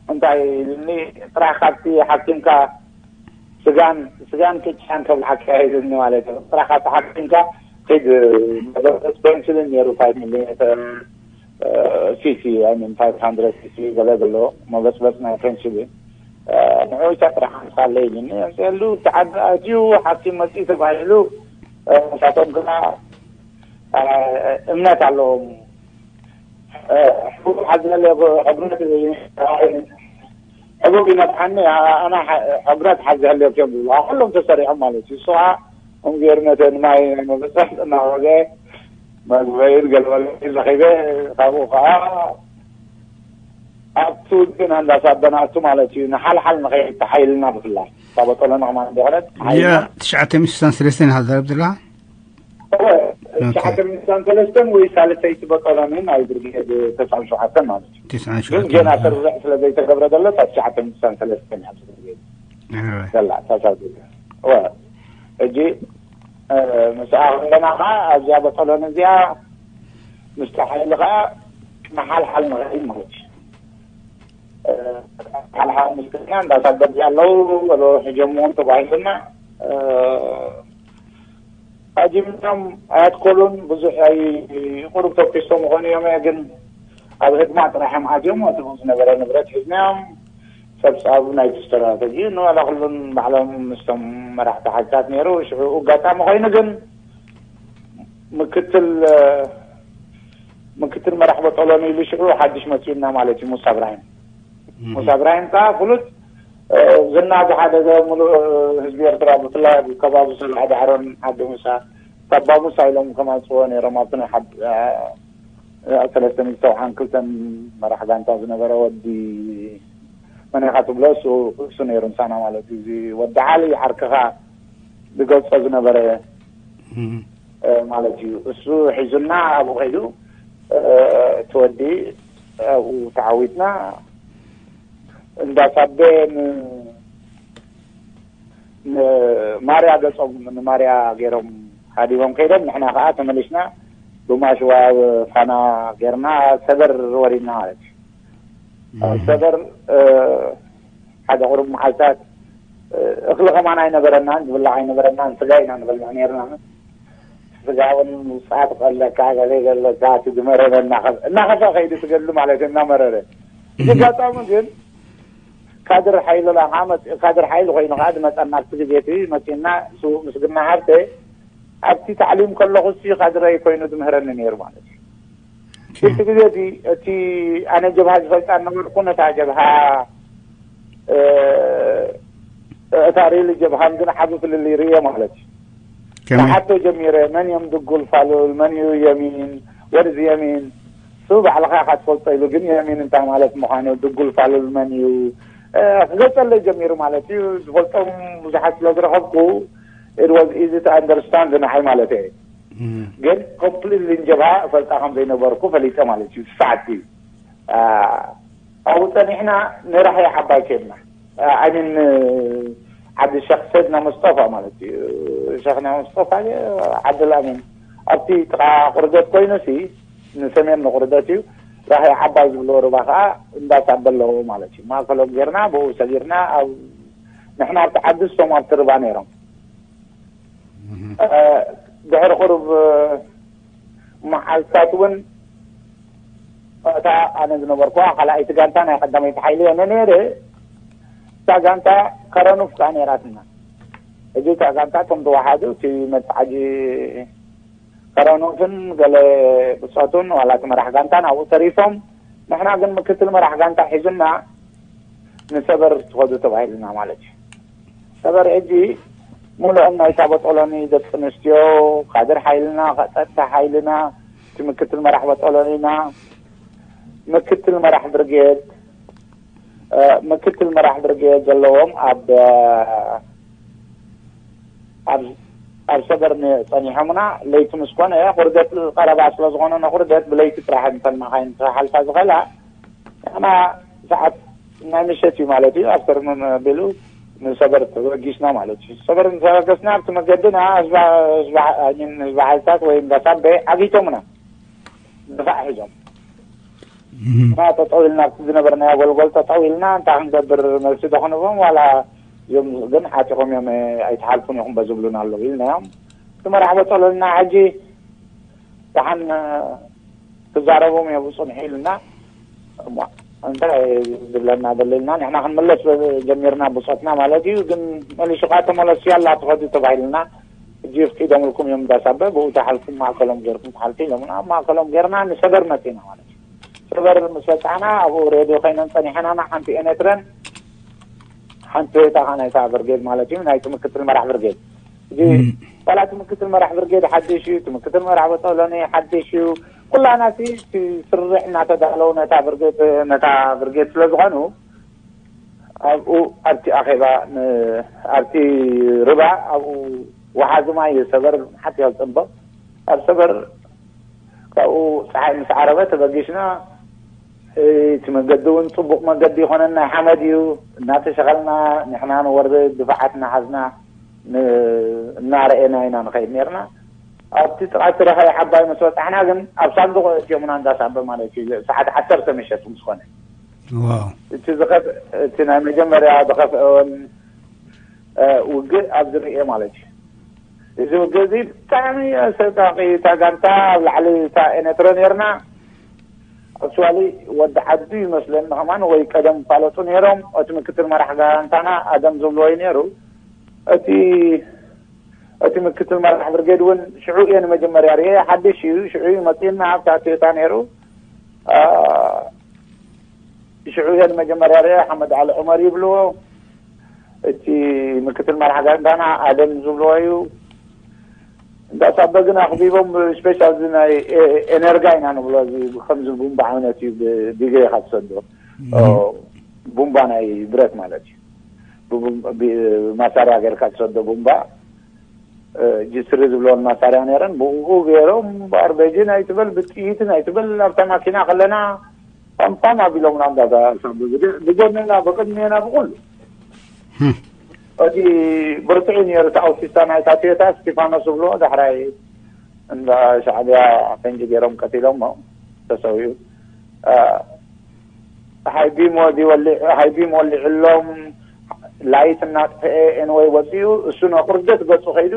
እንታይ ኢልኒ፣ ጥራሕ ካብቲ ሓኪምካ ስጋን፣ ስጋን ቅጫን ከብልዓካ ኢልኒ ማለት እዩ። ጥራሕ ካብቲ ሓኪምካ ኺድ፣ መበገስ ፔንስልን ነይሩ፣ ፋይቭ ሚሊ ሜትር፣ እ፣ ሲሲ፣ ኣይ ሚን፣ ፋይቭ ሃንድረድ ሲሲ ገለ ዘለዎ መበጽበጽ ናይ ፔንስልን፣ እ፣ ንዑ ኢታ ጥራሕ ኣምጻለይ ኢልኒ። ኣምጽኣሉ፣ እቲ ዓዲ ኣትዩ ሓኪም መጺኡ ተባሂሉ፣ እ፣ ንሳቶም ግና፣ እ፣ እምነት ኣለዎም። እ፣ ሕቡብ ሓዚ ሃልዮ፣ ሕቡብ፣ ሕቡብ ይመጽሓኒ፣ ኣ-፣ ኣና ሐ-፣ ሕቡራት ሓዚ ሃልዮ እዮም ዝብሉ። ኩሎም ተሰሪዖም ማለት እዩ። እሱ ኸዓ እምጌርነተን ማይ ናይ መበጽሕ እናወገ መግበይን ገለበለ ረኺበ፣ ካብኡ ኸዓ ኣብቲ ውግን ኣንዳሳበናቱ ማለት እዩ። ንሓልሓል ንኸይድ ተሓይልና ብፍላይ። እታ በጦሎና ኸማን እንደኾነት ያ ሓይልና ትሽዓተ ሚእቲ ስሳን ሰለስተን ኢኻ ትዛረብ ዘለኻ? እወ፣ ኦኬ። ትሽዓተ ሚእቲ ስሳን ሰለስተን ወይ ሳልሰይቲ በጦሎኒ ናይ ብርጌድ ተስዓን ሸውዓተን ማለት እዩ። ትስዓን ግን ሸውዓተን፣ ገና እ። ስርርዕ ስለ ዘይተገብረ ዘሎ፣ እታ ትሽዓተ ሚእቲ ስሳን ሰለስተን እያ ብርጌድ እወ። ዘላ፣ እታ ሳልሰይቲ። እወ። ሕጂ፣ እ፣ ምስኣ ከለና ኸዓ ኣብዚኣ በጦሎኒ እዚኣ ምስታ ሓይሊ ኸዓ ንሓልሓል ንኸይድ ማለት እዩ። እ፣ ሓልሓል ምስ ከድና እንዳሳበድ ኣለዉ፣ በሎ፣ ሕጀምዎም ተባሂሉና፣ እ፣ ኣጂብናም ኣያትኮሉን ብዙሕ ኣይ-፣ ቁሩብ ተኩሶም ይኾኑ እዮም፣ ግን ኣብ ህድማ ጥራሕ እዮም ኣትዮም፣ እቲ ዝነበረ ንብረት ሒዝናዮም፣ ጸብጻብ ናይቲ ስትራተጂ ንዋላ ኩሉን ባዕሎም ምስቶም መራሕቲ ሓይልታት ነይሩ። ሽዑ ኣጋጣሚ ኮይኑ ግን ምክትል፣ ምክትል መራሕ በጦሎኒ ኢሉ ሽዑ ሓድሽ መጺኡና ማለት እዩ፣ ሙሳ እብራሂም። እም። ሙሳ እብራሂም ከኣ ፍሉጥ፣ እ፣ ዝና ዝሓደገ ምሉእ ህዝቢ ኤርትራ፣ ብፍላይ ኣብ ከባቢ ሰላዕ ዳዕሮን ዓዲ ሙሳ፣ ታባ ሙሳ ኢሎም ከማጽዎ ነይሮም። ኣብቲ ናይ ሓድ-፣ እ፣ ሰለስተ ሚእቲ ሰብዓን ክልተን መራሕ ጋንታ ዝነበረ ወዲ መን ኢኻ ትብሎ፣ እሱ፣ እሱ ነይሩ ምሳና ማለት እዩ። እዚ ወዲ ዓሊ ዓርክኻ ዝገልጾ ዝነበረ ማለት እዩ። እሱ ሒዙና ኣብኡ ከይዱ፣ እቲ ወዲ ኣብኡ ተዓዊትና፣ እንዳ ሳቤ ንማርያ ገጾም ንማርያ ገይሮም ሃዲቦም ከይዶም፣ ንሕና ከዓ ተመሊስና ብማሽዋ ፋና ገይርና ሰበር ወሪድና ማለት እዩ። ሰበር ሓደ ቁሩብ መዓልታት እኽሊ ከማን ኣይነበረናን፣ ዝብላዕ ኣይነበረናን፣ ስጋ ኢና ንበልዕ ነርና። ስጋ እውን ሰዓት ቀለካ ገለ ገለካ እቲ ዝመረረ እናኸፈ ከይዱ ትገድሉ ማለት እዩ። እናመረረ እዚ ኣጋጣሚ ግን ካድር ሓይሉ ላ ከዓ መፂኡ፣ ካድር ሓይሉ ኮይኑ ከዓ ዝመፀና ኣብቲ ግዜ እቲ መፂና፣ ስዉእ ምስግና ሃብተ ኣብቲ ታዕሊም ከለኹ እሱ ካድረይ ኮይኑ ዝምህረኒ ነይሩ ማለት እዩ። እቲ ግዜ እቲ ኣነ ጀብሃ ዝፈልጣ ነበርኩ፣ ነታ ጀብሃ እታ ሪሊ ጀብሃን ግን ዓቢ ፍልልይ ርየ ማለት እዩ። ተሓቶ ጀሚረ፣ መን እዮም ድጉል ፋሉል፣ መን እዩ የሚን፣ ወድዚ የሚን ሱ ባዕልኻ ኢኻ ትፈልጦ ኢሉ፣ ግን የሚን እንታይ ማለት ምዃኑ፣ ድጉል ፋሉል መን እዩ ክገልጸለይ ጀሚሩ ማለት እዩ። ዝፈልጦም ብዙሓት ስለ ዝረኸብኩ it was easy to understand ንዓይ ማለት እየ። ግን ኮምፕሊትሊ ንጀብሃ እፈልጣ ከም ዘይነበርኩ ፈሊጠ ማለት እዩ። ሰዓት ኣብኡ ጸኒሕና ንራህያ ዓባይ ከድና። ኣይሚን ዓዲ ሸክ ሰድና ሙስጠፋ ማለት እዩ። ሸክና ሙስጠፋ ዓዲ ልኣሚን ኣብቲ ጥቓ ቁርደት ኮይኑ ሲ ንሰሜን ንቁርደት እዩ። ራህያ ዓባይ ዝብልዎ ሩባ ከዓ እንዳሳበ ኣለዎ ማለት እዩ። ማእከሎም ጌርና ብኡ ሰጊርና ኣብ ንሕና ኣብቲ ዓዲ እሶም ኣብቲ ርባ ነይሮም። ድሕሪ ቁሩብ መዓልታት እውን እታ ኣነ ዝነበርኩዋ ካልኣይቲ ጋንታ ናይ ቀዳመይቲ ሓይሊ እየ ነይረ። እታ ጋንታ ከረኑፍ ከዓ ነይራትና። ሕጂ እታ ጋንታ እቶም ተዋሓዱ እቲ መትሓጂ ከረኑፍን ገለ ብፆቱን ዋላ እቲ መራሕ ጋንታን ኣብኡ ተሪፎም፣ ንሕና ግን ምክትል መራሕ ጋንታ ሒዙና ንሰበር ትኸዱ ተባሂልና ማለት እዩ። ሰበር ሕጂ ሙሉኦም ናይታ በጦሎኒ ደቂ ኣንስትዮ፣ ካድር ሓይልና፣ ጸጥታ ሓይልና፣ እቲ ምክትል መራሕ በጦሎኒና፣ ምክትል መራሕ ብርጌድ፣ ምክትል መራሕ ብርጌድ ዘለዎም ኣብ ኣብ ሰበር ጸኒሖምና። ለይቲ ምስ ኮነ ቁርደት ቀረባ ስለ ዝኾነ ንቁርደት ብለይቲ ጥራሕ እንተን መኻይን ክሓልፋ ዝኽእላ ንሕና ሰዓት ናይ ምሸት እዩ ማለት እዩ። ኣፍተር ኑን ቢሉ ንሰበር ተበጊስና ማለት እዩ። ሰበር እንተበገስና ኣብቲ መገድና ህዝቢ ሓይልታት ወይ እንዳሳበ ዓጊቶምና ድፋዕ ሒዞም እና ጠጠው ኢልና ኣብቲ ዝነበርናዮ ጎልጎል ጠጠው ኢልና እንታይ ክንገብር መልሲ ዶ ክንቦም ዋላ እዮም ግን ዓጢቖም እዮም ኣይትሓልፉን ኢኹም በዝብሉና ኣለዉ ኢልናዮም። እቲ መራሕ በጠሎልና ሕጂ ደሓን ክዛረቦም እዮም ብፅንሑ ኢልና እንታይ ዝብለና ዘሎ ኢልና ንሕና ክንመለስ ጀሚርና ብፆትና ማለት እዩ። ግን መሊሱ ከዓ ተመለሱ ያላ ትኸዱ ተባሂልና ሕጂ ፍቂዶምልኩም እዮም እንዳሳበ ብኡ ተሓልፉ ማእከሎም ገይርኩም ትሓልፉ ኢሎምና ኣብ ማእከሎም ገይርና ንሰበር መፂና ማለት እዩ። ሰበር ምስ በፃሕና ኣብኡ ሬድዮ ኮይነን ፀኒሐናና ሓንቲ ኤነትረን ሓንቲ ቶዮታ ከዓ ናይታ ብርጌድ ማለት እዩ ናይቲ ምክትል መራሕ ብርጌድ እዚ ዋላ እቲ ምክትል መራሕ ብርጌድ ሓድሽ እዩ፣ እቲ ምክትል መራሕ በጠሎኒ ሓድሽ እዩ። ኩላና እቲ ስርዕ እናተዳለው ነታ ብርጌድ ነታ ብርጌድ ስለ ዝኾኑ ኣብኡ ኣብቲ ኣኼባ ኣብቲ ርባ ኣብኡ ወሓዚ ማይ ሰበር ሓንቲ ያልፅንቦ ኣብ ሰበር ካብኡ ፀሓይ ምስ ዓረበ ተበጊስና እቲ መገዲ እውን ፅቡቕ መገዲ ይኾነና ሓመድ እዩ እናተሸኸልና ንሕና ንወርድ ድፋዓት እናሓዝና እናረኤና ኢና ንኸይድ ነርና። ኣብቲ ጥቓ እቲ ረኻይ ዓባይ ምስ በፃሕና ግን ኣብ ሳንዱቕ እትዮምና እንዳሳበ ማለት እዩ ሰዓት ዓሰርተ ምሸት ምስ ኮነ እቲ ዝኸፍ እቲ ናይ መጀመርያ ዝኸፍአወን ውግእ ኣብ ዝርእየ ማለት እዩ። እዚ ውግእ እዚ ብጣዕሚ ኣሰቃቂ እታ ጋንታ ኣብ ላዕሊ እታ ኤነትረ ነርና ኣክቹዋሊ ወዲ ዓዱ ይመስለኒ ከማን ወይ ቀደም ፋለጡ ነይሮም እቲ ምክትል መራሕ ጋንታና ኣደም ዝብልዎ እዩ ነይሩ እቲ እቲ ምክትል መራሕ ብርጌድ እውን ሽዑ እየ ንመጀመርያ ርኤ ሓድሽ እዩ ሽዑ እዩ መፅእና ኣብታ ቶዮታ ነይሩ ሽዑ እየ ንመጀመርያ ርኤ ሓመድ ዓሊ ዑመር ይብልዎ እቲ ምክትል መራሕ ጋንታና ኣደም ዝብልዎ እዩ እንዳሳበ ግን ኣኽቢቦም ስፔሻል ናይ ኤነርጋ ኢና ንብሎ ከምዚ ቡምባ ዓይነት እዩ ብዲግሪ ኢኻ ትሰዶ ቡምባ ናይ ብረት ማለት እዩ ብማሳርያ ገርካ ትሰዶ ቡምባ ጅስሪ ዝብለወን መሳርያ ነይረን። ብኡ ገይሮም ብኣርበጂ ናይትበል ብጥይት ናይትበል ኣብታ ማኪና ከለና ፓምፓም ኣቢሎምና እንዳዛ ብጎንና ብቅድሜና ብኩሉ እቲ ብርትዒ ነይሩ። እቲ ኣውቲስታ ናይታ ቶዮታ ስቲፋኖስ ዝብሎ ዳሕራይ እንዳ ሻዕብያ ፈንጂ ገይሮም ቀቲሎሞ ተሰዊኡ። ሃይቢም ወዲ ወሊ ሃይቢም ወሊዕሎም ላይት እናጥፍአ ኤንወይ ወፂኡ። እሱ ነቁርደት ገፁ ከይዱ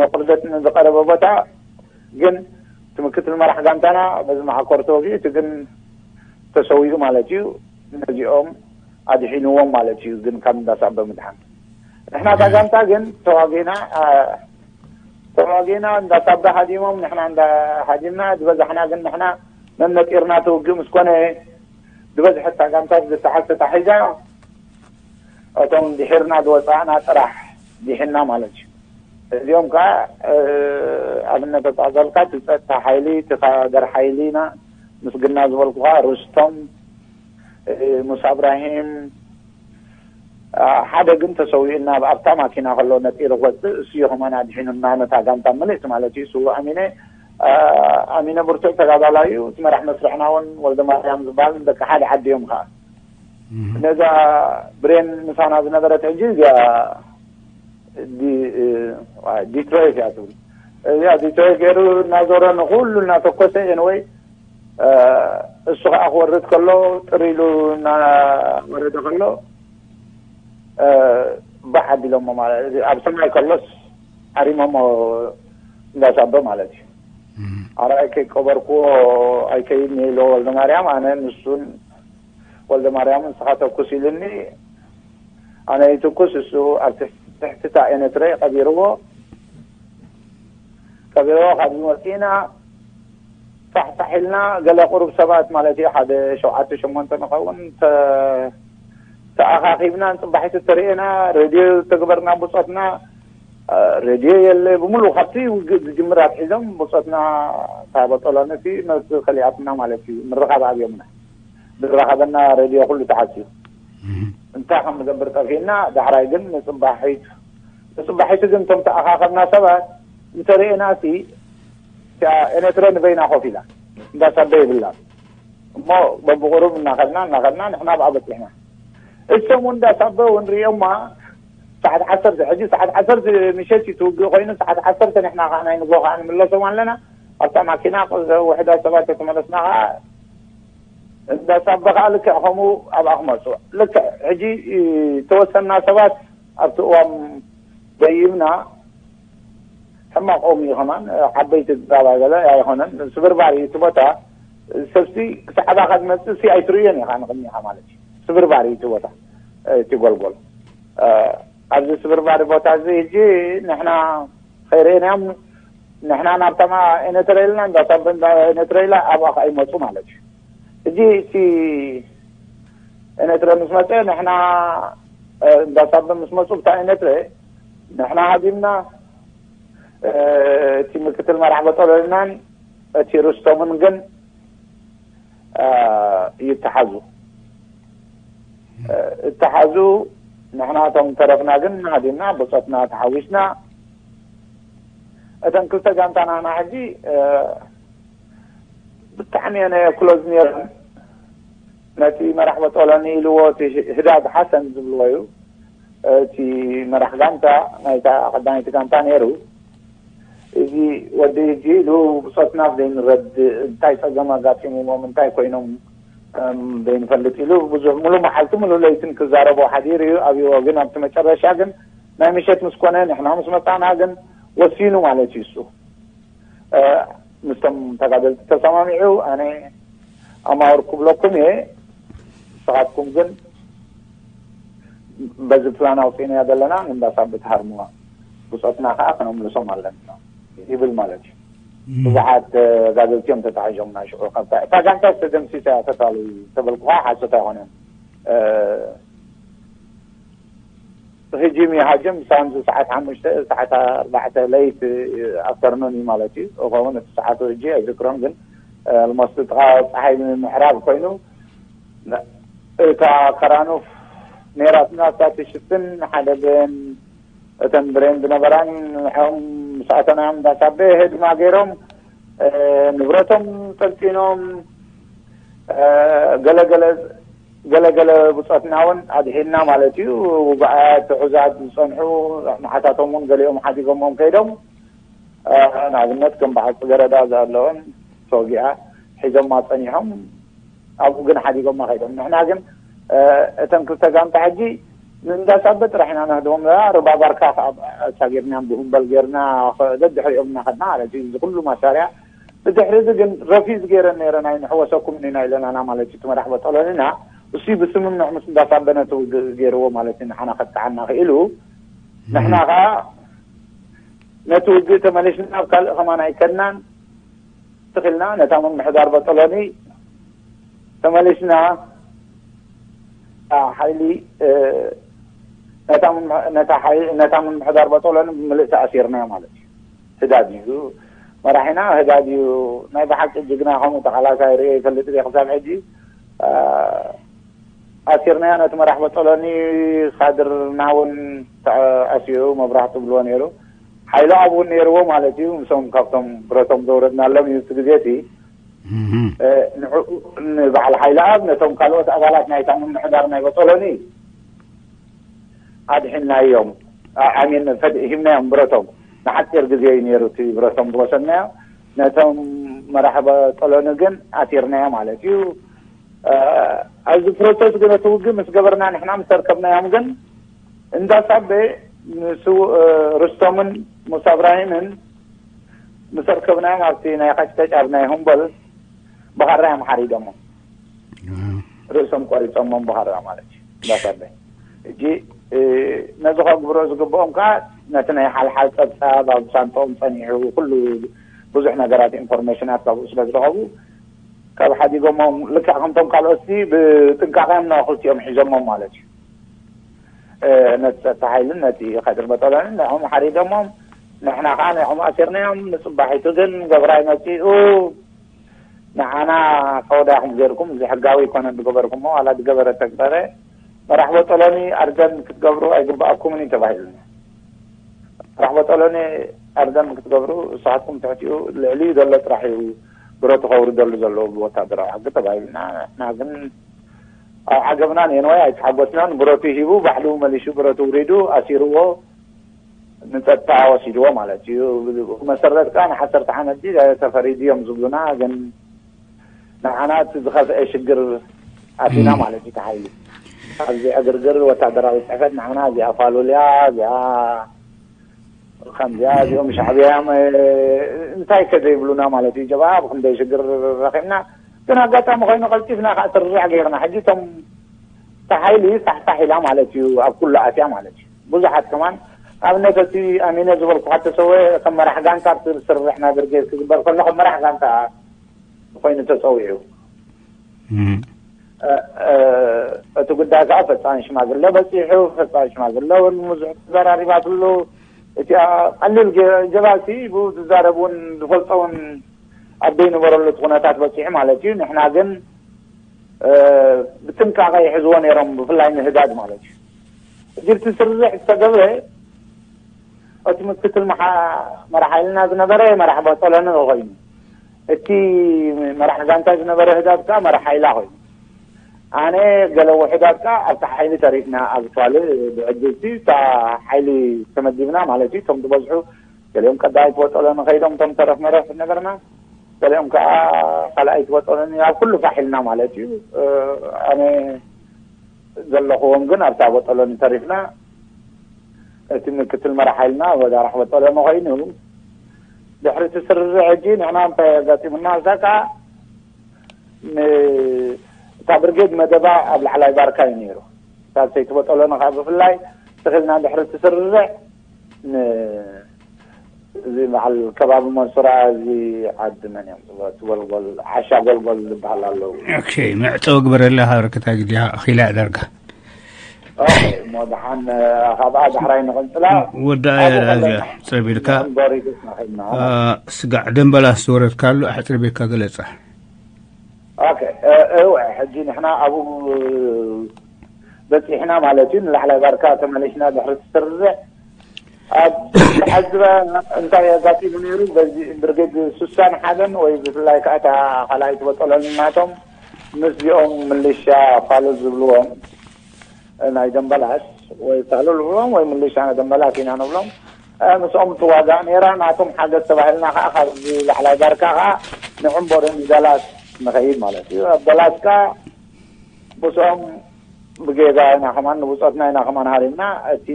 ነቁርደት ንዝቀረበ ቦታ ግን እቲ ምክትል መራሕ ጋንታና በዚ መዓኮር ተወጊኡ እቲ ግን ተሰዊኡ ማለት እዩ። ነዚኦም ኣድሒንዎም ማለት እዩ። ግን ካብ እንዳሳበ ምድሓን ንሕና እታ ጋንታ ግን ተዋጊና ተዋጊና እንዳሳበ ሃዲሞም ንሕና እንዳሃዲምና ዝበዛሕና ግን ንሕና መነጢርና ተውግእ ምስ ኮነ ዝበዝሐት እታ ጋንታ ዝተሓዝተ ታሒዛ እቶም ድሒርና ዝወፃእና ጥራሕ ዲሕና ማለት እዩ። እዚኦም ከዓ ኣብነት ኣፃፀልካ እቲ ፀጥታ ሓይሊ እቲ ካደር ሓይሊና ምስግና ዝበልኩ ከዓ ሩስቶም ሙሳ እብራሂም ሓደ ግን ተሰዊኡና ኣብታ ማኪና ከሎ ነጢሩ ክወፅእ እሱ እዩ ከማን ኣድሒኑና ነታ ጋንታ ምልእቲ ማለት እዩ። ስዉእ ኣሚነ ኣሚነ ብርቱዕ ተጋዳላይ እዩ። እቲ መራሕ መስርሕና እውን ወልደ ማርያም ዝበሃል ደቂ ሓደ ዓዲ እዮም ከዓ ነዛ ብሬን ምሳና ዝነበረት ሕጂ እዚኣ ዲትሮይት እያ ትብል። እዚኣ ዲትሮይት ገይሩ እናዞረ ንኩሉ እናተኮሰ ኤንወይ እሱ ከዓ ክወርድ ከሎ ጥር ኢሉ እናወረደ ከሎ ባሕ ኣቢሎሞ ማለት ኣብ ሰማይ ከሎስ ሓሪሞሞ እንዳሳበ ማለት እዩ። ኣርኣይ ከይቀበርኩዎ ኣይከይድን ኢሎ ወልደ ማርያም ኣነ ንሱን ወልደ ማርያም ንስኻ ተኩስ ኢሉኒ። ኣነ ይትኩስ እሱ ኣብ ትሕቲ እታ ኤነትረ ቀቢርዎ። ቀቢርዎ ካብዚ መፂእና ፋሕፋሕ ኢልና ገለ ቁሩብ ሰባት ማለት እዩ ሓደ ሸውዓተ ሸሞንተ ንኸውን ተኣኻኺብና ንፅባሒቱ ተርእየና ሬድዮ ተግበርና ብፆትና ሬድዮ የለ ብምሉ ካብቲ ውግእ ዝጅምር ኣትሒዞም ብፆትና ታበጦሎነቲ መስ ከሊኣትና ማለት እዩ ምርኻብ ኣብዮምና ዝረኸበና ሬድዮ ኩሉ ተዓፅዩ እንታይ ከም ንገብር ጠፊእና ዳሕራይ ግን ንፅባሒቱ ንፅባሒቱ ግን እቶም ተኣኻኸብና ሰባት እንተርእየና ሲ ኤነትረ ንበይና ኮፍ ኢላ እንዳሳበ ይብላ እሞ በብቁሩብ እናኸድና እናኸድና ንሕና ብኣ በፂሕና እሶም እውን እንዳሳበ እውን ርእዮማ ሰዓት ዓሰርተ ሕጂ ሰዓት ዓሰርተ ምሸት እዩ ትውግእ ኮይኑ ሰዓት ዓሰርተ ንሕና ከዓ ናይ ንጎ ከዓ ንምለሶም ኣለና ኣብታ ማኪና ውሕዳት ሰባት ተተመለስና ከዓ እንዳሳበ ከዓ ልክዕ ከምኡ ኣብኣ ክመፁ ልክዕ ሕጂ ተወሰና ሰባት ኣብቲ እዋም ደይብና ሕማቆም እዩ ከማን ዓበይቲ ዝዛባገለ ኣይኮነን ስብርባር እዩ እቲ ቦታ ሰብሲ ክሳዕባካ ዝመፅእ ሲ ኣይትርእዮን ኢኻ ንቅድሚኻ ማለት እዩ ስብርባር እዩ እቲ ቦታ እቲ ጎልጎል ኣብዚ ስብርባሪ ቦታ እዚ ሕጂ ንሕና ከይርእናዮም ንሕና ናብታማ ኤነትረ ኢልና እንዳሳብ ኤነትረ ኢላ ኣብኣ ከዓ ይመፁ ማለት እዩ ሕጂ እቲ ኤነትረ ምስ መፀ ንሕና እንዳሳብ ምስ መፁ ብታ ኤነትረ ንሕና ሃዲምና እቲ ምክትል መራሕ በጦለልናን እቲ ርስቶምን ግን ይተሓዙ እተሓዙ ንሕና እቶም ተረፍና ግን ሃዲምና ብፆትና ተሓዊስና እተን ክልተ ጋንታናና ሕጂ ብጣዕሚ እየን ክሎዝ ነይረን ነቲ መራሕ በጦሎኒ ኢልዎ እቲ ህዳግ ሓሰን ዝብልዎ እዩ እቲ መራሕ ጋንታ ናይታ ቀዳመይቲ ጋንታ ነይሩ እዚ ወዲ ሕጂ ኢሉ ብፆትና ዘይንረድእ እንታይ ፀገም ኣጋጢምዎም እንታይ ኮይኖም ዘይንፈልጥ ኢሉ ብዙሕ ሙሉ መዓልቲ ሙሉ ለይትን ክዛረቦ ሓዲሩ እዩ ኣብዎ ግን ኣብቲ መጨረሻ ግን ናይ ምሸት ምስ ኮነ ንሕና ምስ መፃና ግን ወሲኑ ማለት እዩ እሱ ምስቶም ተጋደልቲ ተሰማሚዑ ኣነ ኣማወር ክብለኩም እየ ንስኻትኩም ግን በዚ ፕላን ኣውፂእናያ ዘለና ንእንዳ ሳምሪ ትሃርምዋ ብፆትና ከዓ ከነምልሶም ኣለና ይብል ማለት እዩ ብዙሓት ተጋደልቲ እዮም ተታሒዞምና ሽዑ ካብታ እታ ጋንታ ዝተደምሲሳ ተታሉ ተበልኩ ከዓ ሓሶት ኣይኮነን ህጂ ሚሃጅም ሳንዚ ሰዓት ሓሙሽተ ሰዓት ኣርባዕተ ለይት ኣፍተርኑን እዩ ማለት እዩ እኸውን እቲ ሰዓቱ ህጂ ኣይዝክሮን ግን ልሞስቲ ጥቃ ፀሓይ ምዕራብ ኮይኑ እታ ከራኑፍ ነይራትና እሳ ትሽፍን ሓደ ብን እተን ብሬን ዝነበራን ንዕኦም ምስ ኣተናዮም እንዳሳበ ህድማ ገይሮም፣ እ፣ ንብረቶም ጠልጢኖም፣ እ፣ ገለገለ ገለገለ ብጾትና እውን ኣድሒንና ማለት እዩ። ውጉኣት ትሑዛት ዝጸንሑ ንሓታቶም እውን ገሊኦም ሓዲጎሞም ከይዶም፣ እ፣ ንኣብነት ከም በዓል ጽገረዳ ዝኣለውን ተወጊኣ ሒዞማ ጸኒሖም። ኣብኡ ግን ሓዲጎማ ከይዶም። ንሕና ግን፣ እ፣ እተን ክልተ ጋንታ ሕጂ ንእንዳሳበ ጥራሕ ኢና ነህድሞም። ርባ ባርካ ከዓ ኣሳጊርና ብሁምበል ጌርና፣ ከ-፣ ደድሕሪኦም እናኸድና ማለት እዩ። እዚ ኩሉ ማሳርያ ብድሕሪ እዚ ግን ረፊዝ ገይረን ነይረን፣ ኣይንሕወሰኩምን ኢና ኢለናና ማለት እዩ። እቲ መራሕ በጦሎኒና እሱ ብስምምዕ ምስ እንዳሳበ ነቲ ውግእ ገይርዎ ማለት እዩ። ንሓና ከጥዓና ክኢሉ፣ ንሕና ከዓ ነቲ ውግእ ተመሊስና ኣብ ካልእ ከማን ኣይከድናን። ትኽልና ነታ ምምሕዳር በጦሎኒ ተመሊስና፣ እታ ሓይሊ፣ እ፣ ነታ ምምሕ-፣ ነታ ሓይ-፣ ነታ ምምሕዳር በጦሎኒ ብምልእቲ ኣሲርናዮ ማለት እዩ። ህዳድ እዩ መራሒና፣ ህዳድ እዩ ናይ ብሓቂ ጅግና፣ ከምኡ ተቓላሳይ ርእየ ይፈልጥ ድየ ክሳብ ሕጂ። እ፣ ኣሲርናዮ ነቲ መራሕ በጦሎኒ። ካድርና እውን ተኣስዩ፣ መብራህቱ ብልዎ ነይሩ። ሓይሉ ኣብ እውን ነይርዎ ማለት እዩ። ምስኦም ካብቶም ብረቶም ዘውረድናሎም እዩ እቲ ግዜ እቲ። እህ። እ፣ ንዕኡ፣ ንበዓል ሓይለ ኣብ ነቶም ካልኦት ኣባላት ናይታ ምምሕዳር ናይ በጦሎኒ ኣድሒንናዮም። ኣ-፣ ኣሚን ፈድ-፣ ሂብናዮም ብረቶም። ንሓፂር ግዜ እዩ ነይሩ እቲ ብረቶም ዝወሰድናዮ። ነቶም መራሒ በጦሎኒ ግን ኣሲርናዮ ማለት እዩ። እ፣ ኣብዚ ፕሮሰስ ግን እቲ ውግእ ምስ ገበርና ንሕና ምስ ኣርከብናዮም ግን እንዳሳበ ንስውእ፣ እ፣ ርስቶምን ሙሳ እብራሂምን ምስ ኣርከብናዮም ኣብቲ ናይ ቀጭቀጭ ኣብ ናይ ሁምበል ብኻራ እዮም ሓሪዶሞም። ርእሶም ቆሪጾሞም ብኻራ ማለት እዩ። እንዳሳበ ሕጂ፣ እ፣ ነዚ ከግብሮ ዝግብኦም ከዓ ነቲ ናይ ሓልሓል ጸብጻብ ኣብ ሳንጦኦም ጸኒሑ፣ ኩሉ ብዙሕ ነገራት ኢንፎርሜሽናት ካብኡ ስለ ዝረኸቡ ካብ ሓዲጎሞም ልክዕ ከምቶም ካልኦትሲ ብጥንቃቐ እዮም ንኽልቲኦም ሒዞሞም ማለት እዩ። እ፣ ነቲ ጸጥታ ሓይልን ነቲ ከድር በጦሎንን ንዕኦም ሓሪዶሞም፣ ንሕና ከዓ ንዕኦም ኣሲርናዮም። ንጽባሒቱ ግን ገብራይ መጺኡ ንዓና ከወዳኹም ጌርኩም፣ እዚ ሕጋዊ ኣይኮነን ዝገበርኩሞ፣ ዋላ ዝገበረ ተግበረ፣ መራሕ በጦሎኒ ኣርደን ክትገብሩ ኣይግባኣኩምን እዩ ተባሂሉና። መራሕ በጦሎኒ ኣርደን ክትገብሩ ንስኻትኩም ትሕቲኡ ልዕሊኡ ዘሎ ጥራሕ እዩ ብረቱ ከውርደሉ ዘለዎ ብወታደራዊ ሕጊ ተባሂሉና። ንሕና ግን ኣብ ዓገብናን ኤንዋይ ኣይተሓጎስናን። ብረቱ ሂቡ ባዕሉ መሊሹ ብረቱ ውሪዱ ኣሲርዎ። ንጸጥታ ወሲድዎ ማለት እዩ። መሰረት ከኣ ንዓሰርተ ዓመት ድዩ ተፈሪዱ እዮም ዝብሉና፣ ግን ንዓና እቲ ዝኸፍአ ሽግር ኣቲና እም። ማለት እዩ። እቲ ሓይሊ ኣብዚ ዕግርግር ወታደራዊ ጽሕፈት ንዓና እዚኣ ፋሉልያ፣ እዚኣ ከምዚኣ፣ እዚኦም ሻዕብያ እዮም፣ እንታይ ከ ዘይብሉና ማለት እዩ። ጀብሃ ኣብ ክንደይ ሽግር ረኺብና፣ ግን ኣጋጣሚ ኮይኑ ቀልጢፍና ከዓ ስርርዕ ገይርና። ሕጂ እቶም፣ እታ ሓይሊ ሳሕሳሕ ኢላ ማለት እዩ፣ ኣብ ኩሉ ኣትያ ማለት እዩ። ብዙሓት ከማን ኣብነት እቲ ኣሚነ ዝበልኩኻ ተሰወ ከም መራሕ ጋንታ ኣብቲ ስርርዕ ናይ ብርጌድ ክግበር ከሎ ከም መራሕ ጋንታ ኮይኑ ተጸዊዑ። እም። እ፣ እ፣ እቲ ጉዳይ ከዓ ፈጻሚ ሽማግለ በጺሑ፣ ፈጻሚ ሽማግለ እውን ብዙሕ ተዘራሪባትሉ። እቲ ቀሊል ገ-፣ ጀባሲ ብኡ ዝዛረብ እውን ዝፈልጦ እውን ኣብ ዘይነበረሉ እቲ ኩነታት በጺሑ ማለት እዩ። ንሕና ግን፣ እ፣ ብጥንቃቐ ይሕዝዎ ነይሮም፣ ብፍላይ ንህዳድ ማለት እዩ። ሕጂ እቲ ስርርዕ ዝተገብረ እቲ ምክትል መሓ-፣ መራሕ ሓይልና ዝነበረ መራሕ በጦሎኒ ኮይኑ፣ እቲ መራሕ ጋንታ ዝነበረ ህዳድ ከዓ መራሕ ሓይላ ኮይኑ፣ ኣነ ገለ ውሑዳት ከዓ ኣብታ ሓይሊ ተሪፍና፣ ኣብ ቷል ብዕድልቲ እታ ሓይሊ ተመዲብና ማለት እዩ። እቶም ዝበዝሑ ገሊኦም ቀዳማይ ትበጦሎ ንኸይዶም፣ እቶም ተረፍ መረፍ ነበርና፣ ገሊኦም ከዓ ካልኣይ ትበጦሎ ኣብ ኩሉ ፋሕ ኢልና ማለት እዩ። እ፣ ኣነ ዘለኹዎም ግን ኣብታ በጦሎኒ ተሪፍና። እቲ ምክትል መራሕ ሓይልና ወዳራሕ በጦሎኒ ኮይኑ፣ ድሕሪ እቲ ስርርዕ ሕጂ ንሕና እንታይ ኣጋጢሙና? እዛ ከዓ ን-፣ እታ ብርጌድ መደባ ኣብ ላዕላይ ባርካ እዩ ነይሩ። እታ ሰይቲ በጦሎኒ ከዓ ብፍላይ ትኽልና ድሕሪ እቲ ስርርዕ ን-፣ እዚ በዓል ከባቢ መንሱራ፣ እዚ ዓዲ መን እዮም? እቲ ጎልጎል፣ ዓሻ ጎልጎል ዝበሃል ኣለዉ። ኦኬ፣ መዕጸዊ ግበረላ፣ ሃረከታ ግዲያ፣ ኣኺላ ዳርጋ። ኦኬ፣ እሞ ደሓን፣ እ፣ ካብኣ ዳሕራይ ንቕንጽላ። ወዲ ካብኡ ኣያ-፣ ከለና ኣያ-፣ ጸቢልካ፣ ንእምበር ኢድስና ኸድና። እ፣ ስጋዕ ደንበላ ዝተወረድካሉ ኣሕጽር ቤካ ገለጻ። ኦኬ፣ እ፣ እወ፣ ሕጂ ንሕና ኣብኡ በጺሕና ማለት እዩ። ንላዕላይ ባርካ ተመሊስና ድሕሪ ትስርዕ ኣብ ዝሓዝበ እንታይ ኣጋጢሙ ነይሩ? በዚ ብርጌድ ስሳን ሓደን ወይ ብፍላይ ከዓ እታ ካልኣይቲ በጦሎኒ ናቶም ምስዚኦም ምልሻ ፋሉል ዝብልዎም ናይ ደምበላስ ወይ ፋሉል ንብሎም ወይ ምልሻ ናይ ደምበላስ ኢና ንብሎም። ምስኦም ትዋጋእ ነይራ። ናቶም ሓገዝ ተባሂልና ከዓ ካብዚ ላዕላይ ባርካ ከዓ ንዕምቦርን ደላስ ንኸይድ ማለት እዩ። ኣብ ደላስ ከዓ ምስኦም ብጌጋ ኢና ከማን ንብፆትና ኢና ከማን ሃሪምና። እቲ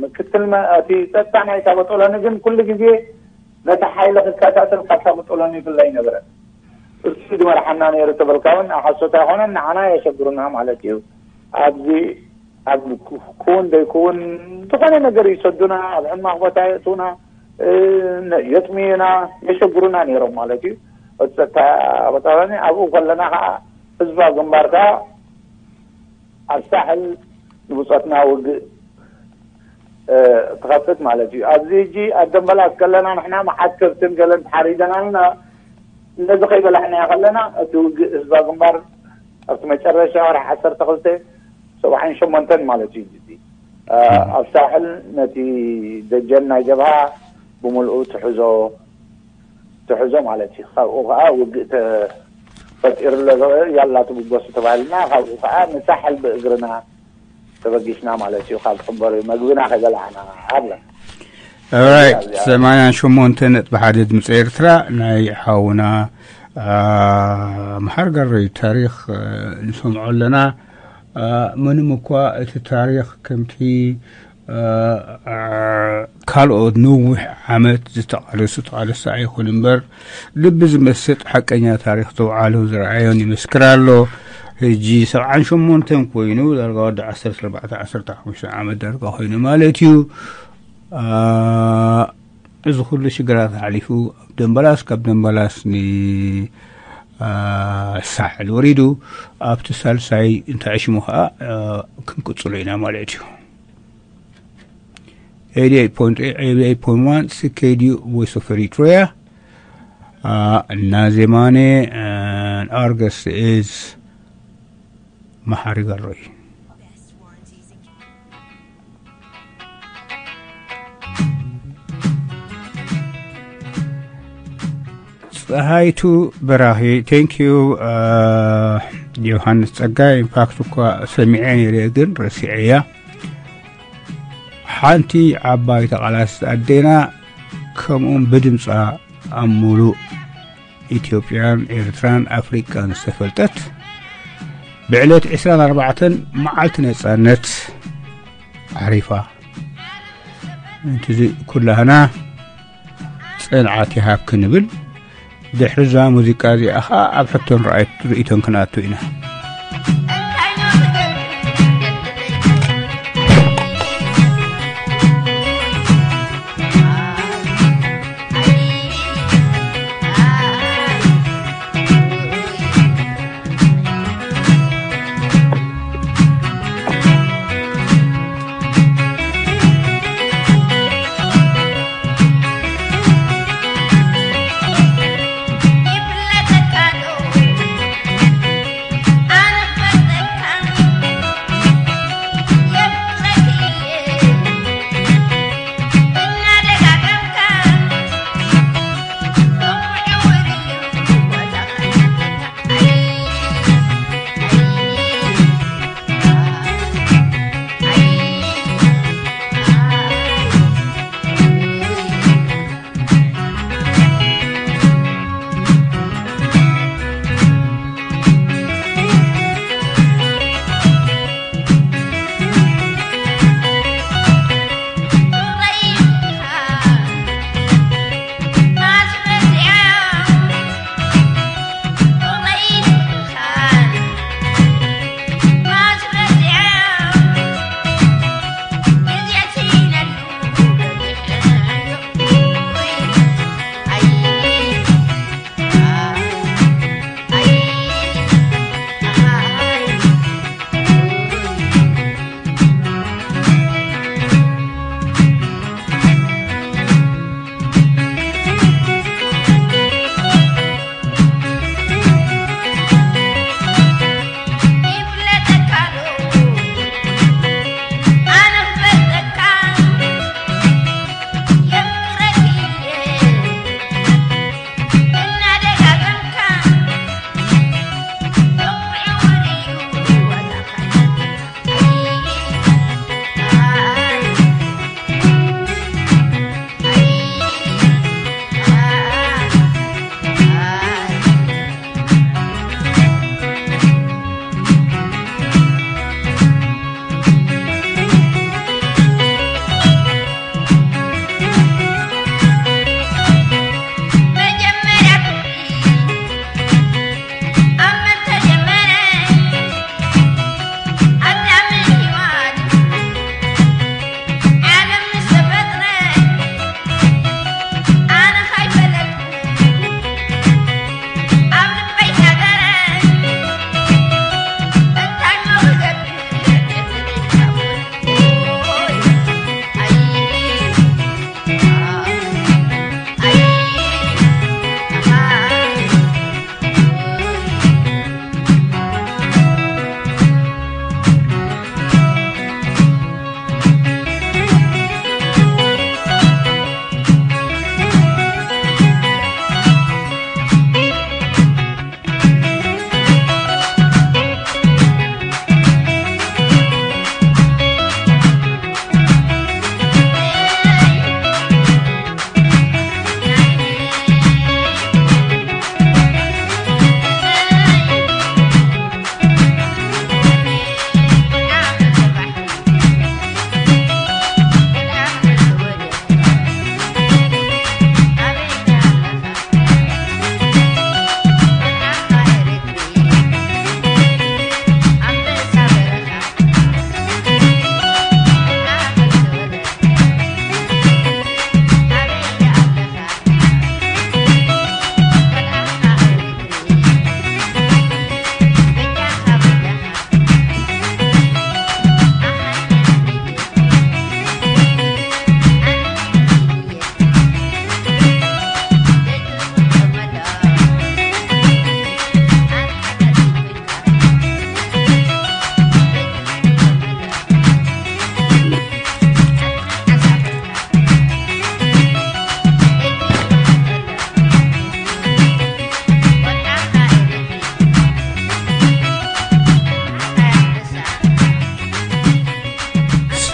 ምክትል መ- እቲ ፀጥታ ናይታ በጦሎኒ ግን ኩሉ ግዜ ነቲ ሓይሊ ክከታተል ካብታ በጦሎኒ ይፍለ ይነበረ። እሱ ዝመርሓና ነይሩ ተበልካ እውን ሓሶት ኣይኮነን፣ ንዓና የሸግሩና ማለት እዩ። ኣብዚ ኣብ ክውን ዘይክውን ዝኾነ ነገር ይሰዱና፣ ኣብ ሕማቕ ቦታ የእትውና፣ የጥምዩና፣ የሸግሩና ነይሮም ማለት እዩ። እቲ ፀጥታ በጦሎኒ ኣብኡ ከለና ከዓ ህዝባ ግንባር ከዓ ኣብ ሳሕል ንብፆትና ውግእ ትኸፍት ማለት እዩ። ኣብዚ ሕጂ ኣብ ደንበላስ ከለና ንሕና መሓት ከብትን ገለን ተሓሪደናልና ነዚ ከይበላሕናዮ ከለና እቲ ውግእ ህዝባ ግንባር ኣብቲ መጨረሻ ወርሒ ዓሰርተ ክልተ ሰብዓን ሸሞንተን ማለት እዩ። ኣብ ሳሕል ነቲ ደጀን ናይ ጀብሃ ብምልኡ ትሕዞ ትሕዞ ማለት እዩ። ካብኡ ከዓ ውግእ ተፈጢሩ ኣሎ። ያላ ትብገሱ ተባሂልና ካብኡ ከዓ ንሳሕል ብእግርና ተበጊስና ማለት እዩ። ካብ ሕንበሪ መግብና ከይበላዕና ኣብላ ራይት ሰማንያን ሸሞንተ ነጥቢ ሓደ ድምፂ ኤርትራ ናይ ሓውና መሓር ጋረዩ ታሪክ ንሰምዖ ኣለና። ምንም እኳ እቲ ታሪክ ከምቲ ካልኦት ነዊሕ ዓመት ዝተቓለሱ ተቓለስቲ ኣይኹን እምበር ልቢ ዝመስጥ ሓቀኛ ታሪክ ዘውዓሎ ዝረኣዮን ይምስክር ኣሎ። ሕጂ ሰብዓን ሸሞንተን ኮይኑ ዳርጋ ወዲ ዓሰርተ ኣርባዕተ ዓሰርተ ሓሙሽተ ዓመት ዳርጋ ኮይኑ ማለት እዩ። እዚ ኩሉ ሽግራት ሓሊፉ ኣብ ደንበላስ ካብ ደንበላስ ንሳሕል ወሪዱ ኣብቲ ሳልሳይ እንታይ ሽሙ ከዓ ክንቅፅሎ ኢና ማለት እዩ። eighty-eight point eight, eighty-eight point one C K D U Voice of Eritrea. Uh, Nazimane and Argus is Maharigaroi. ፀሃይቱ በራኺ thank you። ዮሃንስ ፀጋይ ኢንፋክት እኳ ሰሚዐ ነይረ ግን ረሲዐያ። ሓንቲ ዓባይ ተቓላሲት ኣዴና ከምኡውን ብድምፃ ኣብ ሙሉእ ኢትዮጵያን ኤርትራን ኣፍሪቃን ዝተፈልጠት ብዕለት ዕስራን ኣርባዕተን መዓልቲ ነፃነት ዓሪፋ። እንትዚ ኩላህና ፅንዓት ይሃብ ክንብል ድሕሪ እዛ ሙዚቃ እዚኣ ከዓ ኣብ ሕቶን ርኢቶን ክንኣቱ ኢና።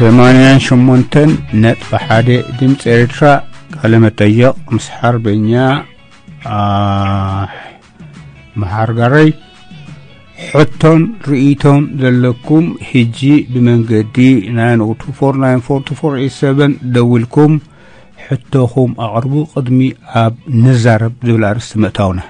ሰማንያን ሸሞንተን ነጥቢ ሓደ ድምፂ ኤርትራ፣ ቃለ መጠየቕ ምስ ሓርበኛ፣ አ፣ መሓር ጋረይ። ሕቶን ርእይቶን ዘለኩም፣ ሕጂ ብመንገዲ ናይን ኦ ቱ ፎር ናይን ፎር ቱ ፎር ኤት ሰቨን ደዊልኩም ሕቶኹም ኣቕርቡ። ቅድሚ ኣብ ንዛረብ ዝብል ኣርእስቲ ምእታውና፣